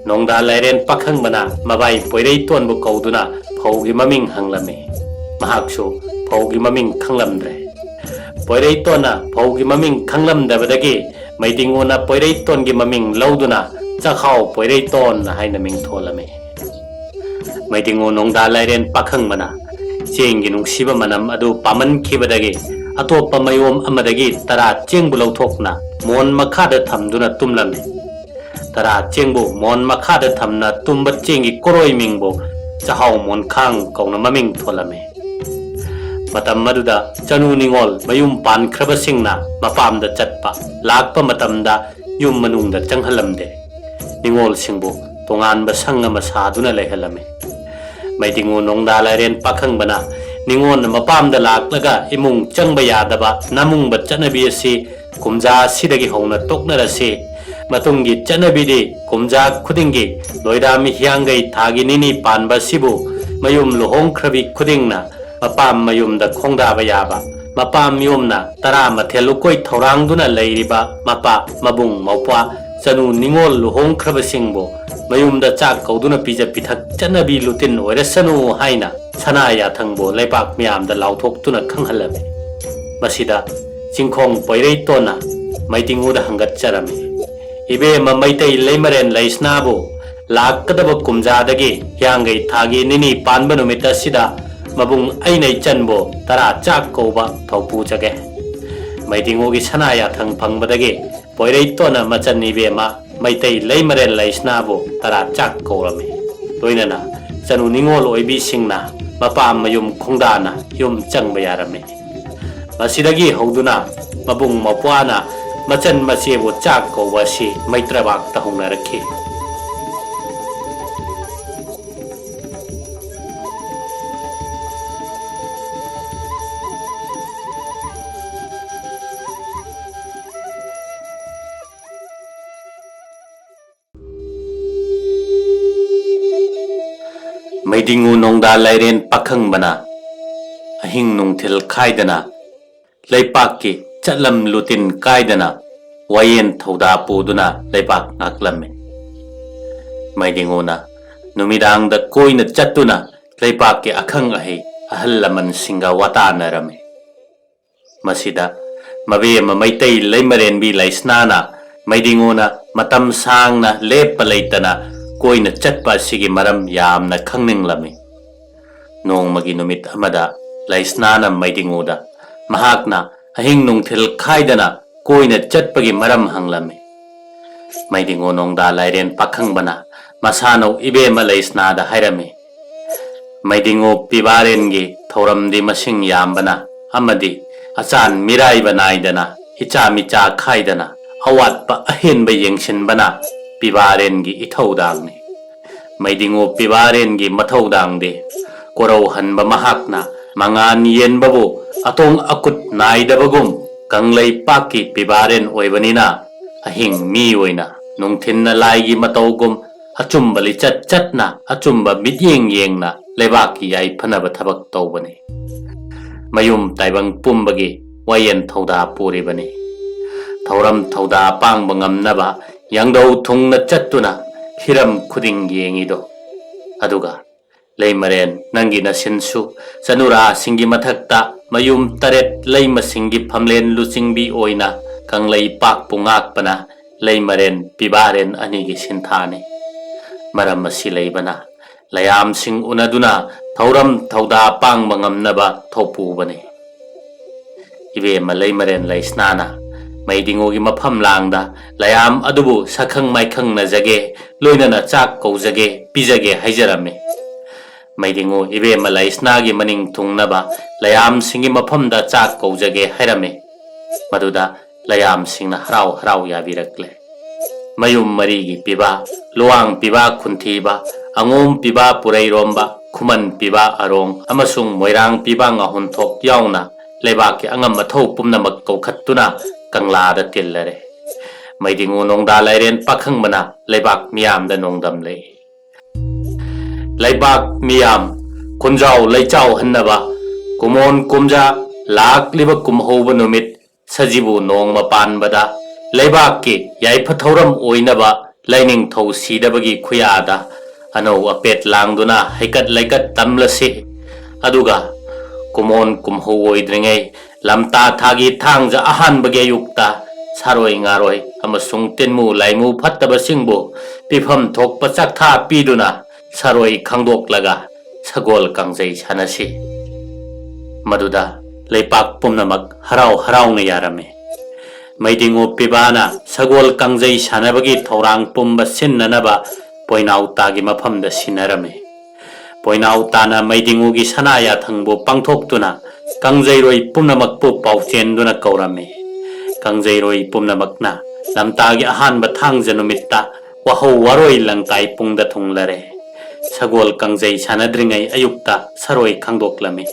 ꯅꯣꯡꯗꯥ ꯂꯥꯏꯔꯦꯟ ꯄꯥꯈꯪꯕꯅ ꯃꯕꯥꯏ ꯄꯣꯏꯔꯩꯇꯣꯟꯕꯨ ꯀꯧꯗꯨꯅ ꯐꯧꯒꯤ ꯃꯃꯤꯡ ꯍꯪꯂꯝꯃꯤ꯫ ꯃꯍꯥꯛꯁꯨ ꯐꯧꯒꯤ ꯃꯃꯤꯡ ꯈꯪꯂꯝꯗ꯭ꯔꯦ꯫ ꯄꯣꯏꯔꯩꯇꯣꯟꯅ ꯐꯧꯒꯤ ꯃꯃꯤꯡ ꯈꯪꯂꯝꯗꯕꯗꯒꯤ ꯃꯩꯗꯤꯡꯉꯨꯅ ꯄꯣꯏꯔꯩꯇꯣꯟꯒꯤ ꯃꯃꯤꯡ ꯂꯧꯗꯨꯅ ꯆꯥꯛꯍꯥꯎ ꯄꯣꯏꯔꯩꯇꯣꯟ ꯍꯥꯏꯅ ꯃꯤꯡ ꯊꯣꯜꯂꯝꯃꯤ꯫ ꯃꯩꯗꯤꯡꯉꯨ ꯅꯣꯡꯗꯥ ꯂꯥꯏꯔꯦꯟ ꯄꯥꯈꯪꯕꯅ ꯆꯦꯡꯒꯤ ꯅꯨꯡꯁꯤꯕ ꯃꯅꯝ ꯑꯗꯨ ꯄꯥꯝꯃꯟꯈꯤꯕꯗꯒꯤ ꯑꯇꯣꯞꯄ ꯃꯌꯣꯝ ꯑꯃꯗꯒꯤ ꯇꯔꯥ ꯆꯦꯡꯕꯨ ꯂꯧꯊꯣꯛꯇꯨꯅ ꯃꯣꯟ ꯃꯈꯥꯗ ꯊꯝꯗꯨꯅ ꯇꯨꯝꯂꯝꯃꯤ꯫ ꯇꯔꯥ ꯆꯦꯡꯕꯨ ꯃꯣꯟ ꯃꯈꯥꯗ ꯊꯝꯅ ꯇꯨꯝꯕ ꯆꯦꯡꯒꯤ ꯀꯣꯔꯣꯏ ꯃꯤꯡꯕꯨ ꯆꯥꯛꯍꯥꯎ ꯃꯣꯟꯈꯥꯡ ꯀꯧꯅ ꯃꯃꯤꯡ ꯊꯣꯜꯂꯝꯃꯤ꯫ ꯃꯇꯝ ꯑꯗꯨꯗ ꯆꯅꯨ ꯅꯤꯉꯣꯜ ꯃꯌꯨꯝ ꯄꯥꯟꯈ꯭ꯔꯕꯁꯤꯡꯅ ꯃꯄꯥꯝꯗ ꯆꯠꯄ ꯂꯥꯛꯄ ꯃꯇꯝꯗ ꯌꯨꯝ ꯃꯅꯨꯡꯗ ꯆꯪꯍꯜꯂꯝꯗꯦ꯫ ꯅꯤꯉꯣꯜꯁꯤꯡꯕꯨ ꯇꯣꯉꯥꯟꯕ ꯁꯪ ꯑꯃ ꯁꯥꯗꯨꯅ ꯂꯩꯍꯜꯂꯝꯃꯤ꯫ ꯃꯩꯗꯤꯡꯉꯨ ꯅꯣꯡꯗꯥ ꯂꯥꯏꯔꯦꯟ ꯄꯥꯈꯪꯕꯅ ꯅꯤꯉꯣꯜꯅ ꯃꯄꯥꯝꯗ ꯂꯥꯛꯂꯒ ꯏꯃꯨꯡ ꯆꯪꯕ ꯌꯥꯗꯕ ꯅꯥꯃꯨꯡꯕ ꯆꯠꯅꯕꯤ ꯑꯁꯤ ꯀꯨꯝꯖꯥ ꯑꯁꯤꯗꯒꯤ ꯍꯧꯅ ꯇꯣꯛꯅꯔꯁꯤ꯫ ꯃꯇꯨꯡꯒꯤ ꯆꯠꯅꯕꯤꯗꯤ ꯀꯨꯝꯖꯥ ꯈꯨꯗꯤꯡꯒꯤ ꯂꯣꯏꯔꯥꯝ ꯍꯤꯌꯥꯡꯒꯩ ꯊꯥꯒꯤ ꯅꯤꯅꯤ ꯄꯥꯟꯕ ꯑꯁꯤꯕꯨ ꯃꯌꯨꯝ ꯂꯨꯍꯣꯡꯈ꯭ꯔꯕꯤ ꯈꯨꯗꯤꯡꯅ ꯃꯄꯥꯝ ꯃꯌꯨꯝꯗ ꯈꯣꯡꯗꯥꯕ ꯌꯥꯕ, ꯃꯄꯥꯝ ꯌꯨꯝꯅ ꯇꯔꯥ ꯃꯊꯦꯜ ꯂꯨꯀꯣꯏ ꯊꯧꯔꯥꯡꯗꯨꯅ ꯂꯩꯔꯤꯕ ꯃꯄꯥ, ꯃꯕꯨꯡ, ꯃꯧꯄ꯭ꯋꯥ, ꯆꯅꯨ ꯅꯤꯉꯣꯜ ꯂꯨꯍꯣꯡꯈ꯭ꯔꯕꯁꯤꯡꯕꯨ ꯃꯌꯨꯝꯗ ꯆꯥꯛ ꯀꯧꯗꯨꯅ ꯄꯤꯖ ꯄꯤꯊꯛ ꯆꯠꯅꯕꯤ ꯂꯨꯇꯤꯟ ꯑꯣꯏꯔꯁꯅꯨ ꯍꯥꯏꯅ ꯁꯅꯥ ꯌꯥꯊꯪꯕꯨ ꯂꯩꯕꯥꯛ ꯃꯤꯌꯥꯝꯗ ꯂꯥꯎꯊꯣꯛꯇꯨꯅ ꯈꯪꯍꯜꯂꯝꯃꯤ꯫ ꯃꯁꯤꯗ ꯆꯤꯡꯈꯣꯡ ꯄꯣꯏꯔꯩꯇꯣꯟꯅ ꯃꯩꯗꯤꯡꯉꯨꯗ ꯍꯪꯒꯠꯆꯔꯝꯃꯤ꯫ ꯏꯕꯦꯝꯃ ꯃꯩꯇꯩ ꯂꯩꯃꯔꯦꯟ ꯂꯩꯁꯅꯥꯕꯨ ꯂꯥꯛꯀꯗꯕ ꯀꯨꯝꯖꯥꯗꯒꯤ ꯍꯤꯌꯥꯡꯒꯩ ꯊꯥꯒꯤ ꯅꯤꯅꯤ ꯄꯥꯟꯕ ꯅꯨꯃꯤꯠ ꯑꯁꯤꯗ ꯃꯕꯨꯡ ꯑꯩꯅ ꯏꯆꯟꯕꯨ ꯇꯔꯥ ꯆꯥꯛ ꯀꯧꯕ ꯊꯧꯄꯨꯖꯒꯦ꯫ ꯃꯩꯗꯤꯡꯉꯨꯒꯤ ꯁꯅꯥ ꯌꯥꯊꯪ ꯐꯪꯕꯗꯒꯤ ꯄꯣꯏꯔꯩꯇꯣꯟꯅ ꯃꯆꯟ ꯏꯕꯦꯝꯃ ꯃꯩꯇꯩ ꯂꯩꯃꯔꯦꯜ ꯂꯩꯁꯅꯥꯕꯨ ꯇꯔꯥ ꯆꯥꯛ ꯀꯧꯔꯝꯃꯤ꯫ ꯂꯣꯏꯅꯅ ꯆꯅꯨ ꯅꯤꯉꯣꯜ ꯑꯣꯏꯕꯤꯁꯤꯡꯅ ꯃꯄꯥꯝ ꯃꯌꯨꯝ ꯈꯣꯡꯗꯥꯅ ꯌꯨꯝ ꯆꯪꯕ ꯌꯥꯔꯝꯃꯤ꯫ ꯃꯁꯤꯗꯒꯤ ꯍꯧꯗꯨꯅ ꯃꯕꯨꯡ ꯃꯧꯄ꯭ꯋꯥꯅ ꯃꯆꯟ ꯃꯆꯦꯕꯨ ꯆꯥꯛ ꯀꯧꯕ ꯑꯁꯤ ꯃꯩꯇ꯭ꯔꯕꯥꯛꯇ ꯍꯧꯅꯔꯛꯈꯤ꯫ ꯃꯩꯗꯤꯡꯉꯨ ꯅꯣꯡꯗꯥ ꯂꯥꯏꯔꯦꯟ ꯄꯥꯈꯪꯕꯅ ꯑꯍꯤꯡ ꯅꯨꯡꯊꯤꯜ ꯈꯥꯏꯗꯅ ꯂꯩꯄꯥꯛꯀꯤ ꯆꯠꯂꯝ ꯂꯨꯇꯤꯟ ꯀꯥꯏꯗꯅ ꯋꯥꯌꯦꯟ ꯊꯧꯗꯥ ꯄꯨꯗꯨꯅ ꯂꯩꯕꯥꯛ ꯉꯥꯛꯂꯝꯃꯤ꯫ ꯃꯩꯗꯤꯡꯉꯨꯅ ꯅꯨꯃꯤꯗꯥꯡꯗ ꯀꯣꯏꯅ ꯆꯠꯇꯨꯅ ꯂꯩꯄꯥꯛꯀꯤ ꯑꯈꯪ ꯑꯍꯩ ꯑꯍꯜ ꯂꯃꯟꯁꯤꯡꯒ ꯋꯥꯇꯥꯅꯔꯝꯃꯤ꯫ ꯃꯁꯤꯗ ꯃꯕꯦꯝꯃ ꯃꯩꯇꯩ ꯂꯩꯃꯔꯦꯟꯕꯤ ꯂꯩꯁꯅꯥꯅ ꯃꯩꯗꯤꯉꯨꯅ ꯃꯇꯝ ꯁꯥꯡꯅ ꯂꯦꯞꯄ ꯂꯩꯇꯅ ꯀꯣꯏꯅ ꯆꯠꯄ ꯑꯁꯤꯒꯤ ꯃꯔꯝ ꯌꯥꯝꯅ ꯈꯪꯅꯤꯡꯂꯝꯃꯤ꯫ ꯅꯣꯡꯃꯒꯤ ꯅꯨꯃꯤꯠ ꯑꯃꯗ ꯂꯩꯁꯅꯥꯅ ꯃꯩꯗꯤꯉꯨꯗ ꯃꯍꯥꯛꯅ ꯑꯍꯤꯡ ꯅꯨꯡꯊꯤꯜ ꯈꯥꯏꯗꯅ ꯀꯣꯏꯅ ꯆꯠꯄꯒꯤ ꯃꯔꯝ ꯍꯪꯂꯝꯃꯤ꯫ ꯃꯩꯗꯤꯉꯨ ꯅꯣꯡꯗꯥ ꯂꯥꯏꯔꯦꯟ ꯄꯥꯈꯪꯕꯅ ꯃꯁꯥꯅꯧ ꯏꯕꯦꯝꯃ ꯂꯩꯁꯅꯥꯗ ꯍꯥꯏꯔꯝꯃꯤ, "ꯃꯩꯗꯤꯉꯨ ꯄꯤꯕꯥꯔꯦꯟꯒꯤ ꯊꯧꯔꯝꯗꯤ ꯃꯁꯤꯡ ꯌꯥꯝꯕꯅ ꯑꯃꯗꯤ ꯑꯆꯥꯟ ꯃꯤꯔꯥꯏꯕ ꯅꯥꯏꯗꯅ ꯏꯆꯥ ꯃꯤꯆꯥ ꯈꯥꯏꯗꯅ ꯑꯋꯥꯠꯄ ꯑꯍꯦꯟꯕ ꯌꯦꯡꯁꯤꯟꯕꯅ ꯄꯤꯕꯥꯔꯦꯟꯒꯤ ꯏꯊꯧꯗꯥꯡꯅꯤ꯫ ꯃꯩꯗꯤꯉꯨ ꯄꯤꯕꯥꯔꯦꯟꯒꯤ ꯃꯊꯧꯗꯥꯡꯗꯤ ꯀꯣꯔꯧꯍꯟꯕ ꯃꯍꯥꯛꯅ ꯃꯉꯥꯟ ꯌꯦꯟꯕꯕꯨ ꯑꯇꯣꯡ ꯑꯀꯨꯠ ꯅꯥꯏꯗꯕꯒꯨꯝ ꯀꯪꯂꯩꯄꯥꯛꯀꯤ ꯄꯤꯕꯥꯔꯦꯟ ꯑꯣꯏꯕꯅꯤꯅ ꯑꯍꯤꯡ ꯃꯤ ꯑꯣꯏꯅ ꯅꯨꯡꯊꯤꯟꯅ ꯂꯥꯏꯒꯤ ꯃꯇꯧꯒꯨꯝ ꯑꯆꯨꯝꯕ ꯂꯤꯆꯠ ꯆꯠꯅ ꯑꯆꯨꯝꯕ ꯃꯤꯠꯌꯦꯡ ꯌꯦꯡꯅ ꯂꯩꯕꯥꯛꯀꯤ ꯌꯥꯏꯐꯅꯕ ꯊꯕꯛ ꯇꯧꯕꯅꯤ꯫ ꯃꯌꯨꯝ ꯇꯥꯏꯕꯪ ꯄꯨꯝꯕꯒꯤ ꯋꯥꯌꯦꯜ ꯊꯧꯗꯥ ꯄꯨꯔꯤꯕꯅꯤ꯫ ꯊꯧꯔꯝ ꯊꯧꯗꯥ ꯄꯥꯡꯕ ꯉꯝꯅꯕ ꯌꯥꯡꯗꯧ ꯊꯨꯡꯅ ꯆꯠꯇꯨꯅ ꯍꯤꯔꯝ ꯈꯨꯗꯤꯡ ꯌꯦꯡꯉꯤꯗꯣ꯫ ꯑꯗꯨꯒ ꯂꯩꯃꯔꯦꯟ ꯅꯪꯒꯤ ꯅꯁꯤꯟꯁꯨ ꯆꯅꯨꯔꯥꯁꯤꯡꯒꯤ ꯃꯊꯛꯇ ꯃꯌꯨꯝ ꯇꯔꯦꯠ ꯂꯩꯃꯁꯤꯡꯒꯤ ꯐꯝꯂꯦꯟ ꯂꯨꯆꯤꯡꯕꯤ ꯑꯣꯏꯅ ꯀꯪꯂꯩꯄꯥꯛꯄꯨ ꯉꯥꯛꯄꯅ ꯂꯩꯃꯔꯦꯟ ꯄꯤꯕꯥꯔꯦꯟ ꯑꯅꯤꯒꯤ ꯁꯤꯟꯊꯥꯅꯤ꯫ ꯃꯔꯝ ꯑꯁꯤ ꯂꯩꯕꯅ ꯂꯌꯥꯝꯁꯤꯡ ꯎꯅꯗꯨꯅ ꯊꯧꯔꯝ ꯊꯧꯗꯥ ꯄꯥꯡꯕ ꯉꯝꯅꯕ ꯊꯧꯄꯨꯕꯅꯤ꯫ ꯏꯕꯦꯝꯃ ꯂꯩꯃꯔꯦꯟ ꯂꯩꯁꯅꯥꯅ ꯃꯩꯗꯤꯉꯨꯒꯤ ꯃꯐꯝ ꯂꯥꯡꯗ ꯂꯌꯥꯝ ꯑꯗꯨꯕꯨ ꯁꯛꯈꯪ ꯃꯥꯏꯈꯪꯅꯖꯒꯦ, ꯂꯣꯏꯅꯅ ꯆꯥꯛ ꯀꯧꯖꯒꯦ, ꯄꯤꯖꯒꯦ ꯍꯥꯏꯖꯔꯝꯃꯤ꯫ ꯃꯩꯗꯤꯉꯨ ꯏꯕꯦꯝꯃ ꯂꯩꯁꯅꯥꯒꯤ ꯃꯅꯤꯡ ꯊꯨꯡꯅꯕ ꯂꯌꯥꯝꯁꯤꯡꯒꯤ ꯃꯐꯝꯗ ꯆꯥꯛ ꯀꯧꯖꯒꯦ ꯍꯥꯏꯔꯝꯃꯤ꯫ ꯃꯗꯨꯗ ꯂꯌꯥꯝꯁꯤꯡꯅ ꯍꯔꯥꯎ ꯍꯔꯥꯎ ꯌꯥꯕꯤꯔꯛꯂꯦ꯫ ꯃꯌꯨꯝ ꯃꯔꯤꯒꯤ ꯄꯤꯕ, ꯂꯨꯋꯥꯡ ꯄꯤꯕ ꯈꯨꯟꯊꯤꯕ, ꯑꯉꯣꯝ ꯄꯤꯕ ꯄꯨꯔꯩꯔꯣꯝꯕ, ꯈꯨꯃꯟ ꯄꯤꯕ ꯑꯔꯣꯡ ꯑꯃꯁꯨꯡ ꯃꯣꯏꯔꯥꯡ ꯄꯤꯕ ꯉꯥꯍꯨꯟꯊꯣꯛ ꯌꯥꯎꯅ ꯂꯩꯕꯥꯛꯀꯤ ꯑꯉꯝ ꯑꯊꯧ ꯄꯨꯝꯅꯃꯛ ꯀꯧꯈꯠꯇꯨꯅ ꯀꯪꯂꯥꯗ ꯇꯤꯜꯂꯔꯦ꯫ ꯃꯩꯗꯤꯉꯨ ꯅꯣꯡꯗꯥ ꯂꯥꯏꯔꯦꯟ ꯄꯥꯈꯪꯕꯅ ꯂꯩꯕꯥꯛ ꯃꯤꯌꯥꯝꯗ ꯅꯣꯡꯗꯝꯂꯦ꯫ ꯂꯩꯕꯥꯛ ꯃꯤꯌꯥꯝ ꯈꯨꯟꯖꯥꯎ ꯂꯩꯆꯥꯎꯍꯟꯅꯕ ꯀꯨꯃꯣꯟ ꯀꯨꯝꯖꯥ ꯂꯥꯛꯂꯤꯕ ꯀꯨꯝꯍꯧꯕ ꯅꯨꯃꯤꯠ ꯁꯖꯤꯕꯨ ꯅꯣꯡꯃ ꯄꯥꯟꯕꯗ ꯂꯩꯕꯥꯛꯀꯤ ꯌꯥꯏꯐ ꯊꯧꯔꯝ ꯑꯣꯏꯅꯕ ꯂꯥꯏꯅꯤꯡꯊꯧ ꯁꯤꯗꯕꯒꯤ ꯈꯨꯌꯥꯗ ꯑꯅꯧ ꯑꯄꯦꯠ ꯂꯥꯡꯗꯨꯅ ꯍꯩꯀꯠ ꯂꯩꯀꯠ ꯇꯝꯂꯁꯤ꯫ ꯑꯗꯨꯒ ꯀꯨꯃꯣꯟ ꯀꯨꯝꯍꯧ ꯑꯣꯏꯗ꯭ꯔꯤꯉꯩ ꯂꯝꯇꯥ ꯊꯥꯒꯤ ꯊꯥꯡꯖ ꯑꯍꯥꯟꯕꯒꯤ ꯑꯌꯨꯛꯇ ꯁꯥꯔꯣꯏ ꯉꯥꯔꯣꯏ ꯑꯃꯁꯨꯡ ꯇꯤꯟꯃꯨ ꯂꯥꯏꯃꯨ ꯐꯠꯇꯕꯁꯤꯡꯕꯨ ꯄꯤꯐꯝ ꯊꯣꯛꯄ ꯆꯥꯛꯊꯥ ꯄꯤꯗꯨꯅ ꯁꯥꯔꯣꯏ ꯈꯪꯗꯣꯛꯂꯒ ꯁꯒꯣꯜ ꯀꯥꯡꯖꯩ ꯁꯥꯟꯅꯁꯤ꯫ ꯃꯗꯨꯗ ꯂꯩꯄꯥꯛ ꯄꯨꯝꯅꯃꯛ ꯍꯔꯥꯎ ꯍꯔꯥꯎꯅ ꯌꯥꯔꯝꯃꯤ꯫ ꯃꯩꯗꯤꯡꯉꯨ ꯄꯤꯕꯥꯅ ꯁꯒꯣꯜ ꯀꯥꯡꯖꯩ ꯁꯥꯟꯅꯕꯒꯤ ꯊꯧꯔꯥꯡ ꯄꯨꯝꯕ ꯁꯤꯟꯅꯅꯕ ꯄꯣꯏꯅꯥꯎ ꯇꯥꯒꯤ ꯃꯐꯝꯗ ꯁꯤꯟꯅꯔꯝꯃꯤ꯫ ꯄꯣꯏꯅꯥꯎ ꯇꯥꯅ ꯃꯩꯗꯤꯡꯉꯨꯒꯤ ꯁꯅꯥ ꯌꯥꯊꯪꯕꯨ ꯄꯥꯡꯊꯣꯛꯇꯨꯅ ꯀꯥꯡꯖꯩꯔꯣꯏ ꯄꯨꯝꯅꯃꯛꯄꯨ ꯄꯥꯎꯆꯦꯟꯗꯨꯅ ꯀꯧꯔꯝꯃꯤ꯫ ꯀꯥꯡꯖꯩꯔꯣꯏ ꯄꯨꯝꯅꯃꯛꯅ ꯂꯝꯇꯥꯒꯤ ꯑꯍꯥꯟꯕ ꯊꯥꯡꯖ ꯅꯨꯃꯤꯠꯇ ꯋꯥꯍꯧ ꯋꯥꯔꯣꯏ ꯂꯪꯇꯥꯏ ꯄꯨꯡꯗ ꯊꯨꯡꯂꯔꯦ꯫ ꯁꯒꯣꯜ ꯀꯥꯡꯖꯩ ꯁꯥꯟꯅꯗ꯭ꯔꯤꯉꯩ ꯑꯌꯨꯛꯇ ꯁꯔꯣꯏ ꯈꯪꯗꯣꯛꯂꯝꯃꯤ꯫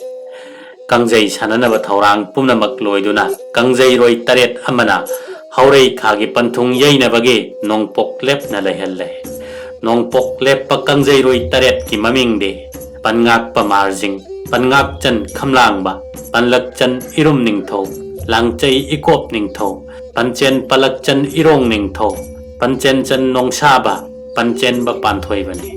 ꯀꯥꯡꯖꯩ ꯁꯥꯟꯅꯅꯕ ꯊꯧꯔꯥꯡ ꯄꯨꯝꯅꯃꯛ ꯂꯣꯏꯗꯨꯅ ꯀꯥꯡꯖꯩꯔꯣꯏ ꯇꯔꯦꯠ ꯑꯃꯅ ꯍꯧꯔꯩ ꯈꯥꯒꯤ ꯄꯟꯊꯨꯡ ꯌꯩꯅꯕꯒꯤ ꯅꯣꯡꯄꯣꯛ ꯂꯦꯞꯅ ꯂꯩꯍꯜꯂꯦ꯫ ꯅꯣꯡꯄꯣꯛ ꯂꯦꯞꯄ ꯀꯥꯡꯖꯩꯔꯣꯏ ꯇꯔꯦꯠꯀꯤ ꯃꯃꯤꯡꯗꯤ ꯄꯟꯉꯥꯛꯄ ꯃꯥꯔꯖꯤꯡ, ꯄꯟꯉꯥꯛꯆꯟ ꯈꯝꯂꯥꯡꯕ, ꯄꯟꯂꯛꯆꯟ ꯏꯔꯨꯝ ꯅꯤꯡꯊꯧ, ꯂꯥꯡꯆꯩ ꯏꯀꯣꯞ ꯅꯤꯡꯊꯧ, ꯄꯟꯆꯦꯟ ꯄꯂꯛꯆꯟ ꯏꯔꯣꯡ ꯅꯤꯡꯊꯧ, ꯄꯟꯆꯦꯟꯆꯟ ꯅꯣꯡꯁꯥꯕ, ꯄꯟꯆꯦꯟꯕ ꯄꯥꯟꯊꯣꯏꯕꯅꯤ꯫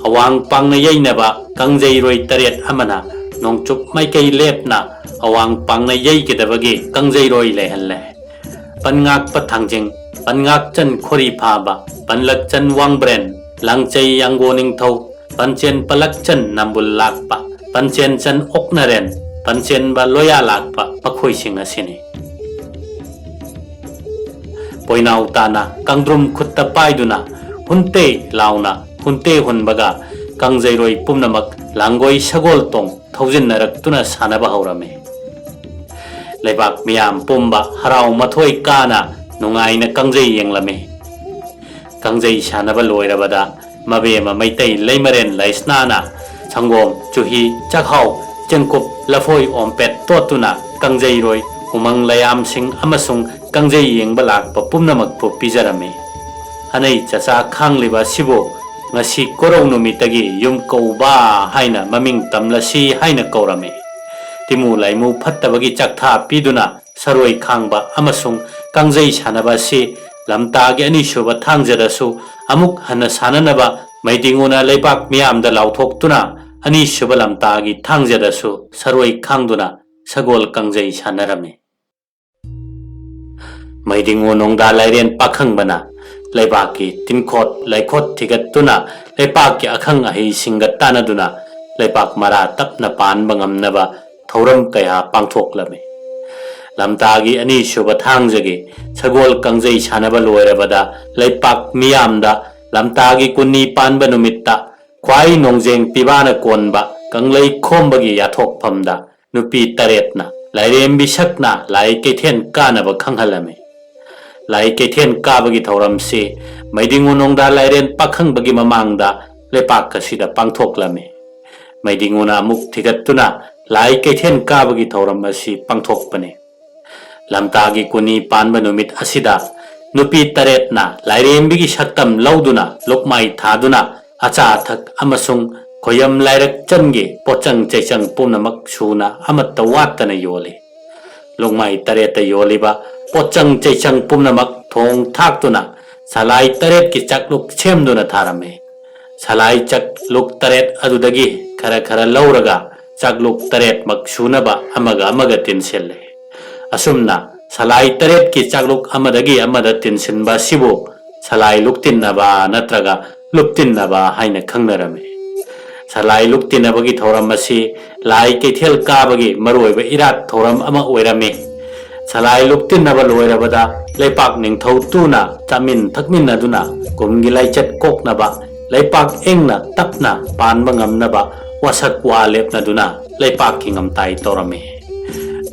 ꯑꯋꯥꯡ ꯄꯥꯡꯅ ꯌꯩꯅꯕ ꯀꯥꯡꯖꯩꯔꯣꯏ ꯇꯔꯦꯠ ꯑꯃꯅ ꯅꯣꯡꯆꯨꯞ ꯃꯥꯏꯀꯩ ꯂꯦꯞꯅ ꯑꯋꯥꯡ ꯄꯥꯡꯅ ꯌꯩꯒꯗꯕꯒꯤ ꯀꯥꯡꯖꯩꯔꯣꯏ ꯂꯩꯍꯜꯂꯦ꯫ ꯄꯟꯉꯥꯛꯄ ꯊꯥꯡꯖꯤꯡ, ꯄꯟꯉꯥꯛꯆꯟ ꯈꯣꯔꯤ ꯐꯥꯕ, ꯄꯟꯂꯛꯆꯟ ꯋꯥꯡꯕ꯭ꯔꯦꯟ, ꯂꯥꯡꯆꯩ ꯌꯥꯡꯒꯣ ꯅꯤꯡꯊꯧ, ꯄꯟꯆꯦꯟ ꯄꯂꯛꯆꯟ ꯅꯝꯕꯨꯜ ꯂꯥꯛꯄ, ꯄꯟꯆꯦꯟꯆꯟ ꯑꯣꯛꯅꯔꯦꯟ, ꯄꯟꯆꯦꯟꯕ ꯂꯣꯌꯥ ꯂꯥꯛꯄ ꯃꯈꯣꯏꯁꯤꯡ ꯑꯁꯤꯅꯤ꯫ ꯄꯣꯏꯅꯥꯎ ꯇꯥꯅ ꯀꯥꯡꯗ꯭ꯔꯨꯝ ꯈꯨꯠꯇ ꯄꯥꯏꯗꯨꯅ ꯍꯨꯟꯇꯦ ꯂꯥꯎꯅ ꯍꯨꯟꯇꯦ ꯍꯨꯟꯕꯒ ꯀꯥꯡꯖꯩꯔꯣꯏ ꯄꯨꯝꯅꯃꯛ ꯂꯥꯡꯒꯣꯏ ꯁꯒꯣꯜ ꯇꯣꯡ ꯊꯧꯖꯤꯟꯅꯔꯛꯇꯨꯅ ꯁꯥꯟꯅꯕ ꯍꯧꯔꯝꯃꯤ꯫ ꯂꯩꯕꯥꯛ ꯃꯤꯌꯥꯝ ꯄꯨꯝꯕ ꯍꯔꯥꯎ ꯃꯊꯣꯏ ꯀꯥꯅ ꯅꯨꯡꯉꯥꯏꯅ ꯀꯥꯡꯖꯩ ꯌꯦꯡꯂꯝꯃꯤ꯫ ꯀꯥꯡꯖꯩ ꯁꯥꯟꯅꯕ ꯂꯣꯏꯔꯕꯗ ꯃꯕꯦꯝꯃ ꯃꯩꯇꯩ ꯂꯩꯃꯔꯦꯟ ꯂꯩꯁꯅꯥꯅ ꯁꯪꯒꯣꯝ, ꯆꯨꯍꯤ, ꯆꯥꯛꯍꯥꯎ, ꯆꯦꯡꯀꯨꯞ, ꯂꯐꯣꯏ ꯑꯣꯝꯄꯦꯠ ꯇꯣꯠꯇꯨꯅ ꯀꯥꯡꯖꯩꯔꯣꯏ, ꯎꯃꯪ ꯂꯌꯥꯝꯁꯤꯡ ꯑꯃꯁꯨꯡ ꯀꯥꯡꯖꯩ ꯌꯦꯡꯕ ꯂꯥꯛꯄ ꯄꯨꯝꯅꯃꯛꯄꯨ ꯄꯤꯖꯔꯝꯃꯤ꯫ ꯑꯅꯩ ꯆꯆꯥ ꯈꯥꯡꯂꯤꯕ ꯑꯁꯤꯕꯨ ꯉꯁꯤ ꯀꯣꯔꯧ ꯅꯨꯃꯤꯠꯇꯒꯤ ꯌꯨꯝ ꯀꯧꯕ ꯍꯥꯏꯅ ꯃꯃꯤꯡ ꯇꯝꯂꯁꯤ ꯍꯥꯏꯅ ꯀꯧꯔꯝꯃꯤ꯫ ꯇꯤꯃꯨ ꯂꯥꯏꯃꯨ ꯐꯠꯇꯕꯒꯤ ꯆꯥꯛꯊꯥ ꯄꯤꯗꯨꯅ ꯁꯔꯣꯏ ꯈꯥꯡꯕ ꯑꯃꯁꯨꯡ ꯀꯥꯡꯖꯩ ꯁꯥꯟꯅꯕ ꯑꯁꯤ ꯂꯝꯇꯥꯒꯤ ꯑꯅꯤꯁꯨꯕ ꯊꯥꯡꯖꯗꯁꯨ ꯑꯃꯨꯛ ꯍꯟꯅ ꯁꯥꯟꯅꯅꯕ ꯃꯩꯗꯤꯡꯉꯨꯅ ꯂꯩꯕꯥꯛ ꯃꯤꯌꯥꯝꯗ ꯂꯥꯎꯊꯣꯛꯇꯨꯅ ꯑꯅꯤꯁꯨꯕ ꯂꯝꯇꯥꯒꯤ ꯊꯥꯡꯖꯗꯁꯨ ꯁꯔꯣꯏ ꯈꯥꯡꯗꯨꯅ ꯁꯒꯣꯜ ꯀꯥꯡꯖꯩ ꯁꯥꯟꯅꯔꯝꯃꯤ꯫ ꯃꯩꯗꯤꯡꯉꯨ ꯅꯣꯡꯗꯥ ꯂꯥꯏꯔꯦꯟ ꯄꯥꯈꯪꯕꯅ ꯂꯩꯕꯥꯛꯀꯤ ꯇꯤꯟꯈꯣꯠ ꯂꯩꯈꯣꯠ ꯊꯤꯒꯠꯇꯨꯅ ꯂꯩꯄꯥꯛꯀꯤ ꯑꯈꯪ ꯑꯍꯩꯁꯤꯡꯒ ꯇꯥꯟꯅꯗꯨꯅ ꯂꯩꯄꯥꯛ ꯃꯔꯥ ꯇꯞꯅ ꯄꯥꯟꯕ ꯉꯝꯅꯕ ꯊꯧꯔꯝ ꯀꯌꯥ ꯄꯥꯡꯊꯣꯛꯂꯝꯃꯤ꯫ ꯂꯝꯇꯥꯒꯤ ꯑꯅꯤꯁꯨꯕ ꯊꯥꯡꯖꯒꯤ ꯁꯒꯣꯜ ꯀꯥꯡꯖꯩ ꯁꯥꯟꯅꯕ ꯂꯣꯏꯔꯕꯗ ꯂꯩꯄꯥꯛ ꯃꯤꯌꯥꯝꯗ ꯂꯝꯇꯥꯒꯤ ꯀꯨꯟꯅꯤ ꯄꯥꯟꯕ ꯅꯨꯃꯤꯠꯇ ꯈ꯭ꯋꯥꯏ ꯅꯣꯡꯖꯦꯡ ꯄꯤꯕꯥꯅ ꯀꯣꯟꯕ ꯀꯪꯂꯩ ꯈꯣꯝꯕꯒꯤ ꯌꯥꯊꯣꯛꯐꯝꯗ ꯅꯨꯄꯤ ꯇꯔꯦꯠꯅ ꯂꯥꯏꯔꯦꯝꯕꯤ ꯁꯛꯅ ꯂꯥꯏ ꯀꯩꯊꯦꯜ ꯀꯥꯅꯕ ꯈꯪꯍꯜꯂꯝꯃꯤ꯫ ꯂꯥꯏ ꯀꯩꯊꯦꯜ ꯀꯥꯕꯒꯤ ꯊꯧꯔꯝꯁꯤ ꯃꯩꯗꯤꯡꯉꯨ ꯅꯣꯡꯗꯥ ꯂꯥꯏꯔꯦꯟ ꯄꯥꯈꯪꯕꯒꯤ ꯃꯃꯥꯡꯗ ꯂꯩꯄꯥꯛ ꯑꯁꯤꯗ ꯄꯥꯡꯊꯣꯛꯂꯝꯃꯤ꯫ ꯃꯩꯗꯤꯡꯉꯨꯅ ꯑꯃꯨꯛ ꯊꯤꯒꯠꯇꯨꯅ ꯂꯥꯏ ꯀꯩꯊꯦꯜ ꯀꯥꯕꯒꯤ ꯊꯧꯔꯝ ꯑꯁꯤ ꯄꯥꯡꯊꯣꯛꯄꯅꯤ꯫ ꯂꯝꯇꯥꯒꯤ ꯀꯨꯟꯅꯤ ꯄꯥꯟꯕ ꯅꯨꯃꯤꯠ ꯑꯁꯤꯗ ꯅꯨꯄꯤ ꯇꯔꯦꯠꯅ ꯂꯥꯏꯔꯦꯝꯕꯤꯒꯤ ꯁꯛꯇꯝ ꯂꯧꯗꯨꯅ ꯂꯨꯛꯃꯥꯏ ꯊꯥꯗꯨꯅ ꯑꯆꯥ ꯑꯊꯛ ꯑꯃꯁꯨꯡ ꯈꯣꯌꯝ ꯂꯥꯏꯔꯛ ꯆꯟꯒꯤ ꯄꯣꯠꯆꯪ ꯆꯩꯆꯪ ꯄꯨꯝꯅꯃꯛ ꯁꯨꯅ ꯑꯃꯠꯇ ꯋꯥꯠꯇꯅ ꯌꯣꯜꯂꯤ꯫ ꯂꯨꯛꯃꯥꯏ ꯇꯔꯦꯠꯇ ꯌꯣꯜꯂꯤꯕ ꯄꯣꯠꯆꯪ ꯆꯩꯆꯪ ꯄꯨꯝꯅꯃꯛ ꯊꯣꯡ ꯊꯥꯛꯇꯨꯅ ꯁꯂꯥꯏ ꯇꯔꯦꯠꯀꯤ ꯆꯥꯛꯂꯨꯛ ꯁꯦꯝꯗꯨꯅ ꯊꯥꯔꯝꯃꯤ꯫ ꯁꯂꯥꯏ ꯆꯥꯛꯂꯨꯛ ꯇꯔꯦꯠ ꯑꯗꯨꯗꯒꯤ ꯈꯔ ꯈꯔ ꯂꯧꯔꯒ ꯆꯥꯛꯂꯨꯛ ꯇꯔꯦꯠꯃꯛ ꯁꯨꯅꯕ ꯑꯃꯒ ꯑꯃꯒ ꯇꯤꯟꯁꯤꯜꯂꯤ꯫ ꯑꯁꯨꯝꯅ ꯁꯂꯥꯏ ꯇꯔꯦꯠꯀꯤ ꯆꯥꯛꯂꯨꯛ ꯑꯃꯗꯒꯤ ꯑꯃꯗ ꯇꯤꯟꯁꯤꯟꯕ ꯑꯁꯤꯕꯨ ꯁꯂꯥꯏ ꯂꯨꯛꯇꯤꯟꯅꯕ ꯅꯠꯇ꯭ꯔꯒ ꯂꯨꯞꯇꯤꯟꯅꯕ ꯍꯥꯏꯅ ꯈꯪꯅꯔꯝꯃꯤ꯫ ꯁꯂꯥꯏ ꯂꯨꯛꯇꯤꯟꯅꯕꯒꯤ ꯊꯧꯔꯝ ꯑꯁꯤ ꯂꯥꯏ ꯀꯩꯊꯦꯜ ꯀꯥꯕꯒꯤ ꯃꯔꯨꯑꯣꯏꯕ ꯏꯔꯥꯠ ꯊꯧꯔꯝ ꯑꯃ ꯑꯣꯏꯔꯝꯃꯤ꯫ ꯁꯂꯥꯏ ꯂꯨꯛꯇꯤꯟꯅꯕ ꯂꯣꯏꯔꯕꯗ ꯂꯩꯄꯥꯛ ꯅꯤꯡꯊꯧ ꯇꯨꯅ ꯆꯥꯃꯤꯟ ꯊꯛꯃꯤꯟꯅꯗꯨꯅ ꯀꯨꯝꯒꯤ ꯂꯥꯏꯆꯠ ꯀꯣꯛꯅꯕ ꯂꯩꯄꯥꯛ ꯏꯪꯅ ꯇꯞꯅ ꯄꯥꯟꯕ ꯉꯝꯅꯕ ꯋꯥꯁꯛ ꯋꯥ ꯂꯦꯞꯅꯗꯨꯅ ꯂꯩꯄꯥꯛꯀꯤ ꯉꯝꯇꯥꯏ ꯇꯧꯔꯝꯃꯤ꯫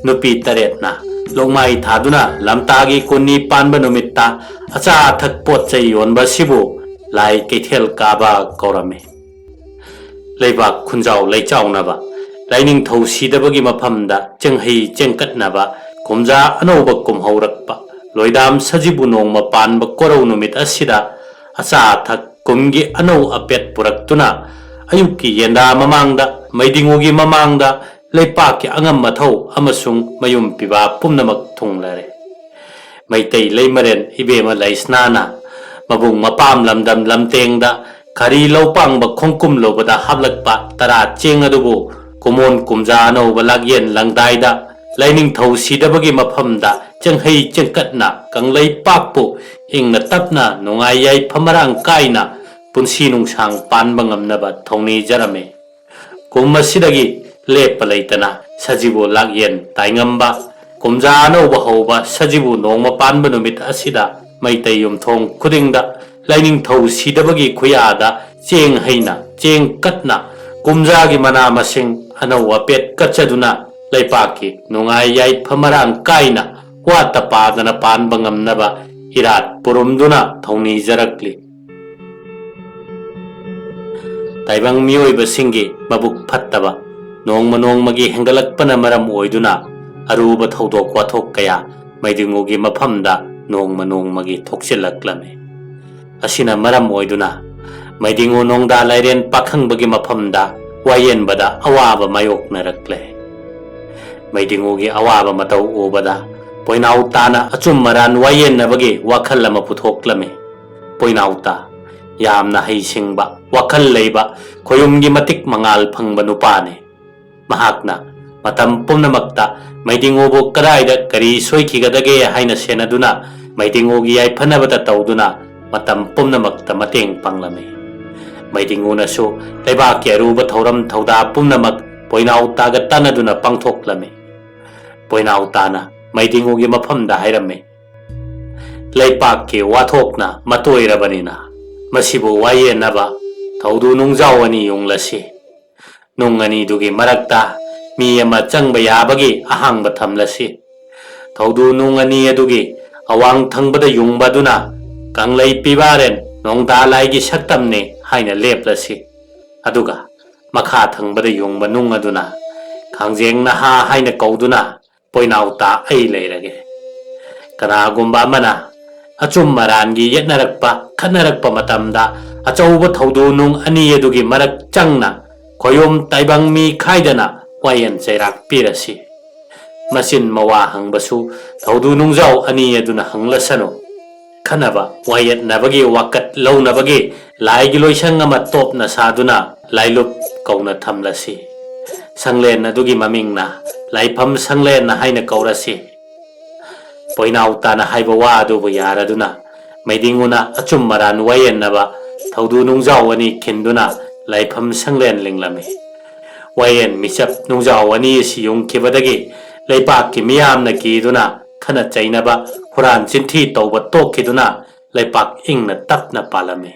ꯅꯨꯄꯤ ꯇꯔꯦꯠꯅ ꯂꯣꯛꯃꯥꯏ ꯊꯥꯗꯨꯅ ꯂꯝꯇꯥꯒꯤ ꯀꯨꯟꯅꯤ ꯄꯥꯟꯕ ꯅꯨꯃꯤꯠꯇ ꯑꯆꯥ ꯑꯊꯛ ꯄꯣꯠ ꯆꯩ ꯌꯣꯟꯕ ꯑꯁꯤꯕꯨ ꯂꯥꯏ ꯀꯩꯊꯦꯜ ꯀꯥꯕ ꯀꯧꯔꯝꯃꯤ꯫ ꯂꯩꯕꯥꯛ ꯈꯨꯟꯖꯥꯎ ꯂꯩꯆꯥꯎꯅꯕ ꯂꯥꯏꯅꯤꯡꯊꯧ ꯁꯤꯗꯕꯒꯤ ꯃꯐꯝꯗ ꯆꯦꯡꯍꯩ ꯆꯦꯡꯀꯠꯅꯕ ꯀꯨꯝꯖꯥ ꯑꯅꯧꯕ ꯀꯨꯝꯍꯧꯔꯛꯄ ꯂꯣꯏꯗꯥꯝ ꯁꯖꯤꯕꯨ ꯅꯣꯡꯃ ꯄꯥꯟꯕ ꯀꯣꯔꯧ ꯅꯨꯃꯤꯠ ꯑꯁꯤꯗ ꯑꯆꯥ ꯑꯊꯛ ꯀꯨꯝꯒꯤ ꯑꯅꯧ ꯑꯄꯦꯠ ꯄꯨꯔꯛꯇꯨꯅ ꯑꯌꯨꯛꯀꯤ ꯌꯦꯟꯗꯥ ꯃꯃꯥꯡꯗ, ꯃꯩꯗꯤꯡꯉꯨꯒꯤ ꯃꯃꯥꯡꯗ ꯂꯩꯄꯥꯛꯀꯤ ꯑꯉꯝ ꯑꯊꯧ ꯑꯃꯁꯨꯡ ꯃꯌꯨꯝ ꯄꯤꯕꯥ ꯄꯨꯝꯅꯃꯛ ꯊꯨꯡꯂꯔꯦ꯫ ꯃꯩꯇꯩ ꯂꯩꯃꯔꯦꯟ ꯏꯕꯦꯝꯃ ꯂꯩꯁꯅꯥꯅ ꯃꯕꯨꯡ ꯃꯄꯥꯝ ꯂꯝꯗꯝ ꯂꯝꯇꯦꯡꯗ ꯈꯔꯤ ꯂꯧꯄꯥꯡꯕ ꯈꯣꯡꯀꯨꯝ ꯂꯧꯕꯗ ꯍꯥꯞꯂꯛꯄ ꯇꯔꯥ ꯆꯦꯡ ꯑꯗꯨꯕꯨ ꯀꯨꯃꯣꯟ ꯀꯨꯝꯖꯥ ꯑꯅꯧꯕ ꯂꯥꯛꯌꯦꯟ ꯂꯪꯗꯥꯏꯗ ꯂꯥꯏꯅꯤꯡꯊꯧ ꯁꯤꯗꯕꯒꯤ ꯃꯐꯝꯗ ꯆꯦꯡꯍꯩ ꯆꯦꯡꯀꯠꯅ ꯀꯪꯂꯩꯄꯥꯛꯄꯨ ꯏꯪꯅ ꯇꯞꯅ ꯅꯨꯡꯉꯥꯏ ꯌꯥꯏꯐ ꯃꯔꯥꯡ ꯀꯥꯏꯅ ꯄꯨꯟꯁꯤ ꯅꯨꯡꯁꯥꯡ ꯄꯥꯟꯕ ꯉꯝꯅꯕ ꯊꯧꯅꯤꯖꯔꯝꯃꯤ꯫ ꯀꯨꯝ ꯑꯁꯤꯗꯒꯤ ꯂꯦꯞꯄ ꯂꯩꯇꯅ ꯁꯖꯤꯕꯨ ꯂꯥꯛꯌꯦꯟ ꯇꯥꯏꯉꯝꯕ, ꯀꯨꯝꯖꯥ ꯑꯅꯧꯕ ꯍꯧꯕ ꯁꯖꯤꯕꯨ ꯅꯣꯡꯃ ꯄꯥꯟꯕ ꯅꯨꯃꯤꯠ ꯑꯁꯤꯗ ꯃꯩꯇꯩ ꯌꯨꯝꯊꯣꯡ ꯈꯨꯗꯤꯡꯗ ꯂꯥꯏꯅꯤꯡꯊꯧ ꯁꯤꯗꯕꯒꯤ ꯈꯨꯌꯥꯗ ꯆꯦꯡ ꯍꯩꯅ, ꯆꯦꯡ ꯀꯠꯅ, ꯀꯨꯝꯖꯥꯒꯤ ꯃꯅꯥ ꯃꯁꯤꯡ ꯑꯅꯧ ꯑꯄꯦꯠ ꯀꯠꯆꯗꯨꯅ ꯂꯩꯄꯥꯛꯀꯤ ꯅꯨꯡꯉꯥꯏ ꯌꯥꯏꯐ ꯃꯔꯥꯡ ꯀꯥꯏꯅ ꯋꯥꯠꯇ ꯄꯥꯗꯅ ꯄꯥꯟꯕ ꯉꯝꯅꯕ ꯏꯔꯥꯠ ꯄꯨꯔꯨꯝꯗꯨꯅ ꯊꯧꯅꯤꯖꯔꯛꯂꯤ꯫ ꯇꯥꯏꯕꯪ ꯃꯤꯑꯣꯏꯕꯁꯤꯡꯒꯤ ꯃꯕꯨꯛ ꯐꯠꯇꯕ ꯅꯣꯡꯃ ꯅꯣꯡꯃꯒꯤ ꯍꯦꯟꯒꯠꯂꯛꯄꯅ ꯃꯔꯝ ꯑꯣꯏꯗꯨꯅ ꯑꯔꯨꯕ ꯊꯧꯗꯣꯛ ꯋꯥꯊꯣꯛ ꯀꯌꯥ ꯃꯩꯗꯤꯡꯉꯨꯒꯤ ꯃꯐꯝꯗ ꯅꯣꯡꯃ ꯅꯣꯡꯃꯒꯤ ꯊꯣꯛꯆꯤꯜꯂꯛꯂꯝꯃꯤ꯫ ꯑꯁꯤꯅ ꯃꯔꯝ ꯑꯣꯏꯗꯨꯅ ꯃꯩꯗꯤꯡꯉꯨ ꯅꯣꯡꯗꯥ ꯂꯥꯏꯔꯦꯟ ꯄꯥꯈꯪꯕꯒꯤ ꯃꯐꯝꯗ ꯋꯥꯌꯦꯟꯕꯗ ꯑꯋꯥꯕ ꯃꯥꯌꯣꯛꯅꯔꯛꯂꯦ꯫ ꯃꯩꯗꯤꯡꯉꯨꯒꯤ ꯑꯋꯥꯕ ꯃꯇꯧ ꯎꯕꯗ ꯄꯣꯏꯅꯥꯎ ꯇꯥꯅ ꯑꯆꯨꯝ ꯑꯔꯥꯟ ꯋꯥꯌꯦꯟꯅꯕꯒꯤ ꯋꯥꯈꯜ ꯑꯃ ꯄꯨꯊꯣꯛꯂꯝꯃꯤ꯫ ꯄꯣꯏꯅꯥꯎ ꯇꯥ, ꯌꯥꯝꯅ ꯍꯩꯁꯤꯡꯕ, ꯋꯥꯈꯜ ꯂꯩꯕ, ꯈꯣꯌꯨꯝꯒꯤ ꯃꯇꯤꯛ ꯃꯉꯥꯜ ꯐꯪꯕ ꯅꯨꯄꯥꯅꯤ꯫ ꯃꯍꯥꯛꯅ ꯃꯇꯝ ꯄꯨꯝꯅꯃꯛꯇ ꯃꯩꯗꯤꯡꯉꯨꯕꯨ ꯀꯗꯥꯏꯗ ꯀꯔꯤ ꯁꯣꯏꯈꯤꯒꯗꯒꯦ ꯍꯥꯏꯅ ꯁꯦꯟꯅꯗꯨꯅ ꯃꯩꯗꯤꯡꯉꯨꯒꯤ ꯌꯥꯏꯐꯅꯕꯗ ꯇꯧꯗꯨꯅ ꯃꯇꯝ ꯄꯨꯝꯅꯃꯛꯇ ꯃꯇꯦꯡ ꯄꯥꯡꯂꯝꯃꯤ꯫ ꯃꯩꯗꯤꯡꯉꯨꯅꯁꯨ ꯂꯩꯕꯥꯛꯀꯤ ꯑꯔꯨꯕ ꯊꯧꯔꯝ ꯊꯧꯗꯥ ꯄꯨꯝꯅꯃꯛ ꯄꯣꯏꯅꯥꯎ ꯇꯥꯒ ꯇꯥꯟꯅꯗꯨꯅ ꯄꯥꯡꯊꯣꯛꯂꯝꯃꯤ꯫ ꯄꯣꯏꯅꯥꯎ ꯇꯥꯅ ꯃꯩꯗꯤꯡꯉꯨꯒꯤ ꯃꯐꯝꯗ ꯍꯥꯏꯔꯝꯃꯤ, "ꯂꯩꯄꯥꯛꯀꯤ ꯋꯥꯊꯣꯛꯅ ꯃꯇꯣꯏꯔꯕꯅꯤꯅ ꯃꯁꯤꯕꯨ ꯋꯥꯌꯦꯟꯅꯕ ꯊꯧꯗꯨ ꯅꯨꯡꯖꯥꯎ ꯑꯅꯤ ꯌꯨꯡꯂꯁꯤ꯫ ꯅꯨꯡ ꯑꯅꯤꯗꯨꯒꯤ ꯃꯔꯛꯇ ꯃꯤ ꯑꯃ ꯆꯪꯕ ꯌꯥꯕꯒꯤ ꯑꯍꯥꯡꯕ ꯊꯝꯂꯁꯤ꯫ ꯊꯧꯗꯨ ꯅꯨꯡ ꯑꯅꯤ ꯑꯗꯨꯒꯤ ꯑꯋꯥꯡ ꯊꯪꯕꯗ ꯌꯨꯡꯕ ꯑꯗꯨꯅ ꯀꯪꯂꯩ ꯄꯤꯕꯥꯔꯦꯟ ꯅꯣꯡꯗꯥ ꯂꯥꯏꯒꯤ ꯁꯛꯇꯝꯅꯤ ꯍꯥꯏꯅ ꯂꯦꯞꯂꯁꯤ꯫ ꯑꯗꯨꯒ ꯃꯈꯥ ꯊꯪꯕꯗ ꯌꯨꯡꯕ ꯅꯨꯡ ꯑꯗꯨꯅ ꯀꯥꯡꯖꯦꯡ ꯅꯍꯥ ꯍꯥꯏꯅ ꯀꯧꯗꯨꯅ ꯄꯣꯏꯅꯥꯎ ꯇꯥ ꯑꯩ ꯂꯩꯔꯒꯦ꯫ ꯀꯅꯥꯒꯨꯝꯕ ꯑꯃꯅ ꯑꯆꯨꯝ ꯑꯔꯥꯟꯒꯤ ꯌꯦꯠꯅꯔꯛꯄ, ꯈꯠꯅꯔꯛꯄ ꯃꯇꯝꯗ ꯑꯆꯧꯕ ꯊꯧꯗꯨ ꯅꯨꯡ ꯑꯅꯤ ꯑꯗꯨꯒꯤ ꯃꯔꯛ ꯆꯪꯅ ꯈꯣꯌꯨꯝ ꯇꯥꯏꯕꯪ ꯃꯤ ꯈꯥꯏꯗꯅ ꯋꯥꯌꯦꯟ ꯆꯩꯔꯥꯛ ꯄꯤꯔꯁꯤ꯫ ꯃꯆꯤꯟ ꯃꯋꯥ ꯍꯪꯕꯁꯨ ꯊꯧꯗꯨ ꯅꯨꯡꯖꯥꯎ ꯑꯅꯤ ꯑꯗꯨꯅ ꯍꯪꯂꯁꯅꯨ꯫ ꯈꯟꯅꯕ ꯋꯥꯌꯦꯠꯅꯕꯒꯤ ꯋꯥꯀꯠ ꯂꯧꯅꯕꯒꯤ ꯂꯥꯏꯒꯤ ꯂꯣꯏꯁꯪ ꯑꯃ ꯇꯣꯞꯅ ꯁꯥꯗꯨꯅ ꯂꯥꯏꯂꯨꯞ ꯀꯧꯅ ꯊꯝꯂꯁꯤ꯫ ꯁꯪꯂꯦꯟ ꯑꯗꯨꯒꯤ ꯃꯃꯤꯡꯅ ꯂꯥꯏꯐꯝ ꯁꯪꯂꯦꯟ ꯍꯥꯏꯅ ꯀꯧꯔꯁꯤ꯫ ꯄꯣꯏꯅꯥꯎ ꯇꯥꯅ ꯍꯥꯏꯕ ꯋꯥ ꯑꯗꯨꯕꯨ ꯌꯥꯔꯗꯨꯅ ꯃꯩꯗꯤꯡꯉꯨꯅ ꯑꯆꯨꯝ ꯑꯔꯥꯟ ꯋꯥꯌꯦꯟꯅꯕ ꯊꯧꯗꯨ ꯅꯨꯡꯖꯥꯎ ꯑꯅꯤ ꯈꯤꯟꯗꯨꯅ ꯂꯥꯏꯐꯝ ꯁꯪꯂꯦꯟ ꯂꯤꯡꯂꯝꯃꯤ꯫ ꯋꯥꯌꯦꯟ ꯃꯤꯆꯞ ꯅꯨꯡꯖꯥꯎ ꯑꯅꯤ ꯑꯁꯤ ꯌꯨꯡꯈꯤꯕꯗꯒꯤ ꯂꯩꯕꯥꯛꯀꯤ ꯃꯤꯌꯥꯝꯅ ꯀꯤꯗꯨꯅ ꯈꯠꯅ ꯆꯩꯅꯕ, ꯍꯨꯔꯥꯟ ꯆꯤꯟꯊꯤ ꯇꯧꯕ ꯇꯣꯛꯈꯤꯗꯨꯅ ꯂꯩꯄꯥꯛ ꯏꯪꯅ ꯇꯞꯅ ꯄꯥꯜꯂꯝꯃꯤ꯫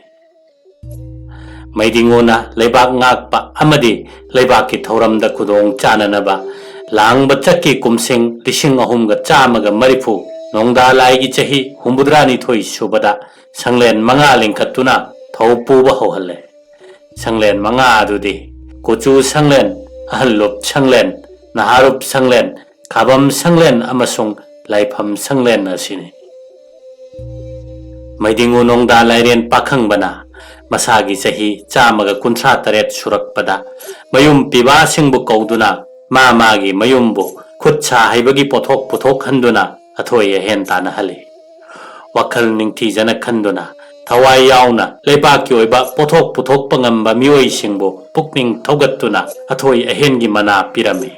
ꯃꯩꯗꯤꯡꯉꯨꯅ ꯂꯩꯕꯥꯛ ꯉꯥꯛꯄ ꯑꯃꯗꯤ ꯂꯩꯕꯥꯛꯀꯤ ꯊꯧꯔꯝꯗ ꯈꯨꯗꯣꯡ ꯆꯥꯅꯅꯕ ꯂꯥꯡꯕ ꯆꯠꯈꯤ꯫ ꯀꯨꯝꯁꯤꯡ ꯂꯤꯁꯤꯡ ꯑꯍꯨꯝꯒ ꯆꯥꯝꯃꯒ ꯃꯔꯤꯐꯨ, ꯅꯣꯡꯗꯥ ꯂꯥꯏꯒꯤ ꯆꯍꯤ ꯍꯨꯝꯐꯨꯇꯔꯥꯅꯤꯊꯣꯏ ꯁꯨꯕꯗ ꯁꯪꯂꯦꯟ ꯃꯉꯥ ꯂꯤꯡꯈꯠꯇꯨꯅ ꯊꯧ ꯄꯨꯕ ꯍꯧꯍꯜꯂꯦ꯫ ꯁꯪꯂꯦꯟ ꯃꯉꯥ ꯑꯗꯨꯗꯤ ꯀꯨꯆꯨ ꯁꯪꯂꯦꯟ, ꯑꯍꯜꯂꯨꯞ ꯁꯪꯂꯦꯟ, ꯅꯍꯥꯔꯨꯞ ꯁꯪꯂꯦꯟ, ꯈꯥꯕꯝ ꯁꯪꯂꯦꯟ ꯑꯃꯁꯨꯡ ꯂꯥꯏꯐꯝ ꯁꯪꯂꯦꯟ ꯑꯁꯤꯅꯤ꯫ ꯃꯩꯗꯤꯡꯉꯨ ꯅꯣꯡꯗꯥ ꯂꯥꯏꯔꯦꯟ ꯄꯥꯈꯪꯕꯅ ꯃꯁꯥꯒꯤ ꯆꯍꯤ ꯆꯥꯝꯃꯒ ꯀꯨꯟꯊ꯭ꯔꯥ ꯇꯔꯦꯠ ꯁꯨꯔꯛꯄꯗ ꯃꯌꯨꯝ ꯄꯤꯕꯥꯁꯤꯡꯕꯨ ꯀꯧꯗꯨꯅ ꯃꯥ ꯃꯥꯒꯤ ꯃꯌꯨꯝꯕꯨ ꯈꯨꯠ ꯁꯥ ꯍꯩꯕꯒꯤ ꯄꯣꯠꯊꯣꯛ ꯄꯨꯊꯣꯛꯍꯟꯗꯨꯅ ꯑꯊꯣꯏ ꯑꯍꯦꯟ ꯇꯥꯟꯅꯍꯜꯂꯤ꯫ ꯋꯥꯈꯜ ꯅꯤꯡꯊꯤꯖꯅ ꯈꯟꯗꯨꯅ ꯊꯋꯥꯏ ꯌꯥꯎꯅ ꯂꯩꯕꯥꯛꯀꯤ ꯑꯣꯏꯕ ꯄꯣꯠꯊꯣꯛ ꯄꯨꯊꯣꯛꯄ ꯉꯝꯕ ꯃꯤꯑꯣꯏꯁꯤꯡꯕꯨ ꯄꯨꯛꯅꯤꯡ ꯊꯧꯒꯠꯇꯨꯅ ꯑꯊꯣꯏ ꯑꯍꯦꯟꯒꯤ ꯃꯅꯥ ꯄꯤꯔꯝꯃꯤ꯫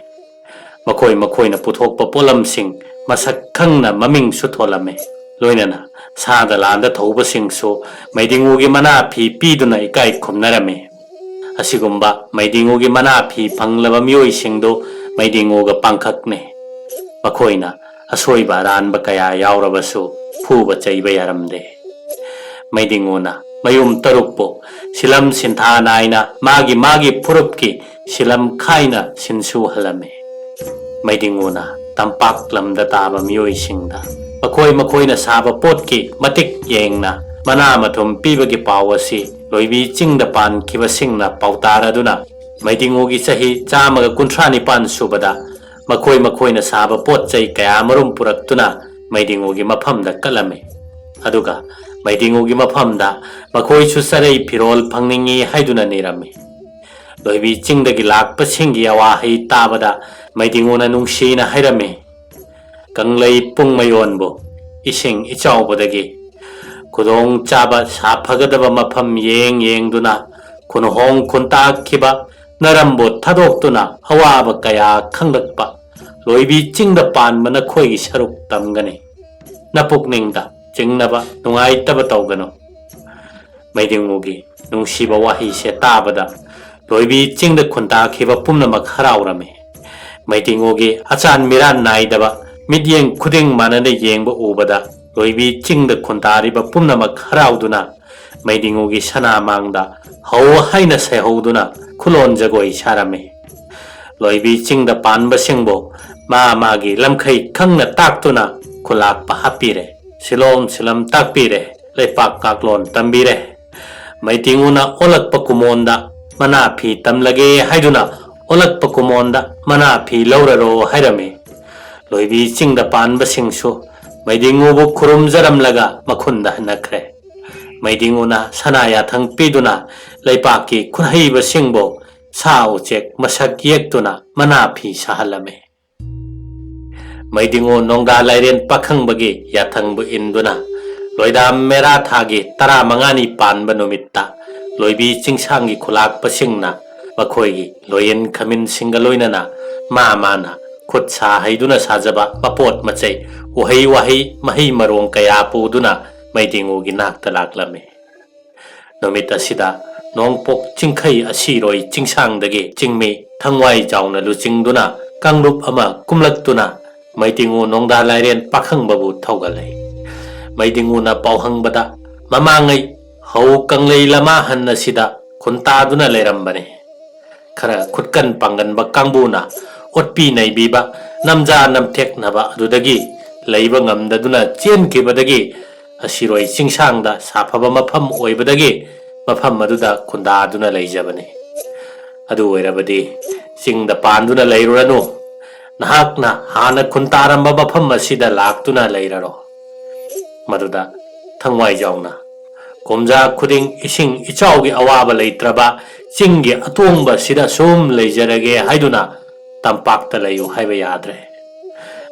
ꯃꯈꯣꯏ ꯃꯈꯣꯏꯅ ꯄꯨꯊꯣꯛꯄ ꯄꯣꯠꯂꯝꯁꯤꯡ ꯃꯁꯛ ꯈꯪꯅ ꯃꯃꯤꯡꯁꯨ ꯊꯣꯜꯂꯝꯃꯤ꯫ ꯂꯣꯏꯅꯅ ꯁꯥꯗ ꯂꯥꯟꯗ ꯊꯧꯕꯁꯤꯡꯁꯨ ꯃꯩꯗꯤꯡꯉꯨꯒꯤ ꯃꯅꯥ ꯐꯤ ꯄꯤꯗꯨꯅ ꯏꯀꯥꯏ ꯈꯨꯝꯅꯔꯝꯃꯤ꯫ ꯑꯁꯤꯒꯨꯝꯕ ꯃꯩꯗꯤꯡꯉꯨꯒꯤ ꯃꯅꯥ ꯐꯤ ꯐꯪꯂꯕ ꯃꯤꯑꯣꯏꯁꯤꯡꯗꯨ ꯃꯩꯗꯤꯡꯉꯨꯒ ꯄꯥꯡꯈꯛꯅꯤ꯫ ꯃꯈꯣꯏꯅ ꯑꯁꯣꯏꯕ ꯑꯔꯥꯟꯕ ꯀꯌꯥ ꯌꯥꯎꯔꯕꯁꯨ ꯐꯨꯕ ꯆꯩꯕ ꯌꯥꯔꯝꯗꯦ꯫ ꯃꯩꯗꯤꯡꯉꯨꯅ ꯃꯌꯨꯝ ꯇꯔꯨꯛꯄꯨ ꯁꯤꯂꯝ ꯁꯤꯟꯊꯥ ꯅꯥꯏꯅ ꯃꯥꯒꯤ ꯃꯥꯒꯤ ꯐꯨꯔꯨꯞꯀꯤ ꯁꯤꯂꯝ ꯈꯥꯏꯅ ꯁꯤꯟꯁꯨꯍꯜꯂꯝꯃꯤ꯫ ꯃꯩꯗꯤꯡꯉꯨꯅ ꯇꯝꯄꯥꯛ ꯂꯝꯗ ꯇꯥꯕ ꯃꯤꯑꯣꯏꯁꯤꯡꯗ ꯃꯈꯣꯏ ꯃꯈꯣꯏꯅ ꯁꯥꯕ ꯄꯣꯠꯀꯤ ꯃꯇꯤꯛ ꯌꯦꯡꯅ ꯃꯅꯥ ꯃꯊꯨꯝ ꯄꯤꯕꯒꯤ ꯄꯥꯎ ꯑꯁꯤ ꯂꯣꯏꯕꯤ ꯆꯤꯡꯗ ꯄꯥꯟꯈꯤꯕꯁꯤꯡꯅ ꯄꯥꯎꯇꯥꯔꯗꯨꯅ ꯃꯩꯗꯤꯡꯉꯨꯒꯤ ꯆꯍꯤ ꯆꯥꯝꯃꯒ ꯀꯨꯟꯊ꯭ꯔꯥ ꯅꯤꯄꯥꯟ ꯁꯨꯕꯗ ꯃꯈꯣꯏ ꯃꯈꯣꯏꯅ ꯁꯥꯕ ꯄꯣꯠ ꯆꯩ ꯀꯌꯥ ꯃꯔꯨꯝ ꯄꯨꯔꯛꯇꯨꯅ ꯃꯩꯗꯤꯡꯉꯨꯒꯤ ꯃꯐꯝꯗ ꯀꯠꯂꯝꯃꯤ꯫ ꯑꯗꯨꯒ ꯃꯩꯗꯤꯡꯉꯨꯒꯤ ꯃꯐꯝꯗ ꯃꯈꯣꯏꯁꯨ ꯆꯔꯩ ꯐꯤꯔꯣꯜ ꯐꯪꯅꯤꯡꯏ ꯍꯥꯏꯗꯨꯅ ꯅꯤꯔꯝꯃꯤ꯫ ꯂꯣꯏꯕꯤ ꯆꯤꯡꯗꯒꯤ ꯂꯥꯛꯄꯁꯤꯡꯒꯤ ꯑꯋꯥꯍꯩ ꯇꯥꯕꯗ ꯃꯩꯗꯤꯡꯉꯨꯅ ꯅꯨꯡꯁꯤꯅ ꯍꯥꯏꯔꯝꯃꯤ, "ꯀꯪꯂꯩ ꯄꯨꯡꯃꯌꯣꯟꯕꯨ ꯏꯁꯤꯡ ꯏꯆꯥꯎꯕꯗꯒꯤ ꯈꯨꯗꯣꯡ ꯆꯥꯕ ꯁꯥꯐꯒꯗꯕ ꯃꯐꯝ ꯌꯦꯡ ꯌꯦꯡꯗꯨꯅ ꯈꯨꯟꯍꯣꯡ ꯈꯨꯟꯇꯥꯛꯈꯤꯕ ꯅꯔꯝꯕꯣꯠ ꯊꯥꯗꯣꯛꯇꯨꯅ ꯑꯋꯥꯕ ꯀꯌꯥ ꯈꯪꯂꯛꯄ ꯂꯣꯏꯕꯤ ꯆꯤꯡꯗ ꯄꯥꯟꯕ ꯅꯈꯣꯏꯒꯤ ꯁꯔꯨꯛ ꯇꯝꯒꯅꯤ꯫ ꯅꯄꯨꯛꯅꯤꯡꯗ ꯆꯤꯡꯅꯕ ꯅꯨꯡꯉꯥꯏꯇꯕ ꯇꯧꯒꯅꯨ꯫ ꯃꯩꯗꯤꯡꯉꯨꯒꯤ ꯅꯨꯡꯁꯤꯕ ꯋꯥꯍꯩꯁꯦ ꯇꯥꯕꯗ ꯂꯣꯏꯕꯤ ꯆꯤꯡꯗ ꯈꯨꯟꯇꯥꯈꯤꯕ ꯄꯨꯝꯅꯃꯛ ꯍꯔꯥꯎꯔꯝꯃꯤ꯫ ꯃꯩꯗꯤꯡꯉꯨꯒꯤ ꯑꯆꯥꯟ ꯃꯤꯔꯥꯟ ꯅꯥꯏꯗꯕ ꯃꯤꯠꯌꯦꯡ ꯈꯨꯗꯤꯡ ꯃꯥꯟꯅꯅ ꯌꯦꯡꯕ ꯎꯕꯗ ꯂꯣꯏꯕꯤ ꯆꯤꯡꯗ ꯈꯨꯟꯇꯥꯔꯤꯕ ꯄꯨꯝꯅꯃꯛ ꯍꯔꯥꯎꯗꯨꯅ ꯃꯩꯗꯤꯡꯉꯨꯒꯤ ꯁꯅꯥ ꯃꯥꯡꯗ ꯍꯧ ꯍꯥꯏꯅ ꯁꯩꯍꯧꯗꯨꯅ ꯈꯨꯂꯣꯟ ꯖꯒꯣꯏ ꯁꯥꯔꯝꯃꯤ꯫ ꯂꯣꯏꯕꯤ ꯆꯤꯡꯗ ꯄꯥꯟꯕꯁꯤꯡꯕꯨ ꯃꯥ ꯃꯥꯒꯤ ꯂꯝꯈꯩ ꯈꯪꯅ ꯇꯥꯛꯇꯨꯅ ꯈꯨꯂꯥꯛꯄ ꯍꯥꯞꯄꯤꯔꯦ꯫ ꯁꯤꯂꯣꯝ ꯁꯤꯂꯝ ꯇꯥꯛꯄꯤꯔꯦ꯫ ꯂꯩꯄꯥꯛ ꯀꯥꯛꯂꯣꯟ ꯇꯝꯕꯤꯔꯦ꯫ ꯃꯩꯗꯤꯡꯉꯨꯅ ꯑꯣꯜꯂꯛꯄ ꯀꯨꯃꯣꯟꯗ ꯃꯅꯥ ꯐꯤ ꯇꯝꯂꯒꯦ ꯍꯥꯏꯗꯨꯅ ꯑꯣꯜꯂꯛꯄ ꯀꯨꯃꯣꯟꯗ ꯃꯅꯥ ꯐꯤ ꯂꯧꯔꯔꯣ ꯍꯥꯏꯔꯝꯃꯤ꯫ ꯂꯣꯏꯕꯤ ꯆꯤꯡꯗ ꯄꯥꯟꯕꯁꯤꯡꯁꯨ ꯃꯩꯗꯤꯡꯉꯨꯕꯨ ꯈꯨꯔꯨꯝꯖꯔꯝꯂꯒ ꯃꯈꯨꯟꯗ ꯍꯟꯅꯈ꯭ꯔꯦ꯫ ꯃꯩꯗꯤꯡꯉꯨꯅ ꯁꯅꯥ ꯌꯥꯊꯪ ꯄꯤꯗꯨꯅ ꯂꯩꯄꯥꯛꯀꯤ ꯈꯨꯠꯍꯩꯕꯁꯤꯡꯕꯨ ꯁꯥ ꯎꯆꯦꯛ ꯃꯁꯛ ꯌꯦꯛꯇꯨꯅ ꯃꯅꯥ ꯐꯤ ꯁꯥꯍꯜꯂꯝꯃꯤ꯫ ꯃꯩꯗꯤꯡꯉꯨ ꯅꯣꯡꯗꯥ ꯂꯥꯏꯔꯦꯟ ꯄꯥꯈꯪꯕꯒꯤ ꯌꯥꯊꯪꯕꯨ ꯏꯟꯗꯨꯅ ꯂꯣꯏꯗꯥꯝ ꯃꯦꯔꯥ ꯊꯥꯒꯤ ꯇꯔꯥꯃꯉꯥꯅꯤ ꯄꯥꯟꯕ ꯅꯨꯃꯤꯠꯇ ꯂꯣꯏꯕꯤ ꯆꯤꯡꯁꯥꯡꯒꯤ ꯈꯨꯂꯥꯛꯄꯁꯤꯡꯅ ꯃꯈꯣꯏꯒꯤ ꯂꯣꯌꯦꯟ ꯈꯃꯤꯟꯁꯤꯡꯒ ꯂꯣꯏꯅꯅ ꯃꯥ ꯃꯥꯅ ꯈꯨꯠ ꯁꯥ ꯍꯩꯗꯨꯅ ꯁꯥꯖꯕ ꯃꯄꯣꯠ ꯃꯆꯩ, ꯎꯍꯩ ꯋꯥꯍꯩ, ꯃꯍꯩ ꯃꯔꯣꯡ ꯀꯌꯥ ꯄꯨꯗꯨꯅ ꯃꯩꯗꯤꯡꯉꯨꯒꯤ ꯅꯥꯛꯇ ꯂꯥꯛꯂꯝꯃꯤ꯫ ꯅꯨꯃꯤꯠ ꯑꯁꯤꯗ ꯅꯣꯡꯄꯣꯛ ꯆꯤꯡꯈꯩ ꯑꯁꯤꯔꯣꯏ ꯆꯤꯡꯁꯥꯡꯗꯒꯤ ꯆꯤꯡꯃꯤ ꯊꯪꯋꯥꯏ ꯖꯥꯎꯅ ꯂꯨꯆꯤꯡꯗꯨꯅ ꯀꯥꯡꯂꯨꯞ ꯑꯃ ꯀꯨꯝꯂꯛꯇꯨꯅ ꯃꯩꯗꯤꯡꯉꯨ ꯅꯣꯡꯗꯥ ꯂꯥꯏꯔꯦꯟ ꯄꯥꯈꯪꯕꯕꯨ ꯊꯧꯒꯠꯂꯦ꯫ ꯃꯩꯗꯤꯡꯉꯨꯅ ꯄꯥꯎꯍꯪꯕꯗ ꯃꯃꯥꯡꯉꯩ ꯍꯧ ꯀꯪꯂꯩ ꯂꯃꯥꯍꯟ ꯑꯁꯤꯗ ꯈꯨꯟꯇꯥꯗꯨꯅ ꯂꯩꯔꯝꯕꯅꯤ꯫ ꯈꯔ ꯈꯨꯠꯀꯟ ꯄꯥꯡꯒꯟꯕ ꯀꯥꯡꯕꯨꯅ ꯑꯣꯠꯄꯤ ꯅꯩꯕꯤꯕ, ꯅꯝꯖꯥ ꯅꯝꯊꯦꯛꯅꯕ ꯑꯗꯨꯗꯒꯤ ꯂꯩꯕ ꯉꯝꯗꯗꯨꯅ ꯆꯦꯟꯈꯤꯕꯗꯒꯤ ꯑꯁꯤꯔꯣꯏ ꯆꯤꯡꯁꯥꯡꯗ ꯁꯥꯐꯕ ꯃꯐꯝ ꯑꯣꯏꯕꯗꯒꯤ ꯃꯐꯝ ꯑꯗꯨꯗ ꯈꯨꯟꯗꯥꯗꯨꯅ ꯂꯩꯖꯕꯅꯤ꯫ ꯑꯗꯨ ꯑꯣꯏꯔꯕꯗꯤ ꯆꯤꯡꯗ ꯄꯥꯟꯗꯨꯅ ꯂꯩꯔꯨꯔꯅꯨ꯫ ꯅꯍꯥꯛꯅ ꯍꯥꯟꯅ ꯈꯨꯟꯇꯥꯔꯝꯕ ꯃꯐꯝ ꯑꯁꯤꯗ ꯂꯥꯛꯇꯨꯅ ꯂꯩꯔꯔꯣ꯫ ꯃꯗꯨꯗ ꯊꯪꯋꯥꯏꯖꯥꯎꯅ ꯀꯨꯝꯖꯥ ꯈꯨꯗꯤꯡ ꯏꯁꯤꯡ ꯏꯆꯥꯎꯒꯤ ꯑꯋꯥꯕ ꯂꯩꯇ꯭ꯔꯕ ꯆꯤꯡꯒꯤ ꯑꯇꯣꯡꯕꯁꯤꯗ ꯁꯨꯝ ꯂꯩꯖꯔꯒꯦ ꯍꯥꯏꯗꯨꯅ ꯇꯝꯄꯥꯛꯇ ꯂꯩꯌꯨ ꯍꯥꯏꯕ ꯌꯥꯗ꯭ꯔꯦ꯫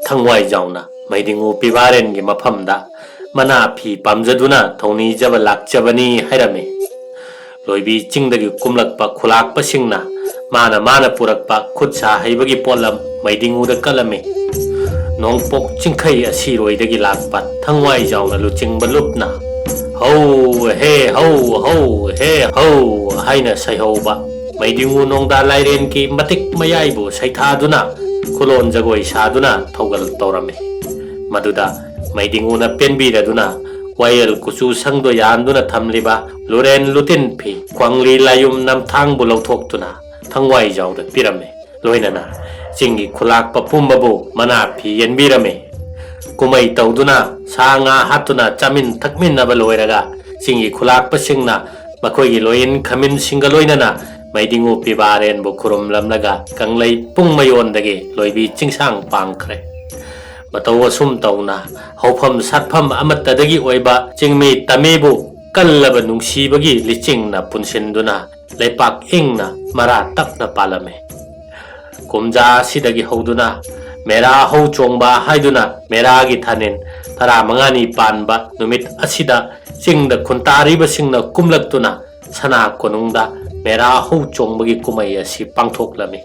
ꯊꯪꯋꯥꯏꯖꯥꯎꯅ ꯃꯩꯗꯤꯡꯉꯨ ꯄꯤꯕꯥꯔꯦꯟꯒꯤ ꯃꯐꯝꯗ ꯃꯅꯥ ꯐꯤ ꯄꯥꯝꯖꯗꯨꯅ ꯊꯧꯅꯤꯖꯕ ꯂꯥꯛꯆꯕꯅꯤ ꯍꯥꯏꯔꯝꯃꯤ꯫ ꯂꯣꯏꯕꯤ ꯆꯤꯡꯗꯒꯤ ꯀꯨꯝꯂꯛꯄ ꯈꯨꯂꯥꯛꯄꯁꯤꯡꯅ ꯃꯥꯅ ꯃꯥꯅ ꯄꯨꯔꯛꯄ ꯈꯨꯠ ꯁꯥ ꯍꯩꯕꯒꯤ ꯄꯣꯠꯂꯝ ꯃꯩꯗꯤꯡꯉꯨꯗ ꯀꯠꯂꯝꯃꯤ꯫ ꯅꯣꯡꯄꯣꯛ ꯆꯤꯡꯈꯩ ꯑꯁꯤꯔꯣꯏꯗꯒꯤ ꯂꯥꯛꯄ ꯊꯋꯥꯏꯖꯥꯎꯅ ꯂꯨꯆꯤꯡꯕ ꯂꯨꯞꯅ "ꯍꯧ ꯍꯦ ꯍꯧ, ꯍꯧ ꯍꯦ ꯍꯧ" ꯍꯥꯏꯅ ꯁꯩꯍꯧꯕ ꯃꯩꯗꯤꯡꯉꯨ ꯅꯣꯡꯗꯥ ꯂꯥꯏꯔꯦꯟꯒꯤ ꯃꯇꯤꯛ ꯃꯌꯥꯏꯕꯨ ꯁꯩꯊꯥꯗꯨꯅ ꯈꯨꯂꯣꯟ ꯖꯒꯣꯏ ꯁꯥꯗꯨꯅ ꯊꯧꯒꯜ ꯇꯧꯔꯝꯃꯤ꯫ ꯃꯗꯨꯗ ꯃꯩꯗꯤꯡꯉꯨꯅ ꯄꯦꯟꯕꯤꯔꯗꯨꯅ ꯋꯥꯌꯦꯜ ꯀꯨꯆꯨ ꯁꯪꯗꯣ ꯌꯥꯟꯗꯨꯅ ꯊꯝꯂꯤꯕ ꯂꯨꯔꯦꯟ ꯂꯨꯇꯤꯟ ꯐꯤ, ꯈ꯭ꯋꯥꯡꯂꯤ ꯂꯥꯌꯨꯝ ꯅꯝꯊꯥꯡꯕꯨ ꯂꯧꯊꯣꯛꯇꯨꯅ ꯊꯋꯥꯏꯖꯥꯎꯗ ꯄꯤꯔꯝꯃꯤ꯫ ꯂꯣꯏꯅꯅ ꯆꯤꯡꯒꯤ ꯈꯨꯂꯥꯛꯄ ꯄꯨꯝꯕꯕꯨ ꯃꯅꯥ ꯐꯤ ꯌꯦꯟꯕꯤꯔꯝꯃꯤ꯫ ꯀꯨꯝꯍꯩ ꯇꯧꯗꯨꯅ ꯁꯥ ꯉꯥ ꯍꯥꯠꯇꯨꯅ ꯆꯥꯃꯤꯟ ꯊꯛꯃꯤꯟꯅꯕ ꯂꯣꯏꯔꯒ ꯆꯤꯡꯒꯤ ꯈꯨꯂꯥꯛꯄꯁꯤꯡꯅ ꯃꯈꯣꯏꯒꯤ ꯂꯣꯏꯌꯤꯟ ꯈꯥꯃꯤꯟꯁꯤꯡꯒ ꯂꯣꯏꯅꯅ ꯃꯩꯗꯤꯡꯉꯨ ꯄꯤꯕꯥꯔꯦꯟꯕꯨ ꯈꯨꯔꯨꯝꯂꯝꯂꯒ ꯀꯪꯂꯩ ꯄꯨꯡ ꯃꯌꯣꯟꯗꯒꯤ ꯂꯣꯏꯕꯤ ꯆꯤꯡꯁꯥꯡ ꯄꯥꯡꯈ꯭ꯔꯦ꯫ ꯃꯇꯧ ꯑꯁꯨꯝ ꯇꯧꯅ ꯍꯧꯐꯝ ꯁꯥꯠꯐꯝ ꯑꯃꯠꯇꯗꯒꯤ ꯑꯣꯏꯕ ꯆꯤꯡꯃꯤ ꯇꯝꯃꯤꯕꯨ ꯀꯜꯂꯕ ꯅꯨꯡꯁꯤꯕꯒꯤ ꯂꯤꯆꯤꯡꯅ ꯄꯨꯟꯁꯤꯟꯗꯨꯅ ꯂꯩꯄꯥꯛ ꯏꯪꯅ ꯃꯔꯥ ꯇꯞꯅ ꯄꯥꯜꯂꯝꯃꯤ꯫ ꯀꯨꯝꯖꯥ ꯑꯁꯤꯗꯒꯤ ꯍꯧꯗꯨꯅ ꯃꯦꯔꯥ ꯍꯧ ꯆꯣꯡꯕ ꯍꯥꯏꯗꯨꯅ ꯃꯦꯔꯥꯒꯤ ꯊꯥꯅꯤꯟ ꯇꯔꯥꯃꯉꯥꯅꯤ ꯄꯥꯟꯕ ꯅꯨꯃꯤꯠ ꯑꯁꯤꯗ ꯆꯤꯡꯗ ꯈꯨꯟꯇꯥꯔꯤꯕꯁꯤꯡꯅ ꯀꯨꯝꯂꯛꯇꯨꯅ ꯁꯅꯥ ꯀꯣꯅꯨꯡꯗ ꯃꯦꯔꯥ ꯍꯧ ꯆꯣꯡꯕꯒꯤ ꯀꯨꯝꯍꯩ ꯑꯁꯤ ꯄꯥꯡꯊꯣꯛꯂꯝꯃꯤ꯫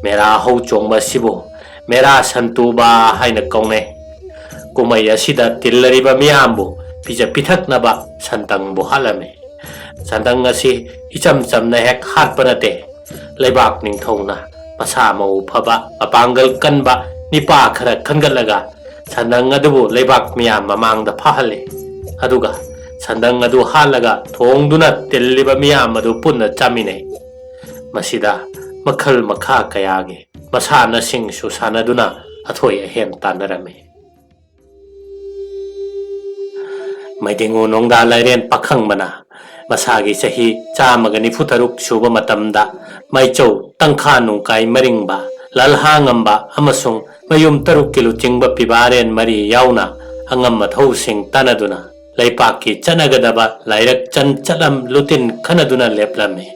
ꯃꯦꯔꯥ ꯍꯧ ꯆꯣꯡꯕ ꯑꯁꯤꯕꯨ ꯃꯦꯔꯥ ꯁꯟꯇꯨꯕ ꯍꯥꯏꯅ ꯀꯧꯅꯩ꯫ ꯀꯨꯝꯍꯩ ꯑꯁꯤꯗ ꯇꯤꯜꯂꯔꯤꯕ ꯃꯤꯌꯥꯝꯕꯨ ꯄꯤꯖ ꯄꯤꯊꯛꯅꯕ ꯁꯟꯇꯪꯕꯨ ꯍꯥꯠꯂꯝꯃꯤ꯫ ꯁꯟꯇꯪ ꯑꯁꯤ ꯏꯆꯝ ꯆꯝꯅ ꯍꯦꯛ ꯍꯥꯠꯄ ꯅꯠꯇꯦ꯫ ꯂꯩꯕꯥꯛ ꯅꯤꯡꯊꯧꯅ ꯃꯁꯥ ꯃꯎ ꯐꯕ, ꯃꯄꯥꯡꯒꯜ ꯀꯟꯕ ꯅꯤꯄꯥ ꯈꯔ ꯈꯟꯒꯠꯂꯒ ꯁꯟꯗꯪ ꯑꯗꯨꯕꯨ ꯂꯩꯕꯥꯛ ꯃꯤꯌꯥꯝ ꯃꯃꯥꯡꯗ ꯐꯥꯍꯜꯂꯤ꯫ ꯑꯗꯨꯒ ꯁꯟꯗꯪ ꯑꯗꯨ ꯍꯥꯠꯂꯒ ꯊꯣꯡꯗꯨꯅ ꯇꯤꯜꯂꯤꯕ ꯃꯤꯌꯥꯝ ꯑꯗꯨ ꯄꯨꯟꯅ ꯆꯥꯃꯤꯟꯅꯩ꯫ ꯃꯁꯤꯗ ꯃꯈꯜ ꯃꯈꯥ ꯀꯌꯥꯒꯤ ꯃꯁꯥꯟꯅꯁꯤꯡꯁꯨ ꯁꯥꯟꯅꯗꯨꯅ ꯑꯊꯣꯏ ꯑꯍꯦꯟ ꯇꯥꯟꯅꯔꯝꯃꯤ꯫ ꯃꯩꯗꯤꯡꯉꯨ ꯅꯣꯡꯗꯥ ꯂꯥꯏꯔꯦꯟ ꯄꯥꯈꯪꯕꯅ ꯃꯁꯥꯒꯤ ꯆꯍꯤ ꯆꯥꯝꯃꯒ ꯅꯤꯐꯨ ꯇꯔꯨꯛ ꯁꯨꯕ ꯃꯇꯝꯗ ꯃꯥꯏꯆꯧ, ꯇꯪꯈꯥ ꯅꯨꯡꯀꯥꯏ ꯃꯔꯤꯡꯕ, ꯂꯜꯍꯥ ꯉꯝꯕ ꯑꯃꯁꯨꯡ ꯃꯌꯨꯝ ꯇꯔꯨꯛꯀꯤ ꯂꯨꯆꯤꯡꯕ ꯄꯤꯕꯥꯔꯦꯟ ꯃꯔꯤ ꯌꯥꯎꯅ ꯑꯉꯝ ꯑꯊꯧꯁꯤꯡ ꯇꯥꯟꯅꯗꯨꯅ ꯂꯩꯄꯥꯛꯀꯤ ꯆꯠꯅꯒꯗꯕ ꯂꯥꯏꯔꯛ ꯆꯟ ꯆꯠꯂꯝ ꯂꯨꯇꯤꯟ ꯈꯟꯅꯗꯨꯅ ꯂꯦꯞꯂꯝꯃꯤ꯫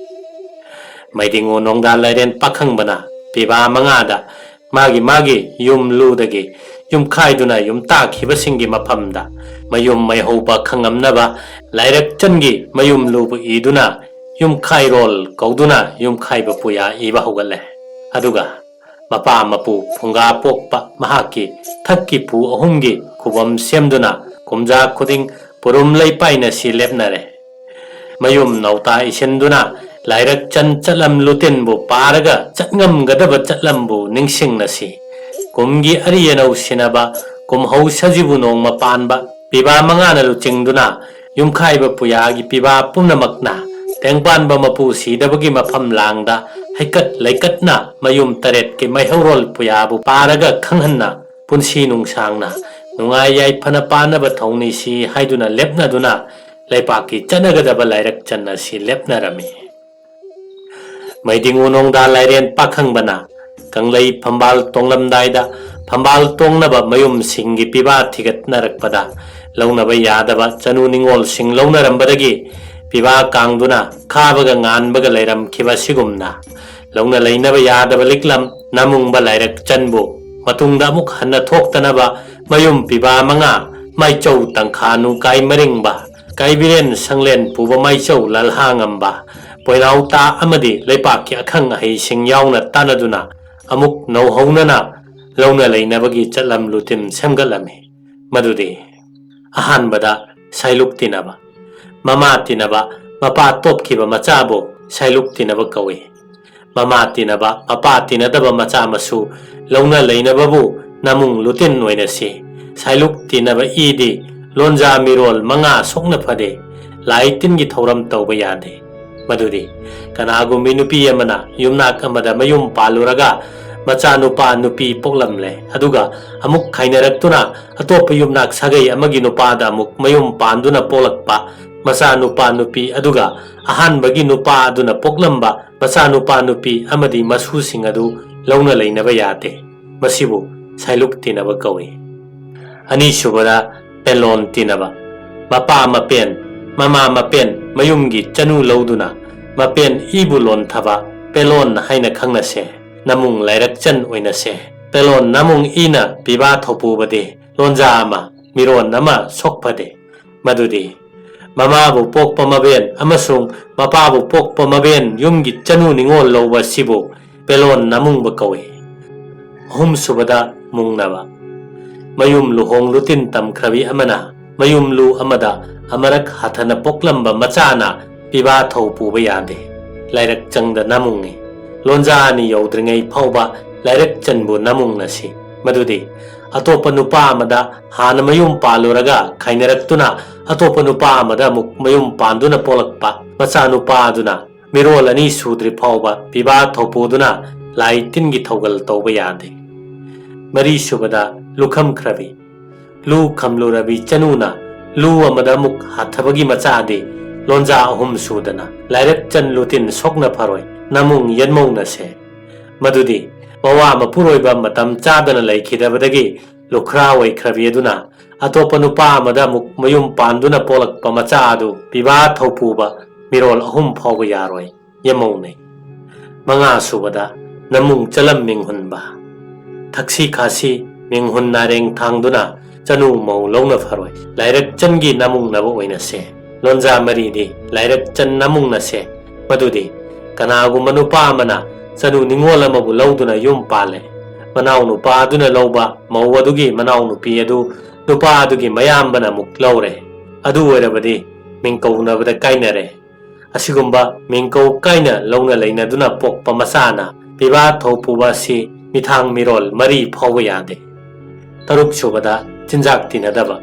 ꯃꯩꯗꯤꯡꯉꯨ ꯅꯣꯡꯗꯥ ꯂꯥꯏꯔꯦꯟ ꯄꯥꯈꯪꯕꯅ ꯄꯤꯕꯥ ꯃꯉꯥꯗ ꯃꯥꯒꯤ ꯃꯥꯒꯤ ꯌꯨꯝꯂꯨꯗꯒꯤ ꯌꯨꯝꯈꯥꯏꯗꯨꯅ ꯌꯨꯝꯇꯥꯛꯈꯤꯕꯁꯤꯡꯒꯤ ꯃꯐꯝꯗ ꯃꯌꯨꯝ ꯃꯩꯍꯧꯕ ꯈꯪꯉꯝꯅꯕ ꯂꯥꯏꯔꯛ ꯆꯟꯒꯤ ꯃꯌꯨꯝ ꯂꯨꯕ ꯏꯗꯨꯅ ꯌꯨꯝꯈꯥꯏꯔꯣꯜ ꯀꯧꯗꯨꯅ ꯌꯨꯝꯈꯥꯏꯕ ꯄꯨꯌꯥ ꯏꯕ ꯍꯧꯒꯠꯂꯦ꯫ ꯑꯗꯨꯒ ꯃꯄꯥ ꯃꯄꯨ ꯐꯨꯡꯒꯥ ꯄꯣꯛꯄ ꯃꯍꯥꯛꯀꯤ ꯊꯛꯀꯤ ꯄꯨ ꯑꯍꯨꯝꯒꯤ ꯈꯨꯕꯝ ꯁꯦꯝꯗꯨꯅ ꯀꯨꯝꯖꯥ ꯈꯨꯗꯤꯡ ꯄꯨꯔꯨꯝ ꯂꯩꯄꯥꯏꯅ ꯁꯤ ꯂꯦꯞꯅꯔꯦ꯫ ꯃꯌꯨꯝ ꯅꯧꯇꯥ ꯏꯁꯤꯟꯗꯨꯅ ꯂꯥꯏꯔꯛ ꯆꯟ ꯆꯠꯂꯝ ꯂꯨꯇꯤꯟꯕꯨ ꯄꯥꯔꯒ ꯆꯠꯉꯝꯒꯗꯕ ꯆꯠꯂꯝꯕꯨ ꯅꯤꯡꯁꯤꯡꯅꯁꯤ꯫ ꯀꯨꯝꯒꯤ ꯑꯔꯤ ꯑꯅꯧ ꯁꯤꯟꯅꯕ, ꯀꯨꯝꯍꯧ ꯁꯖꯤꯕꯨ ꯅꯣꯡꯃ ꯄꯥꯟꯕ, ꯄꯤꯕꯥ ꯃꯉꯥꯅ ꯂꯨꯆꯤꯡꯗꯨꯅ ꯌꯨꯝꯈꯥꯏꯕ ꯄꯨꯌꯥꯒꯤ ꯄꯤꯕꯥ ꯄꯨꯝꯅꯃꯛꯅ ꯇꯦꯡꯕꯥꯟꯕ ꯃꯄꯨ ꯁꯤꯗꯕꯒꯤ ꯃꯐꯝ ꯂꯥꯡꯗ ꯍꯩꯀꯠ ꯂꯩꯀꯠꯅ ꯃꯌꯨꯝ ꯇꯔꯦꯠꯀꯤ ꯃꯩꯍꯧꯔꯣꯜ ꯄꯨꯌꯥꯕꯨ ꯄꯥꯔꯒ ꯈꯪꯍꯟꯅ ꯄꯨꯟꯁꯤ ꯅꯨꯡꯁꯥꯡꯅ ꯅꯨꯡꯉꯥꯏ ꯌꯥꯏꯐꯅ ꯄꯥꯟꯅꯕ ꯊꯧꯅꯤꯁꯤ ꯍꯥꯏꯗꯨꯅ ꯂꯦꯞꯅꯗꯨꯅ ꯂꯩꯄꯥꯛꯀꯤ ꯆꯠꯅꯒꯗꯕ ꯂꯥꯏꯔꯛ ꯆꯟ ꯑꯁꯤ ꯂꯦꯞꯅꯔꯝꯃꯤ꯫ ꯃꯩꯗꯤꯡꯉꯨ ꯅꯣꯡꯗꯥ ꯂꯥꯏꯔꯦꯟ ꯄꯥꯈꯪꯕꯅ ꯀꯪꯂꯩ ꯐꯝꯕꯥꯜ ꯇꯣꯡꯂꯝꯗꯥꯏꯗ ꯐꯝꯕꯥꯜ ꯇꯣꯡꯅꯕ ꯃꯌꯨꯝꯁꯤꯡꯒꯤ ꯄꯤꯕꯥ ꯊꯤꯒꯠꯅꯔꯛꯄꯗ ꯂꯧꯅꯕ ꯌꯥꯗꯕ ꯆꯅꯨ ꯅꯤꯡꯉꯣꯜꯁꯤꯡ ꯂꯧꯅꯔꯝꯕꯗꯒꯤ ꯄꯤꯕꯥ ꯀꯥꯡꯗꯨꯅ ꯈꯥꯕꯒ ꯉꯥꯟꯕꯒ ꯂꯩꯔꯝꯈꯤꯕ ꯑꯁꯤꯒꯨꯝꯅ ꯂꯧꯅ ꯂꯩꯅꯕ ꯌꯥꯗꯕ ꯂꯤꯛꯂꯝ ꯅꯃꯨꯡꯕ ꯂꯥꯏꯔꯛ ꯆꯟꯕꯨ ꯃꯇꯨꯡꯗ ꯑꯃꯨꯛ ꯍꯟꯅ ꯊꯣꯛꯇꯅꯕ ꯃꯌꯨꯝ ꯄꯤꯕꯥ ꯃꯉꯥ ꯃꯥꯏꯆꯧ ꯇꯪꯈꯥ ꯅꯨꯡꯀꯥꯏ ꯃꯔꯤꯡꯕ ꯀꯥꯏꯕꯤꯔꯦꯟ ꯁꯪꯂꯦꯟ ꯄꯨꯕ ꯃꯥꯏꯆꯧ ꯂꯜꯍꯥꯉꯝꯕ ꯄꯣꯏꯅꯥꯎꯇꯥ ꯑꯃꯗꯤ ꯂꯩꯄꯥꯛꯀꯤ ꯑꯈꯪ ꯑꯍꯩꯁꯤꯡ ꯌꯥꯎꯅ ꯇꯥꯟꯅꯗꯨꯅ ꯑꯃꯨꯛ ꯅꯧꯍꯧꯅꯅ ꯂꯧꯅ ꯂꯩꯅꯕꯒꯤ ꯆꯠꯂꯝ ꯂꯨꯇꯤꯝ ꯁꯦꯝꯒꯠꯂꯝꯃꯤ꯫ ꯃꯗꯨꯗꯤ ꯑꯍꯥꯟꯕꯗ ꯁꯥꯏꯂꯨꯛ ꯇꯤꯟꯅꯕ꯫ ꯃꯃꯥ ꯇꯤꯟꯅꯕ ꯃꯄꯥ ꯇꯣꯞꯈꯤꯕ ꯃꯆꯥꯕꯨ ꯁꯥꯏꯂꯨꯛ ꯇꯤꯟꯅꯕ ꯀꯧꯏ꯫ ꯃꯃꯥ ꯇꯤꯟꯅꯕ ꯃꯄꯥ ꯇꯤꯟꯅꯗꯕ ꯃꯆꯥ ꯃꯁꯨ ꯂꯧꯅ ꯂꯩꯅꯕꯕꯨ ꯅꯃꯨꯡ ꯂꯨꯇꯤꯟ ꯑꯣꯏꯅ ꯁꯤ꯫ ꯁꯥꯏꯂꯨꯛ ꯇꯤꯟꯅꯕ ꯏꯗꯤ ꯂꯣꯟꯖꯥ ꯃꯤꯔꯣꯜ ꯃꯉꯥ ꯁꯣꯛꯅ ꯐꯗꯦ꯫ ꯂꯥꯏ ꯇꯤꯟꯒꯤ ꯊꯧꯔꯝ ꯇꯧꯕ ꯌꯥꯗꯦ꯫ ꯃꯗꯨꯗꯤ ꯀꯅꯥꯒꯨꯝꯕꯤ ꯅꯨꯄꯤ ꯑꯃꯅ ꯌꯨꯝꯅꯥꯛ ꯑꯃꯗ ꯃꯌꯨꯝ ꯄꯥꯜꯂꯨꯔꯒ ꯃꯆꯥꯅꯨꯄꯥ ꯅꯨꯄꯤ ꯄꯣꯛꯂꯝꯂꯦ, ꯑꯗꯨꯒ ꯑꯃꯨꯛ ꯈꯥꯏꯅꯔꯛꯇꯨꯅ ꯑꯇꯣꯞꯄ ꯌꯨꯝꯅꯥꯛ ꯁꯥꯒꯩ ꯑꯃꯒꯤ ꯅꯨꯄꯥꯗ ꯑꯃꯨꯛ ꯃꯌꯨꯝ ꯄꯥꯟꯗꯨꯅ ꯄꯣꯛꯂꯛꯄ ꯃꯆꯥꯅꯨꯄꯥ ꯅꯨꯄꯤ ꯑꯗꯨꯒ ꯑꯍꯥꯟꯕꯒꯤ ꯅꯨꯄꯥ ꯑꯗꯨꯅ ꯄꯣꯛꯂꯝꯕ ꯃꯆꯥꯅꯨꯄꯥ ꯅꯨꯄꯤ ꯑꯃꯗꯤ ꯃꯁꯨꯁꯤꯡ ꯑꯗꯨ ꯂꯧꯅ ꯂꯩꯅꯕ ꯌꯥꯗꯦ꯫ ꯃꯁꯤꯕꯨ ꯁꯥꯏꯂꯨꯛ ꯇꯤꯟꯅꯕ ꯀꯧꯏ꯫ ꯑꯅꯤꯁꯨꯕꯗ ꯄꯦꯂꯣꯟ ꯇꯤꯟꯅꯕ꯫ ꯃꯄꯥ ꯃꯄꯦꯟ, ꯃꯃꯥ ꯃꯄꯦꯟ ꯃꯌꯨꯝꯒꯤ ꯆꯅꯨ ꯂꯧꯗꯨꯅ ꯃꯄꯦꯟ ꯏꯕꯨ ꯂꯣꯟꯊꯕ ꯄꯦꯂꯣꯟ ꯍꯥꯏꯅ ꯈꯪꯅꯁꯦ꯫ ꯅꯃꯨꯡ ꯂꯥꯏꯔꯛꯆꯟ ꯑꯣꯏꯅꯁꯦ꯫ ꯄꯦꯂꯣꯟ ꯅꯃꯨꯡ ꯏꯅ ꯄꯤꯕꯥ ꯊꯧꯄꯨꯕꯗꯤ ꯂꯣꯟꯖꯥ ꯑꯃ, ꯃꯤꯔꯣꯟ ꯑꯃ ꯁꯣꯛꯐꯗꯦ꯫ ꯃꯗꯨꯗꯤ ꯃꯃꯥꯕꯨ ꯄꯣꯛꯄ ꯃꯕꯦꯟ ꯑꯃꯁꯨꯡ ꯃꯄꯥꯕꯨ ꯄꯣꯛꯄ ꯃꯕꯦꯟ ꯌꯨꯝꯒꯤ ꯆꯅꯨ ꯅꯤꯉꯣꯜ ꯂꯧꯕ ꯑꯁꯤꯕꯨ ꯄꯦꯂꯣꯟ ꯅꯃꯨꯡꯕ ꯀꯧꯏ꯫ ꯑꯍꯨꯝꯁꯨꯕꯗ ꯃꯨꯡꯅꯕ꯫ ꯃꯌꯨꯝ ꯂꯨꯍꯣꯡ ꯂꯨꯇꯤꯟ ꯇꯝꯈ꯭ꯔꯕꯤ ꯑꯃꯅ ꯃꯌꯨꯝꯂꯨ ꯑꯃꯗ ꯑꯃꯔꯛ ꯍꯥꯊꯅ ꯄꯣꯛꯂꯝꯕ ꯃꯆꯥꯅ ꯄꯤꯕꯥ ꯊꯧ ꯄꯨꯕ ꯌꯥꯗꯦ꯫ ꯂꯥꯏꯔꯛ ꯆꯪꯗ ꯅꯃꯨꯡꯉꯤ꯫ ꯂꯣꯟꯖꯥ ꯑꯅꯤ ꯌꯧꯗ꯭ꯔꯤꯉꯩ ꯐꯥꯎꯕ ꯂꯥꯏꯔꯛ ꯆꯟꯕꯨ ꯅꯃꯨꯡꯅꯁꯤ꯫ ꯃꯗꯨꯗꯤ ꯑꯇꯣꯞꯄ ꯅꯨꯄꯥ ꯑꯃꯗ ꯍꯥꯟꯅ ꯃꯌꯨꯝ ꯄꯥꯜꯂꯨꯔꯒ ꯈꯥꯏꯅꯔꯛꯇꯨꯅ ꯑꯇꯣꯞꯄ ꯅꯨꯄꯥ ꯑꯃꯗ ꯑꯃꯨꯛ ꯃꯌꯨꯝ ꯄꯥꯟꯗꯨꯅ ꯄꯣꯛꯂꯛꯄ ꯃꯆꯥꯅꯨꯄꯥ ꯑꯗꯨꯅ ꯃꯤꯔꯣꯜ ꯑꯅꯤ ꯁꯨꯗ꯭ꯔꯤ ꯐꯥꯎꯕ ꯄꯤꯕꯥ ꯊꯧꯄꯨꯗꯨꯅ ꯂꯥꯏ ꯇꯤꯟꯒꯤ ꯊꯧꯒꯜ ꯇꯧꯕ ꯌꯥꯗꯦ꯫ ꯃꯔꯤꯁꯨꯕꯗ ꯂꯨꯈꯝꯈ꯭ꯔꯕꯤ꯫ ꯂꯨ ꯈꯝꯂꯨꯔꯕꯤ ꯆꯅꯨꯅ ꯂꯨ ꯑꯃꯗ ꯑꯃꯨꯛ ꯍꯥꯊꯕꯒꯤ ꯃꯆꯥꯗꯤ ꯂꯣꯟꯖꯥ ꯑꯍꯨꯝ ꯁꯨꯗꯅ ꯂꯥꯏꯔꯛ ꯆꯟ ꯂꯨꯇꯤꯟ ꯁꯣꯛꯅ ꯐꯔꯣꯏ ꯅꯃꯨꯡ ꯌꯦꯟꯃꯧꯅꯁꯦ꯫ ꯃꯗꯨꯗꯤ ꯃꯋꯥ ꯃꯄꯨꯔꯣꯏꯕ ꯃꯇꯝ ꯆꯥꯗꯅ ꯂꯩꯈꯤꯗꯕꯗꯒꯤ ꯂꯨꯈ꯭ꯔꯥ ꯑꯣꯏꯈ꯭ꯔꯕꯤ ꯑꯗꯨꯅ ꯑꯇꯣꯞꯄ ꯅꯨꯄꯥ ꯑꯃꯗ ꯑꯃꯨꯛ ꯃꯌꯨꯝ ꯄꯥꯟꯗꯨꯅ ꯄꯣꯛꯂꯛꯄ ꯃꯆꯥ ꯑꯗꯨ ꯄꯤꯕꯥ ꯊꯧꯄꯨꯕ ꯃꯤꯔꯣꯜ ꯑꯍꯨꯝ ꯐꯥꯎꯕ ꯌꯥꯔꯣꯏ꯫ ꯌꯦꯃꯧꯅꯩ꯫ ꯃꯉꯥ ꯁꯨꯕꯗ ꯅꯃꯨꯡ ꯆꯂꯝ ꯃꯤꯡꯍꯨꯟꯕ꯫ ꯊꯛꯁꯤ ꯈꯥꯁꯤ ꯃꯤꯡꯍꯨꯟ ꯅꯥꯔꯦꯡ ꯊꯥꯡꯗꯨꯅ ꯆꯅꯨ ꯃꯧ ꯂꯧꯅ ꯐꯔꯣꯏ꯫ ꯂꯥꯏꯔꯛ ꯆꯟꯒꯤ ꯅꯃꯨꯡꯅꯕ ꯑꯣꯏꯅꯁꯦ꯫ ꯂꯣꯟꯖꯥ ꯃꯔꯤꯗꯤ ꯂꯥꯏꯔꯛ ꯆꯟ ꯅꯃꯨꯡꯅꯁꯦ꯫ ꯃꯗꯨꯗꯤ ꯀꯅꯥꯒꯨꯝꯕ ꯅꯨꯄꯥ ꯑꯃꯅ ꯆꯅꯨ ꯅꯤꯉꯣꯜ ꯑꯃꯕꯨ ꯂꯧꯗꯨꯅ ꯌꯨꯝ ꯄꯥꯜꯂꯦ꯫ ꯃꯅꯥꯎ ꯅꯨꯄꯥ ꯑꯗꯨꯅ ꯂꯧꯕ ꯃꯧ ꯑꯗꯨꯒꯤ ꯃꯅꯥꯎ ꯅꯨꯄꯤ ꯑꯗꯨ ꯅꯨꯄꯥ ꯑꯗꯨꯒꯤ ꯃꯌꯥꯝꯕꯅ ꯑꯃꯨꯛ ꯂꯧꯔꯦ꯫ ꯑꯗꯨ ꯑꯣꯏꯔꯕꯗꯤ ꯃꯤꯡꯀꯧꯅꯕꯗ ꯀꯥꯏꯅꯔꯦ꯫ ꯑꯁꯤꯒꯨꯝꯕ ꯃꯤꯡꯀꯧ ꯀꯥꯏꯅ ꯂꯧꯅ ꯂꯩꯅꯗꯨꯅ ꯄꯣꯛꯄ ꯃꯆꯥꯅ ꯄꯤꯕꯥ ꯊꯧ ꯄꯨꯕ ꯑꯁꯤ ꯃꯤꯊꯥꯡ ꯃꯤꯔꯣꯜ ꯃꯔꯤ ꯐꯥꯎꯕ ꯌꯥꯗꯦ꯫ ꯇꯔꯨꯛ ꯁꯨꯕꯗ ꯆꯤꯟꯖꯥꯛ ꯇꯤꯟꯅꯗꯕ꯫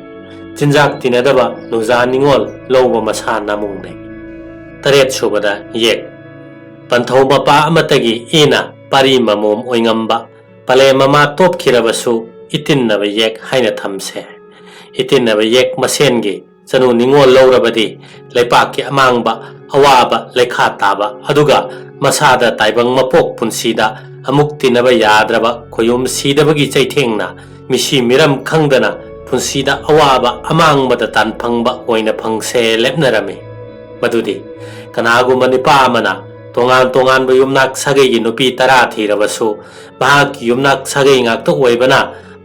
ꯆꯤꯟꯖꯥꯛ ꯇꯤꯟꯅꯗꯕ ꯅꯨꯖꯥ ꯅꯤꯉꯣꯜ ꯂꯧꯕ ꯃꯁꯥ ꯅꯃꯨꯡꯅꯩ꯫ ꯇꯔꯦꯠ ꯁꯨꯕꯗ ꯌꯦꯛ꯫ ꯄꯟꯊꯧ ꯃꯄꯥ ꯑꯃꯠꯇꯒꯤ ꯏꯅ ꯄꯥꯔꯤ ꯃꯃꯣꯝ ꯑꯣꯏꯉꯝꯕ ꯄꯂꯦꯝ ꯑꯃ ꯇꯣꯞꯈꯤꯔꯕꯁꯨ ꯏꯇꯤꯟꯅꯕ ꯌꯦꯛ ꯍꯥꯏꯅ ꯊꯝꯁꯦ꯫ ꯏꯇꯤꯟꯅꯕ ꯌꯦꯛ ꯃꯁꯦꯟꯒꯤ ꯆꯅꯨ ꯅꯤꯉꯣꯜ ꯂꯧꯔꯕꯗꯤ ꯂꯩꯄꯥꯛꯀꯤ ꯑꯃꯥꯡꯕ ꯑꯋꯥꯕ ꯂꯩꯈꯥ ꯇꯥꯕ ꯑꯗꯨꯒ ꯃꯁꯥꯗ ꯇꯥꯏꯕꯪ ꯃꯄꯣꯛ ꯄꯨꯟꯁꯤꯗ ꯑꯃꯨꯛ ꯇꯤꯟꯅꯕ ꯌꯥꯗ꯭ꯔꯕ ꯈꯣꯌꯨꯝ ꯁꯤꯗꯕꯒꯤ ꯆꯩꯊꯦꯡꯅ ꯃꯤꯁꯤ ꯃꯤꯔꯝ ꯈꯪꯗꯅ ꯄꯨꯟꯁꯤꯗ ꯑꯋꯥꯕ ꯑꯃꯥꯡꯕꯗ ꯇꯥꯟꯐꯪꯕ ꯑꯣꯏꯅ ꯐꯪꯁꯦ ꯂꯦꯞꯅꯔꯝꯃꯤ꯫ ꯃꯗꯨꯗꯤ ꯀꯅꯥꯒꯨꯝꯕ ꯅꯨꯄꯥ ꯑꯃꯅ ꯇꯣꯉꯥꯟ ꯇꯣꯉꯥꯟꯕ ꯌꯨꯝꯅꯥꯛ ꯁꯥꯒꯩꯒꯤ ꯅꯨꯄꯤ ꯇꯔꯥ ꯊꯤꯔꯕꯁꯨ ꯃꯍꯥꯛꯀꯤ ꯌꯨꯝꯅꯥꯛ ꯁꯥꯒꯩ ꯉꯥꯛꯇ ꯑꯣꯏꯕꯅ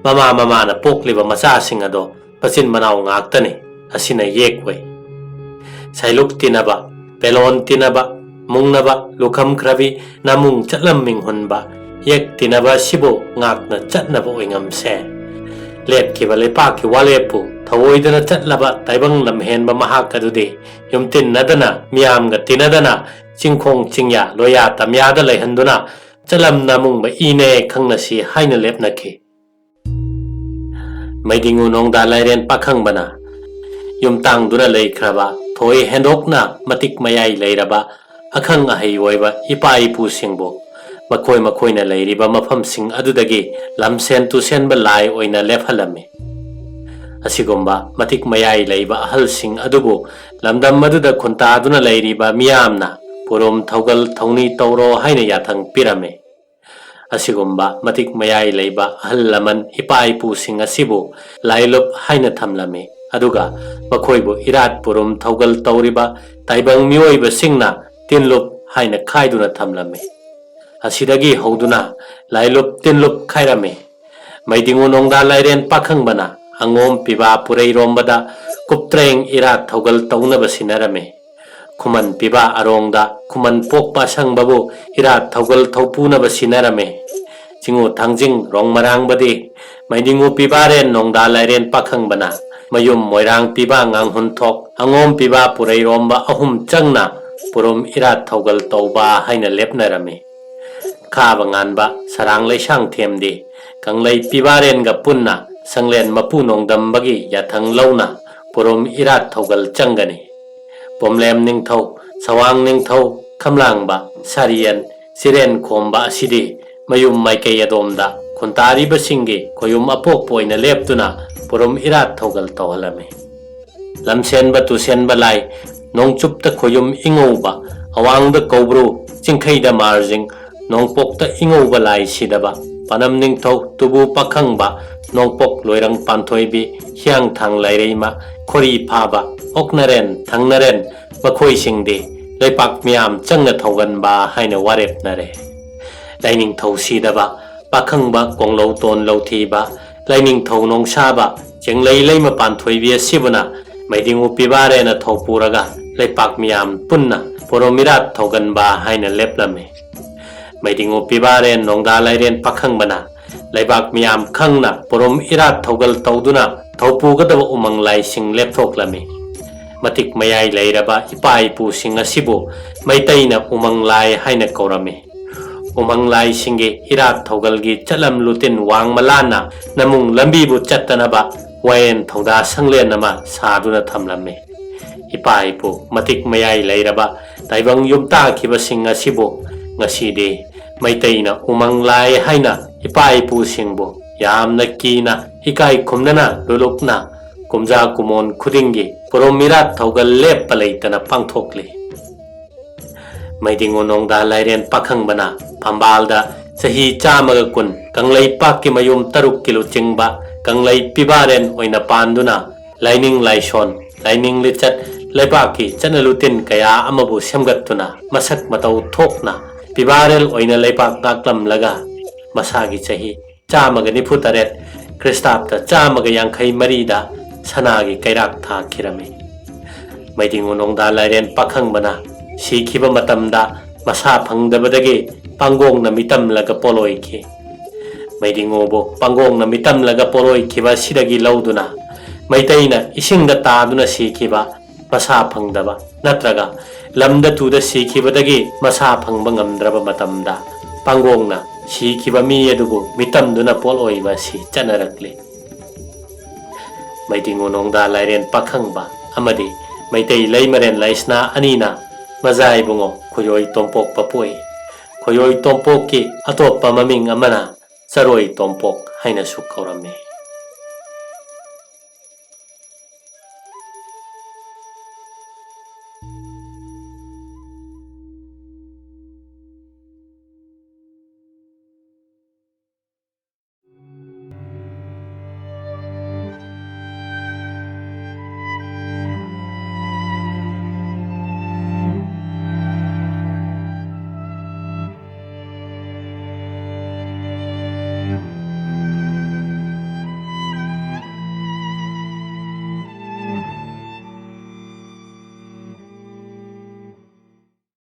ꯃꯃꯥ ꯃꯃꯥꯅ ꯄꯣꯛꯂꯤꯕ ꯃꯆꯥꯁꯤꯡ ꯑꯗꯣ ꯃꯆꯤꯟ ꯃꯅꯥꯎ ꯉꯥꯛꯇꯅꯤ꯫ ꯑꯁꯤꯅ ꯌꯦꯛ ꯑꯣꯏ꯫ ꯁꯩꯂꯨꯛ ꯇꯤꯟꯅꯕ, ꯄꯦꯂꯣꯟ ꯇꯤꯟꯅꯕ, ꯃꯨꯡꯅꯕ, ꯂꯨꯈꯝ ꯈ꯭ꯔꯕꯤ, ꯅꯥꯃꯨꯡ ꯆꯠꯂꯝ ꯃꯤꯡꯍꯨꯟꯕ, ꯌꯦꯛ ꯇꯤꯟꯅꯕ ꯑꯁꯤꯕꯨ ꯉꯥꯛꯅ ꯆꯠꯅꯕ ꯑꯣꯏꯉꯝꯁꯦ꯫ ꯂꯦꯞꯈꯤꯕ ꯂꯩꯄꯥꯛꯀꯤ ꯋꯥꯂꯦꯞꯄꯨ ꯊꯧꯑꯣꯏꯗꯅ ꯆꯠꯂꯕ ꯇꯥꯏꯕꯪ ꯂꯝꯍꯦꯟꯕ ꯃꯍꯥꯛ ꯑꯗꯨꯗꯤ ꯌꯨꯝꯇꯤꯟꯅꯗꯅ, ꯃꯤꯌꯥꯝꯒ ꯇꯤꯟꯅꯗꯅ, ꯆꯤꯡꯈꯣꯡ ꯆꯤꯡꯌꯥ ꯂꯣꯌꯥ ꯇꯝꯌꯥꯗ ꯂꯩꯍꯟꯗꯨꯅ ꯆꯠꯂꯝ ꯅꯥꯃꯨꯡꯕ ꯏꯅꯦ ꯈꯪꯅꯁꯤ ꯍꯥꯏꯅ ꯂꯦꯞꯅꯈꯤ꯫ ꯃꯩꯗꯤꯡꯉꯨ ꯅꯣꯡꯗꯥ ꯂꯥꯏꯔꯦꯟ ꯄꯥꯈꯪꯕꯅ ꯌꯨꯝꯇꯥꯡꯗꯨꯅ ꯂꯩꯈ꯭ꯔꯕ ꯊꯣꯏ ꯍꯦꯟꯗꯣꯛꯅ ꯃꯇꯤꯛ ꯃꯌꯥꯏ ꯂꯩꯔꯕ ꯑꯈꯪ ꯑꯍꯩ ꯑꯣꯏꯕ ꯏꯄꯥ ꯏꯄꯨꯁꯤꯡꯕꯨ ꯃꯈꯣꯏ ꯃꯈꯣꯏꯅ ꯂꯩꯔꯤꯕ ꯃꯐꯝꯁꯤꯡ ꯑꯗꯨꯗꯒꯤ ꯂꯝꯁꯦꯟ ꯇꯨꯁꯦꯟꯕ ꯂꯥꯏ ꯑꯣꯏꯅ ꯂꯦꯞꯍꯜꯂꯝꯃꯤ꯫ ꯑꯁꯤꯒꯨꯝꯕ ꯃꯇꯤꯛ ꯃꯌꯥꯏ ꯂꯩꯕ ꯑꯍꯜꯁꯤꯡ ꯑꯗꯨꯕꯨ ꯂꯝꯗꯝ ꯑꯗꯨꯗ ꯈꯨꯟꯇꯥꯗꯨꯅ ꯂꯩꯔꯤꯕ ꯃꯤꯌꯥꯝꯅ ꯄꯨꯔꯨꯝ ꯊꯧꯒꯜ ꯊꯧꯅꯤ ꯇꯧꯔꯣ ꯍꯥꯏꯅ ꯌꯥꯊꯪ ꯄꯤꯔꯝꯃꯤ꯫ ꯑꯁꯤꯒꯨꯝꯕ ꯃꯇꯤꯛ ꯃꯌꯥꯏ ꯂꯩꯕ ꯑꯍꯜ ꯂꯃꯟ ꯏꯄꯥ ꯏꯄꯨꯁꯤꯡ ꯑꯁꯤꯕꯨ ꯂꯥꯏꯂꯨꯞ ꯍꯥꯏꯅ ꯊꯝꯂꯝꯃꯤ꯫ ꯑꯗꯨꯒ ꯃꯈꯣꯏꯕꯨ ꯏꯔꯥꯠ ꯄꯨꯔꯨꯝ ꯊꯧꯒꯜ ꯇꯧꯔꯤꯕ ꯇꯥꯏꯕꯪ ꯃꯤꯑꯣꯏꯕꯁꯤꯡꯅ ꯇꯤꯟꯂꯨꯞ ꯍꯥꯏꯅ ꯈꯥꯏꯗꯨꯅ ꯊꯝꯂꯝꯃꯤ꯫ ꯑꯁꯤꯗꯒꯤ ꯍꯧꯗꯨꯅ ꯂꯥꯏꯂꯨꯞ ꯇꯤꯟꯂꯨꯞ ꯈꯥꯏꯔꯝꯃꯤ꯫ ꯃꯩꯗꯤꯡꯉꯨ ꯅꯣꯡꯗꯥ ꯂꯥꯏꯔꯦꯟ ꯄꯥꯈꯪꯕꯅ ꯑꯉꯣꯝ ꯄꯤꯕꯥ ꯄꯨꯔꯩꯔꯣꯝꯕꯗ ꯀꯨꯞꯇ꯭ꯔꯦꯡ ꯏꯔꯥꯠ ꯊꯧꯒꯜ ꯇꯧꯅꯕ ꯁꯤꯟꯅꯔꯝꯃꯤ꯫ ꯈꯨꯃꯟ ꯄꯤꯕꯥ ꯑꯔꯣꯡꯗ ꯈꯨꯃꯟ ꯄꯣꯛꯄ ꯑꯁꯪꯕꯕꯨ ꯏꯔꯥꯠ ꯊꯧꯒꯜ ꯊꯧꯄꯨꯅꯕ ꯁꯤꯟꯅꯔꯝꯃꯤ꯫ ꯆꯤꯡꯉꯨ ꯊꯥꯡꯖꯤꯡ ꯔꯣꯡ ꯃꯔꯥꯡꯕꯗꯤ ꯃꯩꯗꯤꯡꯉꯨ ꯄꯤꯕꯥꯔꯦꯟ ꯅꯣꯡꯗꯥ ꯂꯥꯏꯔꯦꯟ ꯄꯥꯈꯪꯕꯅ ꯃꯌꯨꯝ ꯃꯣꯏꯔꯥꯡ ꯄꯤꯕꯥ ꯉꯥꯡꯍꯨꯟ ꯊꯣꯛ ꯑꯉꯣꯝ ꯄꯤꯕꯥ ꯄꯨꯔꯩꯔꯣꯝꯕ ꯑꯍꯨꯝ ꯆꯪꯅ ꯄꯨꯔꯨꯝ ꯏꯔꯥꯠ ꯊꯧꯒꯜ ꯇꯧꯕ ꯍꯥꯏꯅ ꯂꯦꯞꯅꯔꯝꯃꯤ꯫ ꯈꯥꯕ ꯉꯥꯟꯕ ꯁꯔꯥꯡ ꯂꯩꯁꯥꯡ ꯊꯦꯝꯗꯤ ꯀꯪꯂꯩ ꯄꯤꯕꯥꯔꯦꯟꯒ ꯄꯨꯟꯅ ꯁꯪꯂꯦꯟ ꯃꯄꯨ ꯅꯣꯡꯗꯝꯕꯒꯤ ꯌꯥꯊꯪ ꯂꯧꯅ ꯄꯨꯔꯨꯝ ꯏꯔꯥꯠ ꯊꯧꯒꯜ ꯆꯪꯒꯅꯤ꯫ ꯄꯣꯝꯂꯦꯝ ꯅꯤꯡꯊꯧ, ꯁꯋꯥꯡ ꯅꯤꯡꯊꯧ, ꯈꯝꯂꯥꯡꯕ, ꯁꯥꯔꯤꯌꯟ, ꯆꯤꯔꯦꯟ ꯈꯣꯝꯕ ꯑꯁꯤꯗꯤ ꯃꯌꯨꯝ ꯃꯥꯏꯀꯩ ꯑꯗꯣꯝꯗ ꯈꯨꯟꯇꯥꯔꯤꯕꯁꯤꯡꯒꯤ ꯈꯣꯌꯨꯝ ꯑꯄꯣꯛꯄ ꯑꯣꯏꯅ ꯂꯦꯞꯇꯨꯅ ꯄꯨꯔꯨꯝ ꯏꯔꯥꯠ ꯊꯧꯒꯜ ꯇꯧꯍꯜꯂꯝꯃꯤ꯫ ꯂꯝꯁꯦꯟꯕ ꯇꯨꯁꯦꯟꯕ ꯂꯥꯏ ꯅꯣꯡꯆꯨꯞꯇ ꯈꯣꯌꯨꯝ ꯏꯉꯧꯕ, ꯑꯋꯥꯡꯗ ꯀꯧꯕ꯭ꯔꯨ, ꯆꯤꯡꯈꯩꯗ ꯃꯥꯔꯖꯤꯡ, ꯅꯣꯡꯄꯣꯛꯇ ꯏꯉꯧꯕ ꯂꯥꯏ ꯁꯤꯗꯕ, ꯄꯥꯅꯝ ꯅꯤꯡꯊꯧ, ꯇꯨꯕꯨ ꯄꯥꯈꯪꯕ, ꯅꯣꯡꯄꯣꯛ ꯂꯣꯏꯔꯪ ꯄꯥꯟꯊꯣꯏꯕꯤ, ꯍꯤꯌꯥꯡꯊꯥꯡ ꯂꯥꯏꯔꯩꯃ, ꯈꯣꯔꯤ ꯐꯥꯕ, ꯑꯣꯛꯅꯔꯦꯟ, ꯊꯪꯅꯔꯦꯟ, ꯃꯈꯣꯏꯁꯤꯡꯗꯤ ꯂꯩꯄꯥꯛ ꯃꯤꯌꯥꯝ ꯆꯪꯅ ꯊꯧꯒꯟꯕ ꯍꯥꯏꯅ ꯋꯥꯔꯦꯞꯅꯔꯦ꯫ ꯂꯥꯏꯅꯤꯡꯊꯧ ꯁꯤꯗꯕ, ꯄꯥꯈꯪꯕ ꯀꯣꯡꯂꯧ ꯇꯣꯟ ꯂꯧꯊꯤꯕ, ꯂꯥꯏꯅꯤꯡꯊꯧ ꯅꯣꯡꯁꯥꯕ, ꯆꯦꯡꯂꯩ ꯂꯩꯃ ꯄꯥꯟꯊꯣꯏꯕꯤ ꯑꯁꯤꯕꯨꯅ ꯃꯩꯗꯤꯡꯉꯨ ꯄꯤꯕꯥꯔꯦꯅ ꯊꯧꯄꯨꯔꯒ ꯂꯩꯄꯥꯛ ꯃꯤꯌꯥꯝ ꯄꯨꯟꯅ ꯄꯣꯔꯣꯝ ꯏꯔꯥꯠ ꯊꯧꯒꯟꯕ ꯍꯥꯏꯅ ꯂꯦꯞꯂꯝꯃꯤ꯫ ꯃꯩꯗꯤꯡꯉꯨ ꯄꯤꯕꯥꯔꯦꯟ ꯅꯣꯡꯗꯥ ꯂꯥꯏꯔꯦꯟ ꯄꯥꯈꯪꯕꯅ ꯂꯩꯕꯥꯛ ꯃꯤꯌꯥꯝ ꯈꯪꯅ ꯄꯣꯔꯣꯝ ꯏꯔꯥꯠ ꯊꯧꯒꯜ ꯇꯧꯗꯨꯅ ꯊꯧꯄꯨꯒꯗꯕ ꯎꯃꯪ ꯂꯥꯏꯁꯤꯡ ꯂꯦꯞꯊꯣꯛꯂꯝꯃꯤ꯫ ꯃꯇꯤꯛ ꯃꯌꯥꯏ ꯂꯩꯔꯕ ꯏꯄꯥ ꯏꯄꯨꯁꯤꯡ ꯑꯁꯤꯕꯨ ꯃꯩꯇꯩꯅ ꯎꯃꯪ ꯂꯥꯏ ꯍꯥꯏꯅ ꯀꯧꯔꯝꯃꯤ꯫ ꯎꯃꯪ ꯂꯥꯏꯁꯤꯡꯒꯤ ꯏꯔꯥꯠ ꯊꯧꯒꯜꯒꯤ ꯆꯠꯂꯝ ꯂꯨꯇꯤꯟ ꯋꯥꯡꯃ ꯂꯥꯟꯅ ꯅꯃꯨꯡ ꯂꯝꯕꯤꯕꯨ ꯆꯠꯇꯅꯕ ꯋꯥꯌꯦꯟ ꯊꯧꯗꯥ ꯁꯪꯂꯦꯟ ꯑꯃ ꯁꯥꯗꯨꯅ ꯊꯝꯂꯝꯃꯤ꯫ ꯏꯄꯥ ꯏꯄꯨ ꯃꯇꯤꯛ ꯃꯌꯥꯏ ꯂꯩꯔꯕ ꯇꯥꯏꯕꯪ ꯌꯨꯝ ꯇꯥꯈꯤꯕꯁꯤꯡ ꯑꯁꯤꯕꯨ ꯉꯁꯤꯗꯤ ꯃꯩꯇꯩꯅ ꯎꯃꯪ ꯂꯥꯏ ꯍꯥꯏꯅ ꯏꯄꯥ ꯏꯄꯨꯁꯤꯡꯕꯨ ꯌꯥꯝꯅ ꯀꯤꯅ ꯏꯀꯥꯏ ꯈꯨꯝꯅꯅ ꯂꯨꯂꯨꯛꯅ ꯀꯨꯝꯖꯥ ꯀꯨꯃꯣꯟ ꯈꯨꯗꯤꯡꯒꯤ ꯄꯨꯔꯣꯝ ꯃꯤꯔꯥꯠ ꯊꯧꯒꯜ ꯂꯦꯞꯄ ꯂꯩꯇꯅ ꯄꯥꯡꯊꯣꯛꯂꯤ꯫ ꯃꯩꯗꯤꯡꯉꯨ ꯅꯣꯡꯗꯥ ꯂꯥꯏꯔꯦꯟ ꯄꯥꯈꯪꯕꯅ ꯐꯝꯕꯥꯜꯗ ꯆꯍꯤ ꯆꯥꯝꯃꯒ ꯀꯨꯟ ꯀꯪꯂꯩꯄꯥꯛꯀꯤ ꯃꯌꯨꯝ ꯇꯔꯨꯛꯀꯤ ꯂꯨꯆꯤꯡꯕ ꯀꯪꯂꯩ ꯄꯤꯕꯥꯔꯦꯟ ꯑꯣꯏꯅ ꯄꯥꯟꯗꯨꯅ ꯂꯥꯏꯅꯤꯡ ꯂꯥꯏꯁꯣꯟ, ꯂꯥꯏꯅꯤꯡ ꯂꯤꯆꯠ, ꯂꯩꯕꯥꯛꯀꯤ ꯆꯠꯅ ꯂꯨꯇꯤꯟ ꯀꯌꯥ ꯑꯃꯕꯨ ꯁꯦꯝꯒꯠꯇꯨꯅ ꯃꯁꯛ ꯃꯇꯧ ꯊꯣꯛꯅ ꯄꯤꯕꯥꯔꯦꯜ ꯑꯣꯏꯅ ꯂꯩꯕꯥꯛ ꯉꯥꯛꯂꯝꯂꯒ ꯃꯁꯥꯒꯤ ꯆꯍꯤ ꯆꯥꯝꯃꯒ ꯅꯤꯐꯨ ꯇꯔꯦꯠ, ꯈ꯭ꯔꯤꯁꯇꯥꯕꯇ ꯆꯥꯝꯃꯒ ꯌꯥꯡꯈꯩ ꯃꯔꯤꯗ ꯁꯅꯥꯒꯤ ꯀꯩꯔꯥꯛ ꯊꯥꯈꯤꯔꯝꯃꯤ꯫ ꯃꯩꯗꯤꯡꯉꯨ ꯅꯣꯡꯗꯥ ꯂꯥꯏꯔꯦꯟ ꯄꯥꯈꯪꯕꯅ ꯁꯤꯈꯤꯕ ꯃꯇꯝꯗ ꯃꯁꯥ ꯐꯪꯗꯕꯗꯒꯤ ꯄꯥꯡꯒꯣꯡꯅ ꯃꯤꯇꯝꯂꯒ ꯄꯣꯂꯣꯏꯈꯤ꯫ ꯃꯩꯗꯤꯡꯉꯨꯕꯨ ꯄꯥꯡꯒꯣꯡꯅ ꯃꯤꯇꯝꯂꯒ ꯄꯣꯂꯣꯏꯈꯤꯕ ꯑꯁꯤꯗꯒꯤ ꯂꯧꯗꯨꯅ ꯃꯩꯇꯩꯅ ꯏꯁꯤꯡꯗ ꯇꯥꯗꯨꯅ ꯁꯤꯈꯤꯕ, ꯃꯁꯥ ꯐꯪꯗꯕ ꯅꯠꯇ꯭ꯔꯒ ꯂꯝꯗ ꯇꯨꯗ ꯁꯤꯈꯤꯕꯗꯒꯤ ꯃꯁꯥ ꯐꯪꯕ ꯉꯝꯗ꯭ꯔꯕ ꯃꯇꯝꯗ ꯄꯥꯡꯒꯣꯡꯅ ꯁꯤꯈꯤꯕ ꯃꯤ ꯑꯗꯨꯕꯨ ꯃꯤꯇꯝꯗꯨꯅ ꯄꯣꯠ ꯑꯣꯏꯕ ꯑꯁꯤ ꯆꯠꯅꯔꯛꯂꯤ꯫ ꯃꯩꯗꯤꯡꯉꯨ ꯅꯣꯡꯗꯥ ꯂꯥꯏꯔꯦꯟ ꯄꯥꯈꯪꯕ ꯑꯃꯗꯤ ꯃꯩꯇꯩ ꯂꯩꯃꯔꯦꯟ ꯂꯩꯁꯅꯥ ꯑꯅꯤꯅ ꯃꯖꯥ ꯏꯕꯨꯡꯉꯣ ꯈꯣꯏꯌꯣꯏ ꯇꯣꯝꯄꯣꯛꯄ ꯄꯣꯛꯏ꯫ ꯈꯣꯏꯌꯣꯏ ꯇꯣꯝꯄꯣꯛꯀꯤ ꯑꯇꯣꯞꯄ ꯃꯃꯤꯡ ꯑꯃꯅ ꯆꯔꯣꯏ ꯇꯣꯝꯄꯣꯛ ꯍꯥꯏꯅꯁꯨ ꯀꯧꯔꯝꯃꯤ꯫